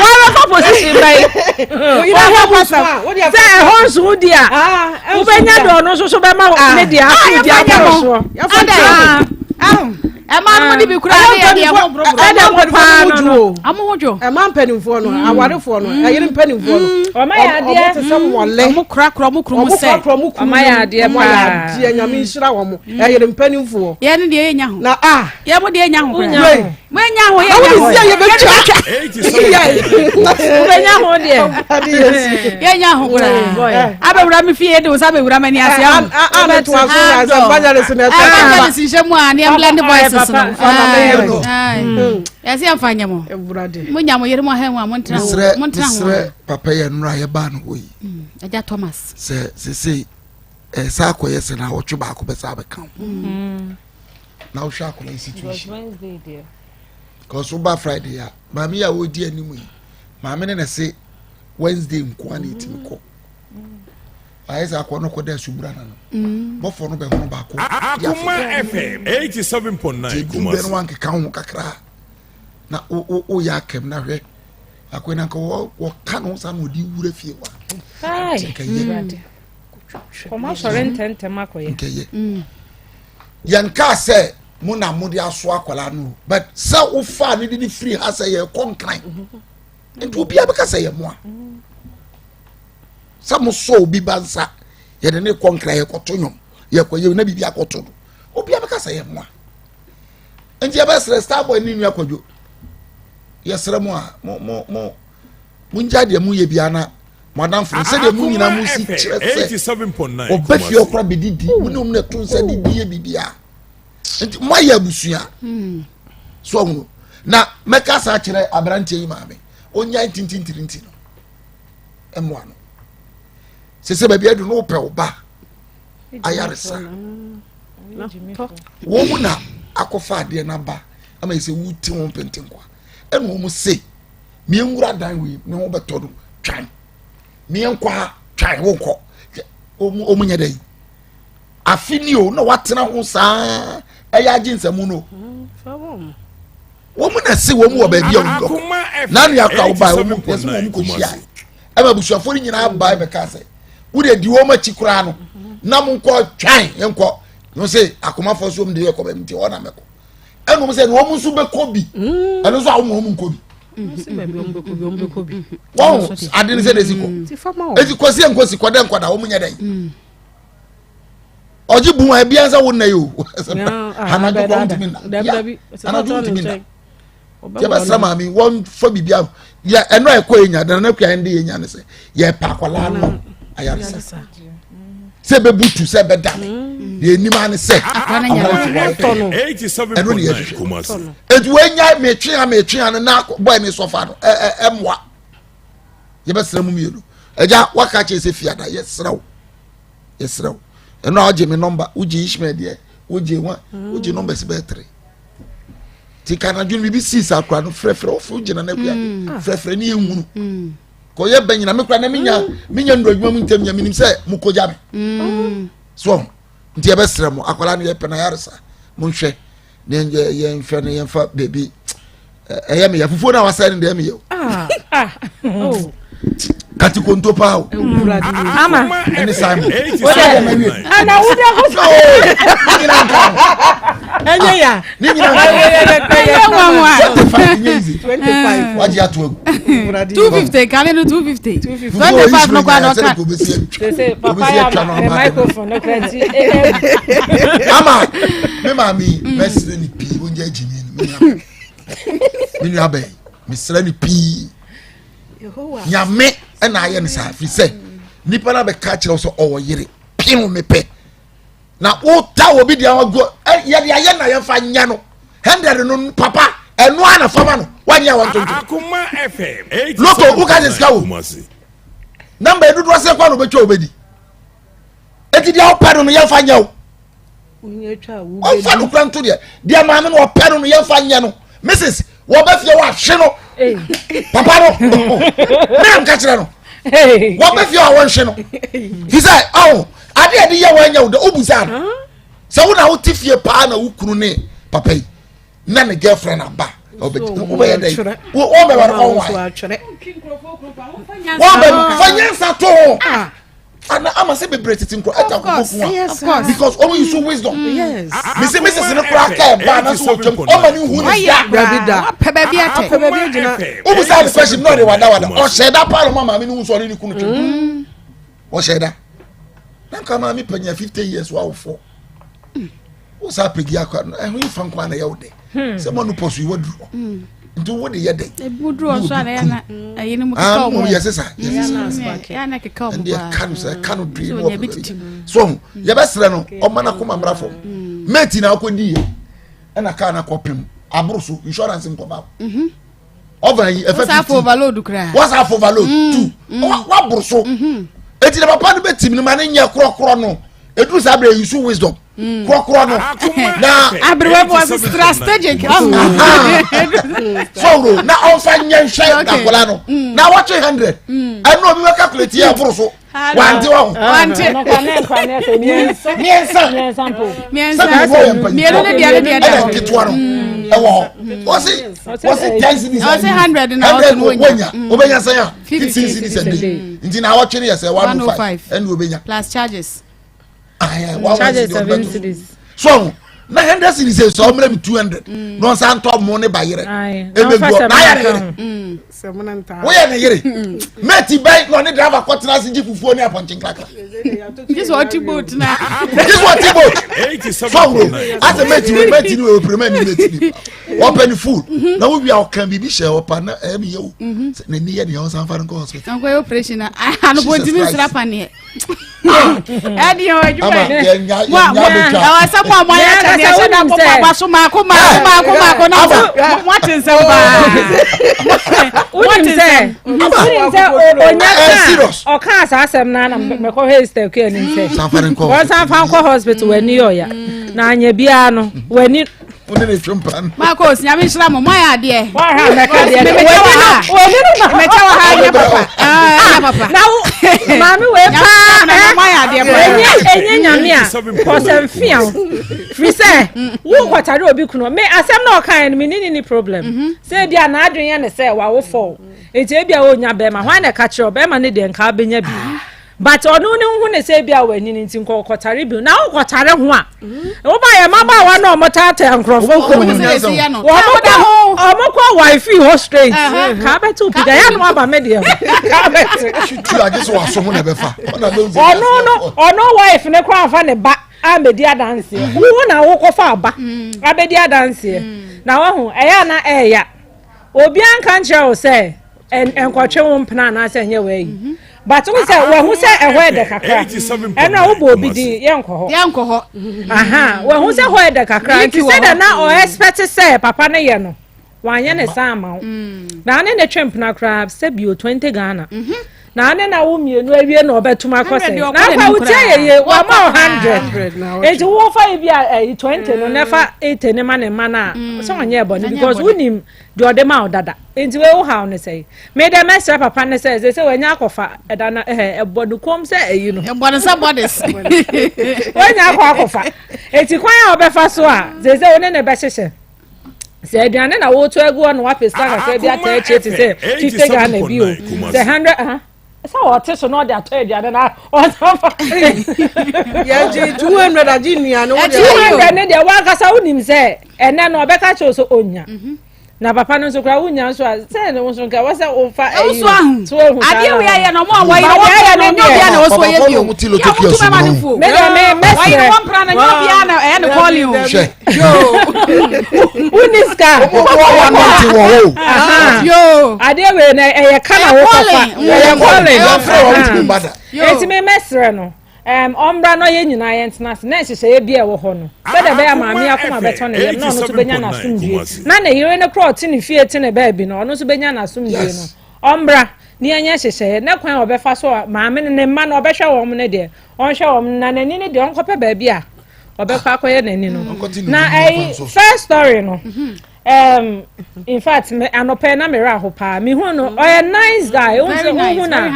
Wɔbɛfa position bɛyi. Wɔbɛfa sɛ ɛhɔ nso wo di a wobɛnya deɛ ɔno nso so bɛma ne deɛ afi deɛ aboro soɔ. Ɛma no de bi kura ne yɛ deɛ mo boroboro. Ɛna mo paa no no. Ɔmo ho dwo. Ɛma mpanimfoɔ no awarefoɔ no ɛyere mpanimfoɔ no. Ɔmo yɛ adeɛ. Ɔmo te sɛ mɔlɛ. Ɔmo korakora ɔmo kuru mu sɛ. Ɔmo korakora ɔmo kuru mu. Ɔmo yɛ adeɛ paa. Ɔmo yɛ adeɛ nyame nhyira wɔn. Ɛyere mpanimfoɔ. Yɛn ne deɛ yɛ nya ho. Na a. Yɛ mo deɛ nya ho koraa. Mo nya ho yɛ nya ho. Yɛ yɛ bɛ twa. Wobɛnya ho deɛ. Yɛ nya ho koraa. Abɛwura mi fie de wosa abɛwura mi ni ase aho. A to aso na sɛ evangelist na ɛtɔ. Evangelist nhyɛ mu a ne yɛn blend voices no. Yɛsɛ yɛn fa nyɛ mo. Mo nya mo yere mo ahɛn mu a mo ntena ho. Mo ntena ho. Mesrɛ papa yɛ nnora yɛ baa no hɔ yi. Ɛgya Thomas. Sɛ sese ɛsɛ akɔyɛ sɛ na awɔtwe baako bɛsɛ abɛka ho. Na wohwɛ akwadaa yi situation because woba friday a maame yi a wɔredi anim yi maame ne na se wednesday nkoa na etimi kɔ ayɛ sɛ akɔ no kɔ dɛ asubura na no mm. bɔfɔ no bɛhono baako akoma fm 87.9 kumasi bɛ no wankeka ho kakra na woyɛ akɛm na hwɛ akɔyi na nka wɔka no sa na ɔde wura fie wa nkɛyɛ Kɔma sɔre ntɛntɛm akɔyɛ. Nkɛyɛ. Mm. Yɛn kaa sɛ mo na mo de aso akwadaa no but sɛ wofa ne de ne firi ha sɛ yɛkɔ nkran nti obiara bɛka sɛ yɛ moa sɛ mo sɔ obi ba nsa yɛde ne kɔ nkran yɛkɔto nwom yɛkɔ yɛ na biribi akɔto no obiara bɛka sɛ yɛ moa nti yɛbɛsrɛ starboy ne nua kwadwo yɛsrɛ mo a mo mo mo mo ngya deɛ mo yɛ biara na mo adamfo no sɛdeɛ mo nyinaa mo si kyerɛ sɛ ɔba fie ɔkora bɛdidi mo ne ɔmo na ɛto nsa didi yɛ biribiara nti mo ayɛ abusua hmm. so ɔhono na mɛka saa kyerɛ aberanteɛ yi maame ɔnya ntintintirinti no ɛmoa no sɛ sɛ baabi adu no wopɛ wo ba ayaresa wɔn mu na akɔfa adeɛ no aba ama yɛ sɛ wote wɔn pentenkwa ɛna wɔn se mienwura dan wei ne ho bɛtɔ no twan mienkɔ ha twan wonkɔ wɔn nyɛ dɛ afi ni o na watena ho saa ɛyɛ agye nsɛm no wɔn na se wɔn wɔ baabi a wɔn dɔ nanu akora wo ba wɔn yɛsɛ wɔn kɔ hyia ɛma abusuafoɔ no nyinaa ba ɛbɛka sɛ wode di wɔn akyi koraa no na mo nkɔ twan nkɔ no sɛ akomafoɔ so wɔn de yɛ kɔ baabi nti hɔ na mɛkɔ. ɛna wɔn sɛ na wɔn nso bɛkɔ bi mm. ɛno nso a wɔn wɔn nkɔ bi wɔn ade ne sɛ de esi kɔ mm. esi kɔsi nkosi kɔ dɛ nkɔda wɔn nyɛ dɛ mm. ɔgye bu a ebi ansa wɔn nna yi o anadwo kɔ wɔn ntumi nna ya anadwo ntumi nna yɛbɛsrɛ maame wɔn fa biribi a yɛ ɛno a ɛkɔ yɛ nya dana kua ɛnde yɛ nya ne sɛ yɛ pa akwadaa no ayaresa sɛ bɛbutu sɛ bɛdane mm. deɛ anim ane sɛ ɛno ne yɛhwehwɛ ɛnti wɔanya metwea metwea no na bɔɛ ne sɔfa no ɛmmoa yɛbɛsrɛ mu mmienu agya waka kyerɛ sɛ fiada yɛsrɛ wo yɛsrɛ wo ɛno a wogye me nɔmba wogye ishmael deɛ wogye wa wogye nɔmba si bɛyɛ tere nti ka anadwo no biribi sii saa kora no frɛfrɛ wofo gyina no akua mm. frɛfrɛ ne yɛnhunu mm. kɔyɛ bɛ nyina me kora na menya menya nnuro adwuma mu ntɛm nya menim sɛ mokɔgya me mm. so nti yɛbɛsrɛ mo akwadaa no yɛpɛ no ayaresa monhwɛ ne yɛnhwɛ no yɛmfa baabi ɛyɛ meyɛ fufuo no a wasɛe no deɛ ɛmeyɛ o ah, ah. oh. kati konto paa o ama ɛne simon ana wode ho ne nyina nka ɛnyɛ ya ne nyina nka ɛnyɛ nwanwa 25 nyɛ easy 25 wagye ato agu 250 kane no 250 25 no kwa na ɔka sese papa ya ma microphone no kra ti ama me maame mɛsrɛ ne pii wongya agyimi no me nua bɛn mesrɛ ne pii nyame ɛna ayɛ no saa firi sɛ nipa no abɛka kyerɛ wo sɛ ɔwɔ yere pem mepɛ na wota obi deɛ wagu yɛde ayɛ na yɛmfa nyɛ no hundred no papa ɛno a na fama no. Wanyɛ a wɔntontom. Loto woka sɛ sika wo. Namba edodoɔ sɛ kwan na obetwa obedi. Eti deɛ ɔpɛ no no yɛmfa nyɛ o. Ɔmfa no kura nto deɛ deɛ maame no ɔpɛ no no yɛmfa nyɛ no. Mrs. Wɔbɛ fie wɔahwe no. Papa no mena nka kyerɛ no. Wɔbɛ fie a wɔnhwe no. Fi sɛ ɔho adeɛ a ɛde yɛ wɔnyɛ wo dɛ wobusa no. Sɛ wo na wote fie paa na wo kunu ne papa yi na ne girlfriend aba wobɛyɛ dɛ wɔbɛware ɔnwae wɔbɛ fa nyansa to ho ah. ana ama sɛ bebree tete nkɔ ɛta nkɔfo fun a because wɔn yi so wisdom mesi mesi ne kora aka ɛba na so wɔtwam ɔma ne hu ne da wapɛ baabi atɛ wobu saa ne question na ɔde wada wada ɔhyɛ da paa na ɔma maame ne hu sɛ ɔne ne kunu twam ɔhyɛ da na nka maame panya 50 years wawofo wo saa pɛgi akɔ no ɛho yi fa nko ana yɛ wo dɛ hmm. sɛ ma no pɔ so yi waduru hɔ hmm. nti wo de yɛ dɛ ebi duru hɔ so ana yɛ na ɛyi no mu keka ɔmo yɛ sisa yɛ sisa ɛnde ɛka no sɛ ɛka no dui no wɔ so ho yɛbɛsrɛ no ɔma no akoma mmra fam mate na akɔ di yɛ ɛna kaa no akɔ pem aboro so insurance nkɔba mhm. ɔvan yi ɛfɛ 15 overload koraa wasa afɔ overload mm, two mm. waboro so mm-hmm. eti na papa no bɛ tim no ma ne nyɛ korɔkorɔ no eduru saa abiri yi so wisdom mm. korɔkorɔ no na aberewa bi wɔ strategic sɔwuro na ɔnfa nyɛ nhwɛ akwadaa no na wɔtwe hundred ɛnu obi bɛ calculate yɛ aboro so wante wa ho. wante mmiɛnsa mmiɛnsa sɛbi mo yɛ mpanyin mmienu ne deɛ ne deɛ da ɛna nketewa no ɛwɔ hɔ wɔsi wɔsi ten cedis ɔsi hundred na ɔsi no wonya wobɛnya sɛn a fifteen cedis a day nti na awɔtwe no yɛ sɛ one oh five ɛna wobɛnya plus charges. charges seven cedis. so na hundred cedis sɛ ɔmmerɛ mi 200 mm. na ɔnsa ntɔ mo ne ba yerɛ ɛbɛgu na ayɛ ne yere mm. woyɛ ne yere mate bɛn na ɔne driver kɔtena ase gye fufuo ne apɔnkye nkrakra gye sɛ ɔte boat na gye sɛ ɔte boat sɔwuro asɛ mate wei mate ni wei opirima ni mate ni ɔpɛ ne full mhm. na wowie a ɔka biribi hyɛ ɔpa na ɛyɛ mi yɛ o mhm. n'ani yɛ nea ɔnsan fa no nkɔ hospital nkɔyɛ operation na anopɔ ntumi nsira paneɛ ɛdi yɛn adwuma yi mo a mo ɛwɔ sɛ mo a mo ayɛ kyɛ deɛ ɛhyɛ da mo bɔ aba so maako maako maako maako na mo mo ate nsɛm paa mo ate nsɛm wonim sɛ onya ka ɔka saa asɛm no na mɛkɔ hɔ Esther kua anim sɛ wɔnsan fa nkɔ hospital w'ani yɛ ɔya na anyɛ biara no w'ani Wo ne ne twe mpa no. Marcos, nyame nhyira mo, moayɛ adeɛ. Wɔhwɛ a mɛka deɛ. Mɛkyɛ wɔ ha. Mɛkyɛ wɔ ha, nyɛ papa. Ah, nyɛ papa. Na wo, maame wei paa. Na moayɛ adeɛ paa. Enye, enye nyame a, kɔsɛ mfia wo. Firi sɛ, wo nkɔtare obi kunu. Me, asɛm na ɔkaeɛ no, me ne ne ni problem. Mhm. Sɛ ebi a n'adwene yɛ ne sɛ wawo fɔw. Nti ebi a ɔnya bɛrima. Hwan na ɛka kyerɛ ɔbɛrima ne deɛ nka abɛnya bi. But ɔno ne ho ne sɛ ebi a wanyini nti nkɔ kɔtare bi na wokɔtare ho a woba yɛ mmabaawa na ɔmo taataa nkurɔfoɔ kunu wɔn kɔ ɔmo kɔ wifi hɔ straight kaa bɛte opi da yɛ anum aba me deɛ ho kaa bɛte. tu agye sɛ waso ho na ɛbɛfa ɔno no ɔno wife ne koraa nfa ne ba abɛdi adanseɛ wo na wokɔfa aba abɛdi adanseɛ na wahu ɛyɛ ana ɛɛya. Obiara nka nkyerɛ wo sɛ nkɔtwe wo mpena anaasɛ nyɛ w'ayi mhm. but wo sɛ wahu sɛ ɛhɔ ɛdɛ kakra ɛno a wobɔ obi din yɛnkɔ hɔ yɛnkɔ hɔ aha wahu sɛ hɔ ɛdɛ kakra nti sɛ dɛ na ɔexpect sɛ papa no yɛ no wanyɛ ne saa ama wo mm. na ne ne twe mpena koraa sɛ bio 20 Ghana mhm. Na ne na wo mmienu awie na ɔbɛtum akɔ sɛ na afa wo tie yɛ yie wama wo hundred nti wo fa yi bi a ɛyi 20 no na fa 80 ne ma ne ma na mm. sɛ ɔnyɛ ɛbɔ ne because wonim deɛ ɔde ma wo dada nti wei wo haw ne sɛ me dɛ mɛsrɛ papa ne sɛ sɛ sɛ wanya akɔfa ɛda na ɛhɛ ɛbɔ ne kɔm sɛ ɛyi no ɛbɔ ne sɛ bɔdes wanya akɔ akɔfa eti kwan a ɔbɛfa so a sɛ sɛ wo ne ne bɛhyehyɛ sɛ aduane na woto agu hɔ na wapɛ sika kakra bi ata akyire te sɛ 50 Ghana bi o sɛ 100 uh, sɛ ɔte so na ɔde atɔ aduane na ɔsan fa. yɛgye 200 agye nnuane wo deɛ 200 ne deɛ wankasa wonim sɛ ɛnɛ no ɔbɛka kyerɛ sɛ ɔnya mhm. na papa no nso koraa wonya nso a sɛ ne wo nso nka wɔ sɛ wofa ɛyi so ahu so ahu saa adeɛ wei ayɛ no ɔmo a wɔyere wɔn pɛ no nyɛ obiara na wɔso yɛ bio yɛ ɔmo tu mɛma no fuo me deɛ me mɛsrɛ wɔyere wɔn pra no nyɛ obiara na ɛyɛ ne kɔɔle o hwɛ wonni sika ɔmo wɔ wɔn nante wɔ hɔ o adeɛ wei na ɛyɛ ka na wokɔfa ɛyɛ kɔɔle yɛfrɛ wɔn tumi ba da eti me mɛsrɛ no. Ɛɛm, ɔmmra na yɛn nyinaa yɛntena ase na nhyehyɛeɛ bi a ɛwɔ hɔ no, sɛdeɛ ɛbɛyɛ a maame yi akoma bɛtɔ ne yam na ɔno nso bɛnya n'asomdwoeɛ, na ne yere no koraa a ɔte ne fie te ne baabi no, ɔno nso bɛnya n'asomdwoeɛ no, ɔmmra na yɛnyɛ nhyehyɛeɛ na kwan a ɔbɛfa so a maame no, ne mma no, ɔbɛhwɛ wɔn no deɛ, ɔnhwɛ wɔn na n'ani no deɛ, ɔnkɔpɛ baabi a ɔbɛkɔ akɔyɛ n'ani no. Na ɛyi, first story no, Um, in fact, me anɔpɛ na me werɛ aho paa. Me hu no, ɔyɛ nice guy. Ohun sɛ ohun na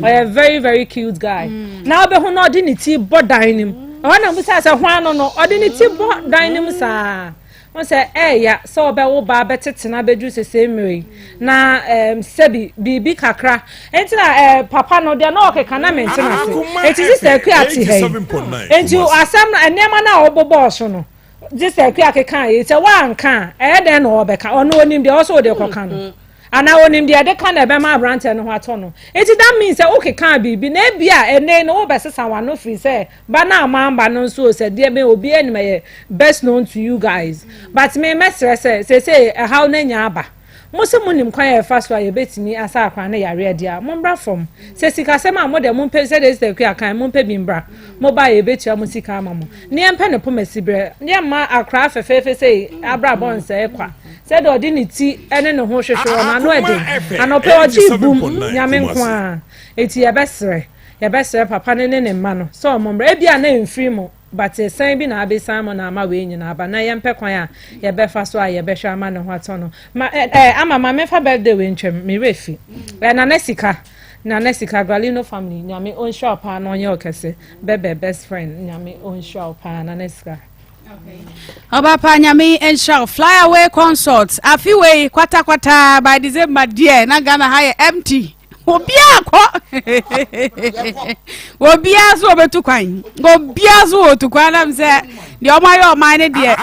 ɔyɛ very very cute guy. Mm. Na ɔbɛhu na ɔde ne ti bɔ dan ne mu. Ɛhɔ na mbisa sɛ hwan no no, ɔde ne ti bɔ dan ne mu saa. Wɔn sɛ ɛɛya sɛ ɔbɛwo ba bɛtete na abɛduru sese mmerɛ yi. Na um, sɛbi biribi kakra. Nti na eh, papa no deɛ na ɔkeka na mente n'ase. Eti sista akua te ha yi. Nti asɛm no nneɛma no a ɔbobɔɔ so no. Gye sɛ Akua kekaa yei, sɛ woanka a, ɛyɛ dɛn na ɔbɛka? Ɔno ɔnim deɛ ɔwɔ sɛ wode kɔka no. Anaa ɔnim deɛ ɛde ka na ɛbɛma aberanteɛ no ho atɔ no. Nti that means sɛ wokekaa biribi na ebia ɛnnɛ yi no wobɛsesa w'ano firi sɛ ba no a moamba no nso o sɛ deɛ bɛn obiara nim ɛyɛ best known to you guys. But me mɛsrɛ sɛ seesei ɛhaw no anya aba. Mo se monim kwan a yɛfa so a yɛbɛtumi asa akwadaa no yareɛ deɛ a, mommra fam. Sɛ sikasɛm a, mo deɛ mompɛ, sɛdeɛ Sister Akua kae, mompɛ bi mbra. Moba a yɛbɛtua mo sika ama mo. Ne yɛmpɛ ne poma siberɛ. Yɛmma akwadaa fɛfɛɛfɛ sei abrabɔ nsɛe kwa. Sɛdeɛ ɔde ne ti ne ne ho hwehwɛ hɔ no, ano ɛden. Anɔpa yi ɔgyee bum, Nyame nko ara. Enti yɛbɛsrɛ, yɛbɛsrɛ papa no ne ne mma no sɛ wɔmmra. Ebia na ɛmfiri mo. But ɛsan bi na abesan mu na ama wei nyinaa aba na yɛmpɛ kwan a yɛbɛfa so a yɛbɛhwɛ ama ne ho atɔ no. Ma ɛ ɛ ama ma memfa birthday wei ntwam me werɛ fi. Ɛ Nana Sika Nana Sika Gralino family Nyame ɔnhyira wo paa na ɔnyɛ wo kɛse bɛbɛ best friend Nyame ɔnhyira wo paa Nana Sika. Ɔba pa Nyame nhyira wo. Fly away consult afi wei kwata kwata by December deɛ na Ghana ha yɛ empty. Obiara kɔ. Obiara so obetu kwan. Obiara so otu kwan nam sɛ deɛ ɔmo ayɛ ɔman ne deɛ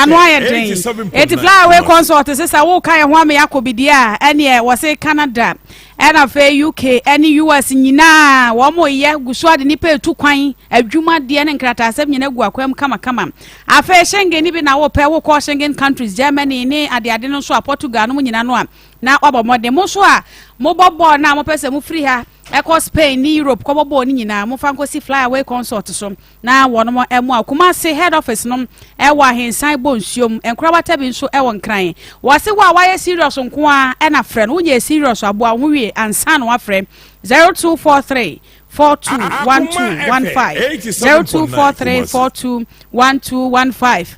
ano ayɛ den. Eti fly away consult sɛ sɛ woka yɛn ho ama yɛakɔ bi deɛ a ɛneɛ wɔse Canada ɛna afei UK ɛne US nyinaa wɔn yɛ gu so ade nipa etu kwan adwuma deɛ ne nkrataasɛm nyinaa gu akwan mu kamakama. Afei Schengen ne bi na wopɛ wokɔ Schengen countries Germany ne adeade no nso a Portugal no mu nyinaa no a na wabɔ mmɔden. Mo nso a mobɔ bɔɔl no a mopɛ sɛ mofiri ha kɔ Spain ne Europe kɔbɔ bɔɔl no nyinaa, momfa nkɔsi Flyaway Consult so na wɔnom mmoa. Kumasi head office no wɔ Ahensan Bonsuom, Nkorabata bi nso wɔ Nkran. Wɔse wo a woayɛ serious nko ara na frɛ no, wonyɛɛ serious a boa wo ho wie ansa na woafrɛ 0243 421215, 0243 421215.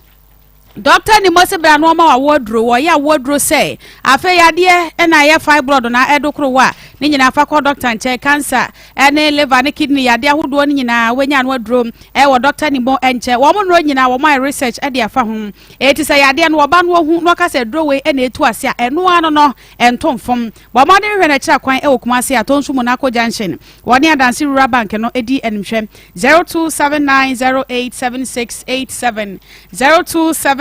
Dɔkta nim ɔse bra na ɔma wo awoɔ aduro, wɔyɛ awoɔ aduro sɛ afei yadeɛ na ɛyɛ fibroid na ɛdokoro wo a, ne nyinaa fa kɔ dɔkta nkyɛn, cancer ne liver ne kidney yadeɛ ahodoɔ no nyinaa wobɛnya ano aduro ɛwɔ dɔkta Nimo nkyɛn. Wɔn nnuro nyinaa wɔn ayɛ research de afa ho. Eti sɛ yadeɛ no wɔba no wɔhu na wɔka sɛ aduro wei na ɛtu ase a, ɛno ara no no ɛnto mfom. Bɔ mmɔden hwehwɛ no akyiri akwan wɔ Kumasi Atonsu Monaco Junction. Wɔne Adanse Rural Bank no di animhwɛ. 0279087687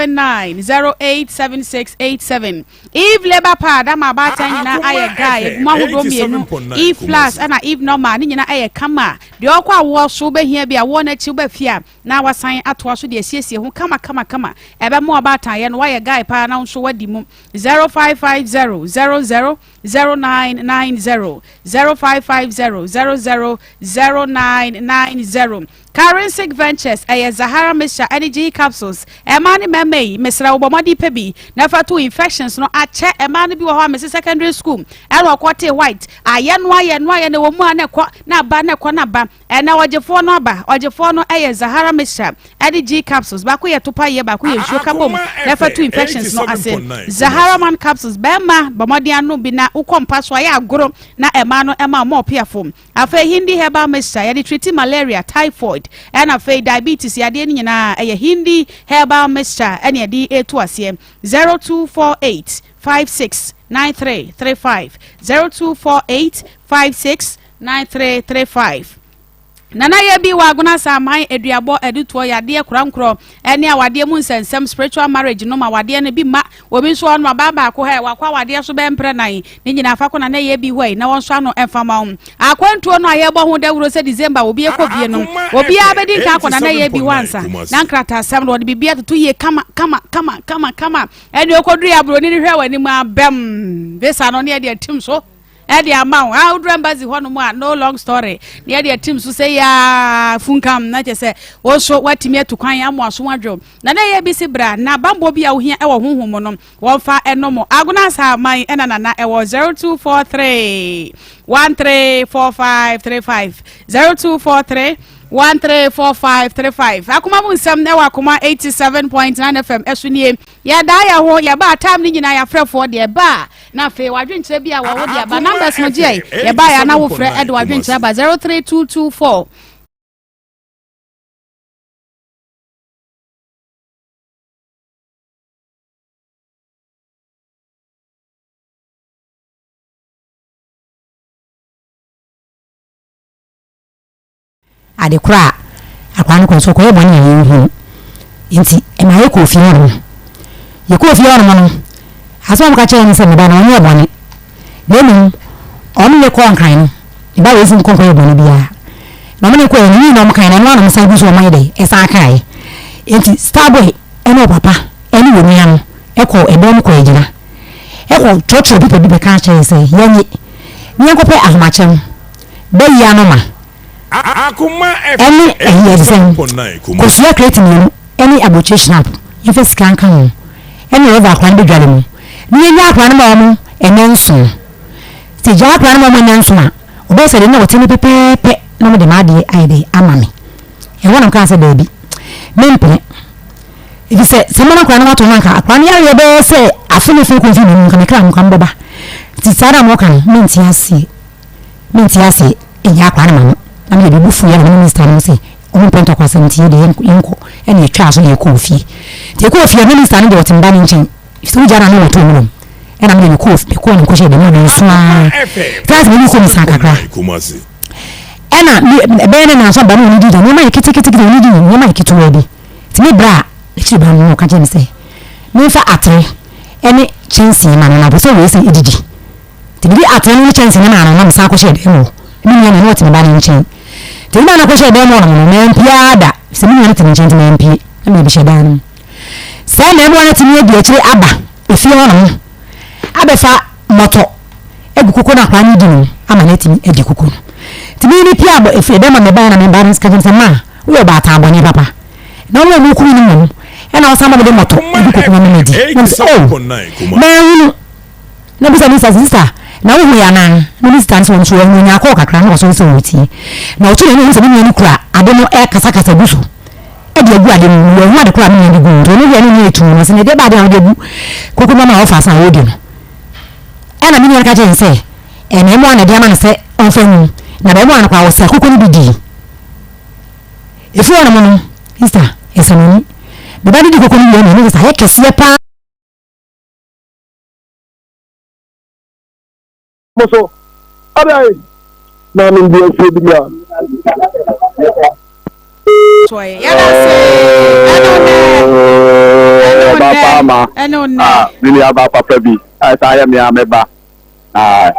0279087687 Eve Labour Pad ama abaatan nyinaa ayɛ guy egu mu ahodoɔ mmienu Eve Plus ɛna Eve Normal ne nyinaa ɛyɛ kama deɛ ɔkɔ awoɔ so wobɛhia bi awoɔ no akyi woba fie a na wasan atoa so de asiesie ho kama kama kama ɛbɛma ɔbaatan yɛ no wayɛ guy paa na nso wadi mu 0550 00 0990 0550 00 0990 Karensic Ventures ɛyɛ Zahara mixture ɛne GE capsules ɛmaa ne mmarima yi mesrɛ wo bɔ mmɔden pɛ bi na fa to infections no akyɛ ɛmaa no bi wɔ hɔ a mese secondary school ɛna ɔkɔ tee white ayɛ no ayɛ no ayɛ na ɛwɔ mu a na ɛkɔ na aba na ɛkɔ na aba Ɛnɛ ɔgyefoɔ no aba. Ɔgyefoɔ no yɛ Zahara mixture ne G capsules. Baako yɛ topa yɛ, baako yɛ nsuo. Ka bom na fa tu infections no ase. Zahara man capsules, Barima, bɔ mmɔden anom bi na wokɔ mpa so a, yɛ agoro na ɛmaa no ma wo ɔpeafo. Afei Hindi herbal mixture, yɛde treati malaria, typhoid, ɛna afei diabetes yadeɛ no nyinaa. Ɛyɛ Hindi herbal mixture ɛna yɛde retu aseɛ. 0248 56 93 35 0248 56 9335. Nana yɛ bi wɔ Agona Asaman, aduabɔ, adutoɔ, yadeɛ, korankorɔ, ɛne awadeɛ mu nsɛnsɛm, spiritual marriage nom awadeɛ no bi mma, obi nso ɔnom abaa baako hɛ, wakɔ awadeɛ so bɛyɛ mprɛ nan, ne nyinaa fa kɔ Nana yɛ bi hɔ yi na wɔnsɔ ano mfa ma wo. Akwantuo no a yɛbɔ ho dawuro sɛ December obi ɛkɔ bie no, obiara bɛdi nkan akɔ Nana yɛ bi hɔ ansa, na nkrataasɛm no wɔde biribi atoto yie kama kama kama kama kama, ɛne ɔkɔduru yɛ aburoni no hwɛ w'anim abɛm, visa no ne yɛde atim so. Ɛde ama wo. Ah, woduru embassy hɔ nom a, no long story. Na yɛde atim so sɛ yaa funkam na kyɛ sɛ wo nso woatumi atu kwan ama aso adwo. Na na ɛyɛ bi si bra na bammɔ bi a wohia ɛwɔ honhom mu no wɔmfa ɛno mo. Agona Asaman ɛna nana ɛwɔ 0243 134535 0243 134535 Akoma mu nsɛm ɛwɔ Akoma 87.9 FM ɛso nie. Yɛdaa yɛ ho yɛbaa time no nyinaa yɛafrɛfoɔ deɛ ɛbaa na afei wadwenkyerɛ bi a wɔwo de aba numbers no gyeɛ yɛbaa yɛ ana wofrɛ ɛde wadwenkyerɛ aba 03224 Ade korɔ a akwadaa no kɔ nso ɔkɔyɛ bɔne a yɛnhunu nti ɛma yɛkɔɔ fie hɔnom. Yɛkɔɔ fie hɔnom no, asɛm a wɔka kyerɛɛ ne sɛ me ba no ɔnyɛɛ bɔne na mmom ɔno ne kɔɔ nkran no, ne ba wei si nkɔ nkɔyɛ bɔne biara. Na ɔmo ne kɔɛ no, ne nyinaa ɔmo kae no, ɛno ara na ɔmo san gu so ɔmo ayɛ dɛ ɛsan kaeɛ. Nti Starboy ɛne ɔpapa ɛne wɔn nua no ɛkɔɔ ɛdan mu kɔɔ agyina ɛkɔ kyerɛkyerɛ pipa bi bɛka kyerɛ yɛ sɛ yɛnye ne yɛnkɔpɛ ahomakyɛm bɛyi ano ma ɛne ɛyi ɛde sɛn kosua kreti mmienu ɛne abotire schnapp yɛmfa sika nka ho ɛne rɔba akora no bɛdwale mu ne yɛnya akora no ma wɔn ɛnɛ nson sɛ gyaa akora no ma wɔn ɛnɛ nson a ɔbɛyɛ sɛ de na wɔte no pɛpɛɛpɛ na wɔde m'adeɛ ayɛ dɛ ama me ɛhɔ na mekaa sɛ daabi mempene ɛfiri sɛ sɛ mama akora no wato no anka akora no yareɛ bɛyɛ sɛ afe ne fe kɔ mfe mmienu nka mekra mo ka mbɔba nti saa na mɔka no mente aseɛ Mente ase ɛnyɛ akwadaa no ma no na mede me bo fuiɛ na me ne minista no se ɔmo mpɛ ntɔkwasɛm nti yɛdeɛ yɛnkɔ ɛna yɛtwaa so na yɛkɔɔ fie nti yɛkɔɔ fie na minista no deɛ ɔte mba no nkyɛn sɛ wogya no ano wɔtɔ nwuram ɛna mede mekɔɔ mekɔɔ ne nkɔhyɛ dɛm na nso ara fɛs me ne kɔ misa kakra ɛna ɛbɛyɛ ne nanso aba no ɔne di da nneɛma yɛ ketekete ɔne di nneɛma yɛ ketewa bi nti me bra n'akyiri ba no ɔka kyerɛ me sɛ memfa atere ɛne kyɛnsee ma no na ɔpɛ sɛ wei sɛ ɛdidi Nti mede atere no ne kyɛnsee no maa no na mesan kɔhyɛɛ dan mu hɔ. Me nua no, na ɔte me ba no nkyɛn. Nti me ba no kɔhyɛɛ dan mu hɔ nom no, mampue ara da. Sɛ me nua no te me nkyɛn nti mampue, na mede bɛhyɛ dan no mu. Saa mmaamua no atumi adi akyire aba efie hɔ nom abɛfa mmɔtɔ agu koko no akwadaa no redi no mu ama no atumi adi koko no. Nti me mepue abɔ efie dɛm ma mebaeɛ na me ba no ka kyerɛ me sɛ, Ma, woyɛ ɔbaatan bɔne papa. Na wɔn a wɔkum no mmom ɛna wɔsan ma mede mmɔtɔ agu koko no ama madi. Na mesɛ, Oh, manhunu. Na obisa ne sista sɛ, Sista, na wohui anaa? Na ne sista no sɛ, Ɔno nso wahu, ɔnyaa kɔɔ kakra na wasɔre sɛ ɔretie. Na ɔto n'ani hu sɛ ne nua no kura ade no rekasakasa gu so de agu ade no mu, na wanhu ade koro a ne nua de gu mu. Nti ɔno hwɛɛ ne nua etu no, ɔse, Na ɛdeɛ bɛn ade na wode agu koko no ama a ɔfa asa a ɔredi no? Ɛna me nua no ka kyerɛɛ no sɛ, Mmaamua na ɛde ama no sɛ ɔmfa ngu mu. Na abarimaa no koraa, ɔsɛe koko no bi dii. Ɛfiri hɔnom no, sista, ɛsɛ n'ani. Me ba no di koko no wie no, ne sista ayɛ kɛseɛ paa. Mo so, adɛn na mede asie bi a? Ɔba pa ama a me nua ba papa bi a ɛsan yɛ me a me ba a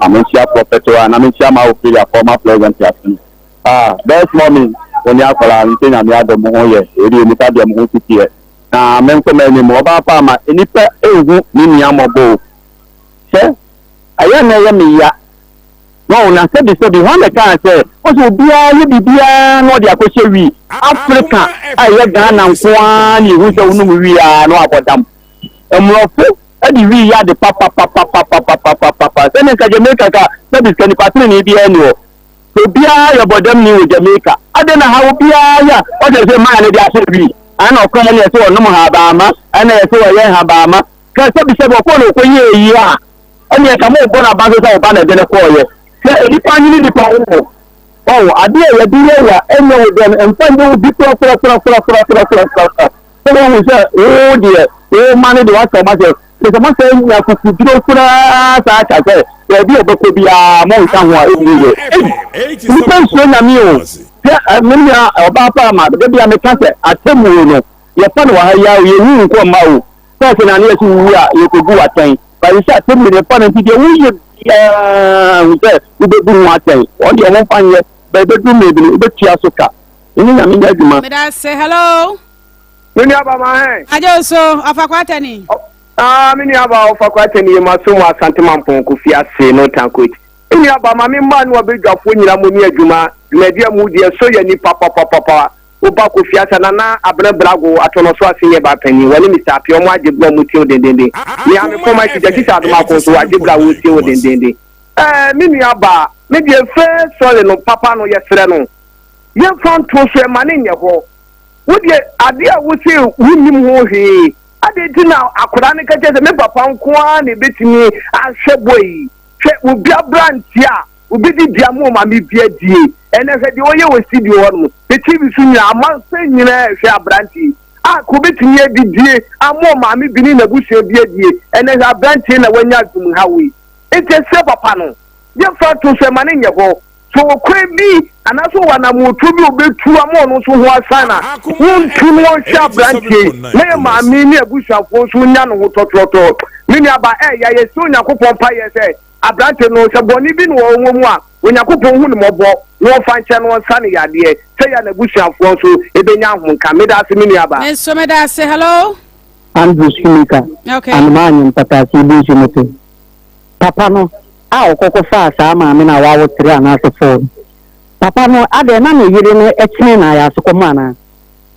menkyia prɔfɛt a na menkyia ma Ophelia former president ase ah best mommy wo ne akwadaa no sɛ nyame adɔ mo ho yɛ ɛdeɛ nipa deɛ mo ho titiɛ Na menkɔ m'anim. Ɔbaa pa ama nnipa nhu me nua mmɔbɔ o. Hwɛ, ɛyɛ a na ɛyɛ me ya. No, na sɛbisɛbi, hwan na ɛkaa sɛ, wɔsɛ obiara yɛ biribiara na ɔde akɔhyɛ wii? Afrika a ɛyɛ Ghana nko ara na yɛhu sɛ wonom wii ara na wɔabɔ dam. Mmorɔfo de wii yɛ ade papapapapapapapapa. Sɛdeɛ nka Jamaica ka, sɛbi sika nipa tenenee biara nni hɔ. Obiara yɛ bɔdamni wɔ Jamaica. Adɛn na ha obiara yɛ a ɔsɛ sɛ maa no de ahyɛ wii? Ɛna ɔkɔɛ na yɛsɛ ɔnom habaama, ɛna yɛsɛ ɔyɛ nhabaama. Ka sɛbisɛbi ɔkɔɔ na ɔkɔyɛɛ yie a, ɛne ɛka mo bɔ n'aba so sɛ ɔba na ɛde no kɔɔyɛ. Sɛ nnipa nwene nnipa ho o. Ɔho, adeɛ a yɛde yɛ wa ɛnyɛ wo dɛ no, mfa nyɛ wo bi korakorakorakorakorakorakorakoraa. Sɛ wohu sɛ wo deɛ, wo ma no deɛ wasɛ ɔma sɛ, kyerɛ sɛ moasɛ anya akokoduro koraa saa ka sɛ baabi a ɔbɛkɔ biara monka ho a ɛnyɛ yie. Ei, nnipa nsuro Nyame o. Hwɛ, me nua ɔbaa pa ma, da bi a meka sɛ atemmuo no, yɛfa no wɔ ha yi ara o, yɛnwu nkɔ mma o. Sɛ sɛ na ne yɛsɛ wowu a, yɛkɔbu wo atɛn. But sɛ atemmuo no yɛfa no nti deɛ woyɛ biara hu sɛ wobɛbu ho atɛn. Wɔn deɛ wɔmfa nyɛ, but ɛbɛduru mmerɛ bi no, wobɛtua so ka. Ɛne Nyame nyɛ adwuma. Meda ase. Hello. Me nua ba ma hɛn. Agye wo so, ɔfa kwatani. Ah, me nua baa ɔfa kɔ atɛn yie ma so mu Asante Mampɔn Kofi ase no tankoet. Me nua baa ma me mmaa ne wabadwafoɔ nyina mo ni adwuma dwumadi a mo di ɛsɔ yɛ ani papapapapa. Wo ba Kofi asa Nana Abena Brago atɔnɔ so ase nyɛ baa panin wɔne Mister Appiah ɔmo agye bra ɔmo tie wo dendenden. Me a me fɔm akyi Gyakisa Adomako nso wagye bra ɔretie wo dendenden. Ɛɛ me nua baa me deɛ fɛ sɔre no papa no yɛsrɛ no yɛmfa nto so ɛma ne nyɛ hɔ. Wo deɛ adeɛ a wose wonnim ho hwee Adɛn nti na akwadaa no ka kyerɛ sɛ me papa nko ara na ebetumi ahwɛ bɔ yi? Hwɛ obi aberanteɛ a obedi dua mu maame bi adie. Ɛnɛ hwɛ deɛ ɔyɛ wɔ studio hɔ nom. Ne TV so nyinaa amansan nyinaa ɛhwɛ aberanteɛ yi a ka obetumi adidie ama maame bi ne n'abusua bi adie. Ɛnɛ hwɛ aberanteɛ na wanya adwumhaw yi. Nti ɛsɛ papa no yɛmfa nto so ɛma no nyɛ hɔ. So ɔkwan bi anaasɛ ɔwɔ anammɔntuo bi a ɔbɛtu ama ɔno nso ho asan a, wontu no ɔnhwɛ aberanteɛ yi na yɛ maame ne abusuafoɔ nso nya ne ho tɔtorɔtɔɔ. Me nuaba, ɛyɛ a yɛsrɛ Onyankopɔn mpaeɛ sɛ aberanteɛ no, sɛ bɔne bi na ɔwɔ mu a, Onyankopɔn hu no mmɔbɔ na ɔmfa nkyɛ no ɔnsa no yadeɛ sɛ yɛ a n'abusuafoɔ nso bɛnya ahomka. Meda ase me nuaba. Me nso meda ase. Hello. Andrew Sumika, Okay. Anomaa Anyem Pataase Ibu Nsuo Mote. Papa no a ɔkɔ kɔfaa saa maame no a wawo tre anaasɛ four no, papa no adɛn na ne yere no kyene no ayasekɔm anaa?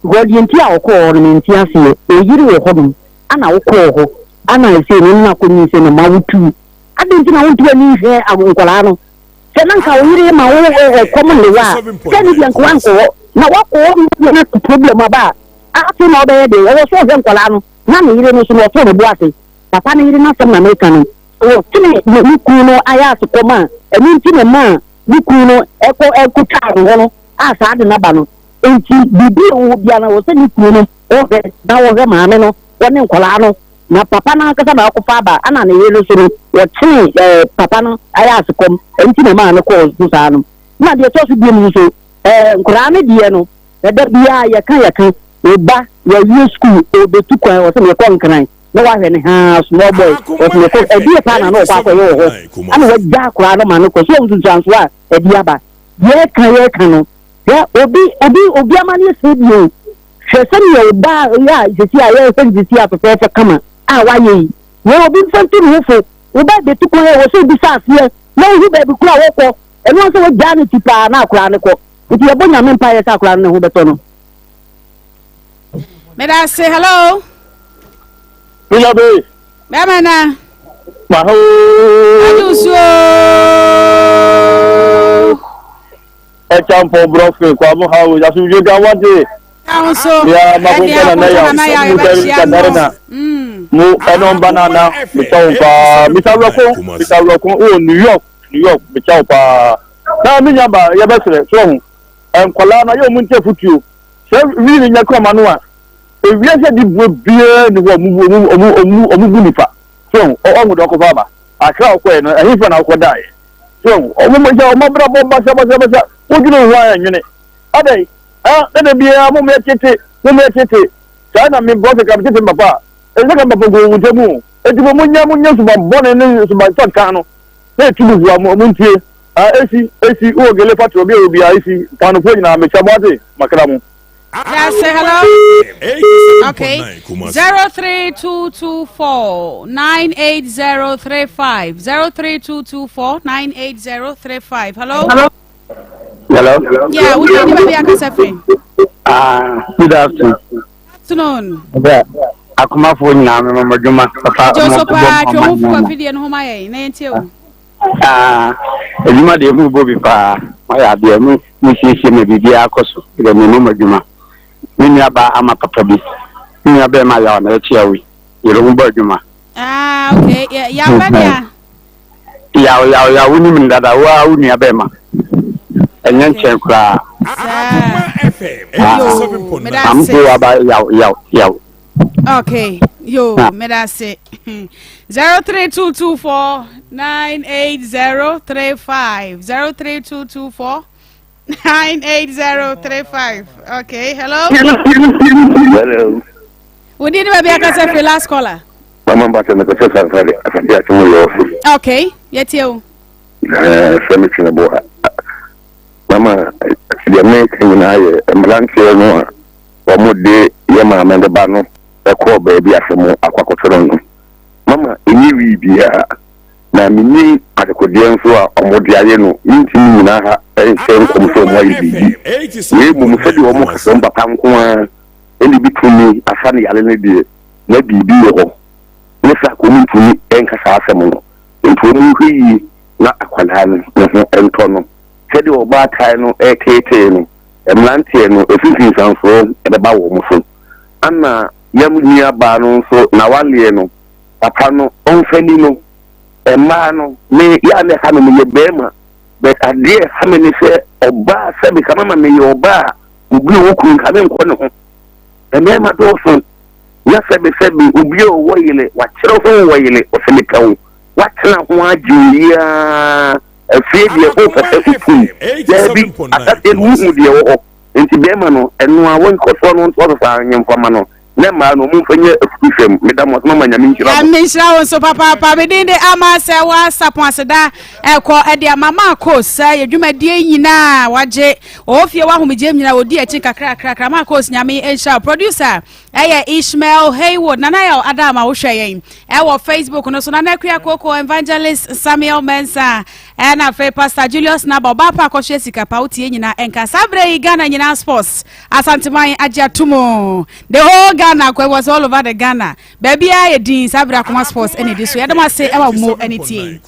Because deɛ nti a ɔkɔɔ hɔ no mente aseɛ, oyere wɔ hɔnom ana wokɔɔ hɔ ana ɛsei no ne no akɔ nyinsɛn na moawo two, adɛn nti na wonto w'ani nhwɛ nkwadaa no? Sɛ na nka wo yere ma wo ɛkɔm nne wo a, sɛ ne deɛ nka wankɔ hɔ, na wakɔ hɔ no na problem aba a, afei na ɔbɛyɛ deɛ, ɛwɔ sɛ ɔhwɛ nkwadaa no na ne yere no nso no ɔto ne bo ase. Papa no yere no asɛm na meka no. Ɔtene ne ne kunu no ayaase kɔm a ɛno nti na ɛmaa ne kunu no kɔ kɔtwaa ne ho no a saa ade no aba no. Enti biribi a ɛwɔ hɔ biara no, ɛwɔ sɛ ne kunu no hwɛ na ɔhwɛ maame no ne nkwadaa no. Na papa no ankasa na ɔkɔfa aba, ɛna ne yere no nso no, wɔtene ɛɛ papa no ayaase kɔm, ɛno nti na ɛmaa no kɔɔ so saa no. Na deɛ ɛtɔ so biom nso, ɛɛ nkwadaa no deɛ no, ɛda biara yɛka yɛka, wo ba wawie sukuu, ɔrebɛtu kwan, ɔsɛ mekɔ Nkran. na wahwɛ ne haa small boy ɔsɛ mekɔ ɛdeɛ paa na na ɔkɔ akɔyɛ wɔ hɔ ana wagya akwaraa no ma no kɔ so ɔho nsunsuansoɔ a ɛde aba yɛka yɛka no hwɛ obi obi obi ama no yɛ bio hwɛ sɛdeɛ ɔbaa yɛ a sisi a yɛhwɛ no sisi a fɛfɛɛfɛ kama a wayɛ yi wɔ obi mfa nto ne ho fo woba bɛtu kwan a wɔ sɛ obi sa aseɛ na wohu baabi koro a wɔkɔ ɛno sɛ wagyaa no ti paa na akwaraa no kɔ nti yɛbɔ nyame mpaeɛ sɛ akwaraa no ne ho bɛtɔ no Meda ase, hello. Menya be. Bɛma na. Maho. Adi usuo. Ɛkya mpɔ brɔfe kwa mo ha o asomdwe nka wate. Ahosuo. Ya makonta na na ya mu tɛri katarina. Mu ɛno mba na na mekyɛ wo paa. Mr. Wurɔko, Mr. Wurɔko wɔ New York, New York mekyɛ wo paa. Na me nya ba yɛbɛsrɛ so ho. Nkwadaa na yɛ ɔmo nti afutuo. Sɛ wii no nya kɔma no a, ewiase adi buo biara ni hɔ a ɔmo ɔmo ɔmo ɔmo ɔmo bu nipa. So ɔho deɛ ɔkɔfa aba. Akra ɔkɔɛ no, ɛhefa na ɔkɔ daeɛ? So ɔmo mo sɛ ɔmo abrabɔ basa basa basa. Wodwene ho a ɛnwene. Adɛn? Ah, na da biara mo meyɛ tete, mo meyɛ tete. Saa na me brɔfɛ ka me tete me papa a, ɛsɛ ka me papa gu wo ntam o. Enti mo mo nya mo nya suban bɔne ne suban sɔkan no na etu mo fo a mo mo ntie. Ah esi esi wowɔ gele patrɔ obi a wɔ biara esi paanofoɔ nyinaa mekyɛ mo ase makra mo. Yes, hello. Okay. 03224 98035. 03224 98035. Hello. Hello. Hello. Yeah, we need baby akasa free. Ah, good afternoon. Afternoon. Yeah. Akomafoɔ nyinaa mema mo adwuma papa. Joso pa twɛ ho fuwa fidie no ho ma yɛn na yɛntie wo. Ah, adwuma deɛ mu bɔ bi paa. Moayɛ adeɛ, mo mo siesie ma biribiara kɔ so. Deɛ me mo adwuma. Me nua baa ama papa bi. Me nua bɛrima yaw na ɛkyea wo yi. Yere ho bɔ adwuma. Ah, okay. Yeah, yaw bɛ nea. Yaw yaw yaw wo nim no dada wo ara wo nua bɛrima. Ɛnyɛ nkyɛn koraa. Saa. Ah, Yo, meda am ase. go aba yaw yaw yaw. Okay, yo, meda ase. 03224 98035. 03224 98035. Okay, hello. Hello. Wo din ne baabi akasa firi last caller. Mama Mbata mekɔsɛ Sansade Asante Akyem yɛ ɔso. Okay, yɛtie wo. Ɛɛ fɛ me twene bo Mama deɛ meka nyinaa yɛ mmeranteɛ no a wɔde yɛ maame no ba no kɔɔ baabi asɛm akɔ akɔto no no. biribiara. Na mennim adekodeɛ nso a wɔde ayɛ no, mentumi nnyina ha nhyɛ nkɔm sɛ wɔayɛ biribi. Na mmom sɛdeɛ wɔka sɛ wɔn papa nko ara na ɛbɛtumi asa no yare no deɛ, na biribi wɔ hɔ. Ne saa nka wɔntumi nka saa asɛm no. Enti wɔnhwɛ yie na akwadaa no ne ho ntɔ no. Sɛdeɛ ɔbaatan no reteetee no, mmeranteɛ no, ɛso nsunsuansoɔ bɛba wɔn so. Ɛna yɛn nuabaa no nso, n'awareɛ no, papa no, ɔmfa ni no. Mmaa no, me, yɛ a na ɛha me, meyɛ barima, but adeɛ a ɛha me ne sɛ, ɔbaa, sɛbe ka mama meyɛ ɔbaa a, obi a ɔwɔ kunu nka menkɔ ne ho. Mmarima dɔɔso, na sɛbe sɛbe obi a ɔwɔ yere, wakyerɛ ho wɔ yere, ɔsɛ mepɛ wo, watena ho agye wo yi ara, afei deɛ wopɛ sɛ wokum. Daabi, ahyɛaseɛ no wohu deɛ ɛwɔ hɔ. Nti bɛrima no, ɛno a wɔnkɔ soɔ no ntoa so saa nyɛmfa ma no, na mmaa no, wɔmfa nyɛ afutusɛm. Meda mo ase mama Nyame nhyira mo. Nyame nhyira wo nso papaapa. Me din de Ama sɛ woasapɔn aseda ɛkɔ ɛde ama Marcos sɛ yɛ dwumadie nyinaa wagye ɔwɔ fie wahomegyeɛ nyinaa ɔdi akyi kakrakrakra. Marcos Nyame nhyira wo. Producer ɛyɛ Ishmael Haywood. Nana Yaw Adama wohwɛ yɛn ɛwɔ Facebook no so. Nana Akua Koko, Evangelist Samuel Mensah ɛna afei Pastor Julius Naba ɔbaa pa akɔhwɛ sika pa wotie nyinaa ɛnka saa berɛ yi Ghana nyinaa sports Asanteman agye ato mu the whole Ghana kɔ it was all over the Ghana baabiara yɛ din saa berɛ akoma sports ɛna ɛdi so yɛde mo ase ɛwɔ mo ɛne tie.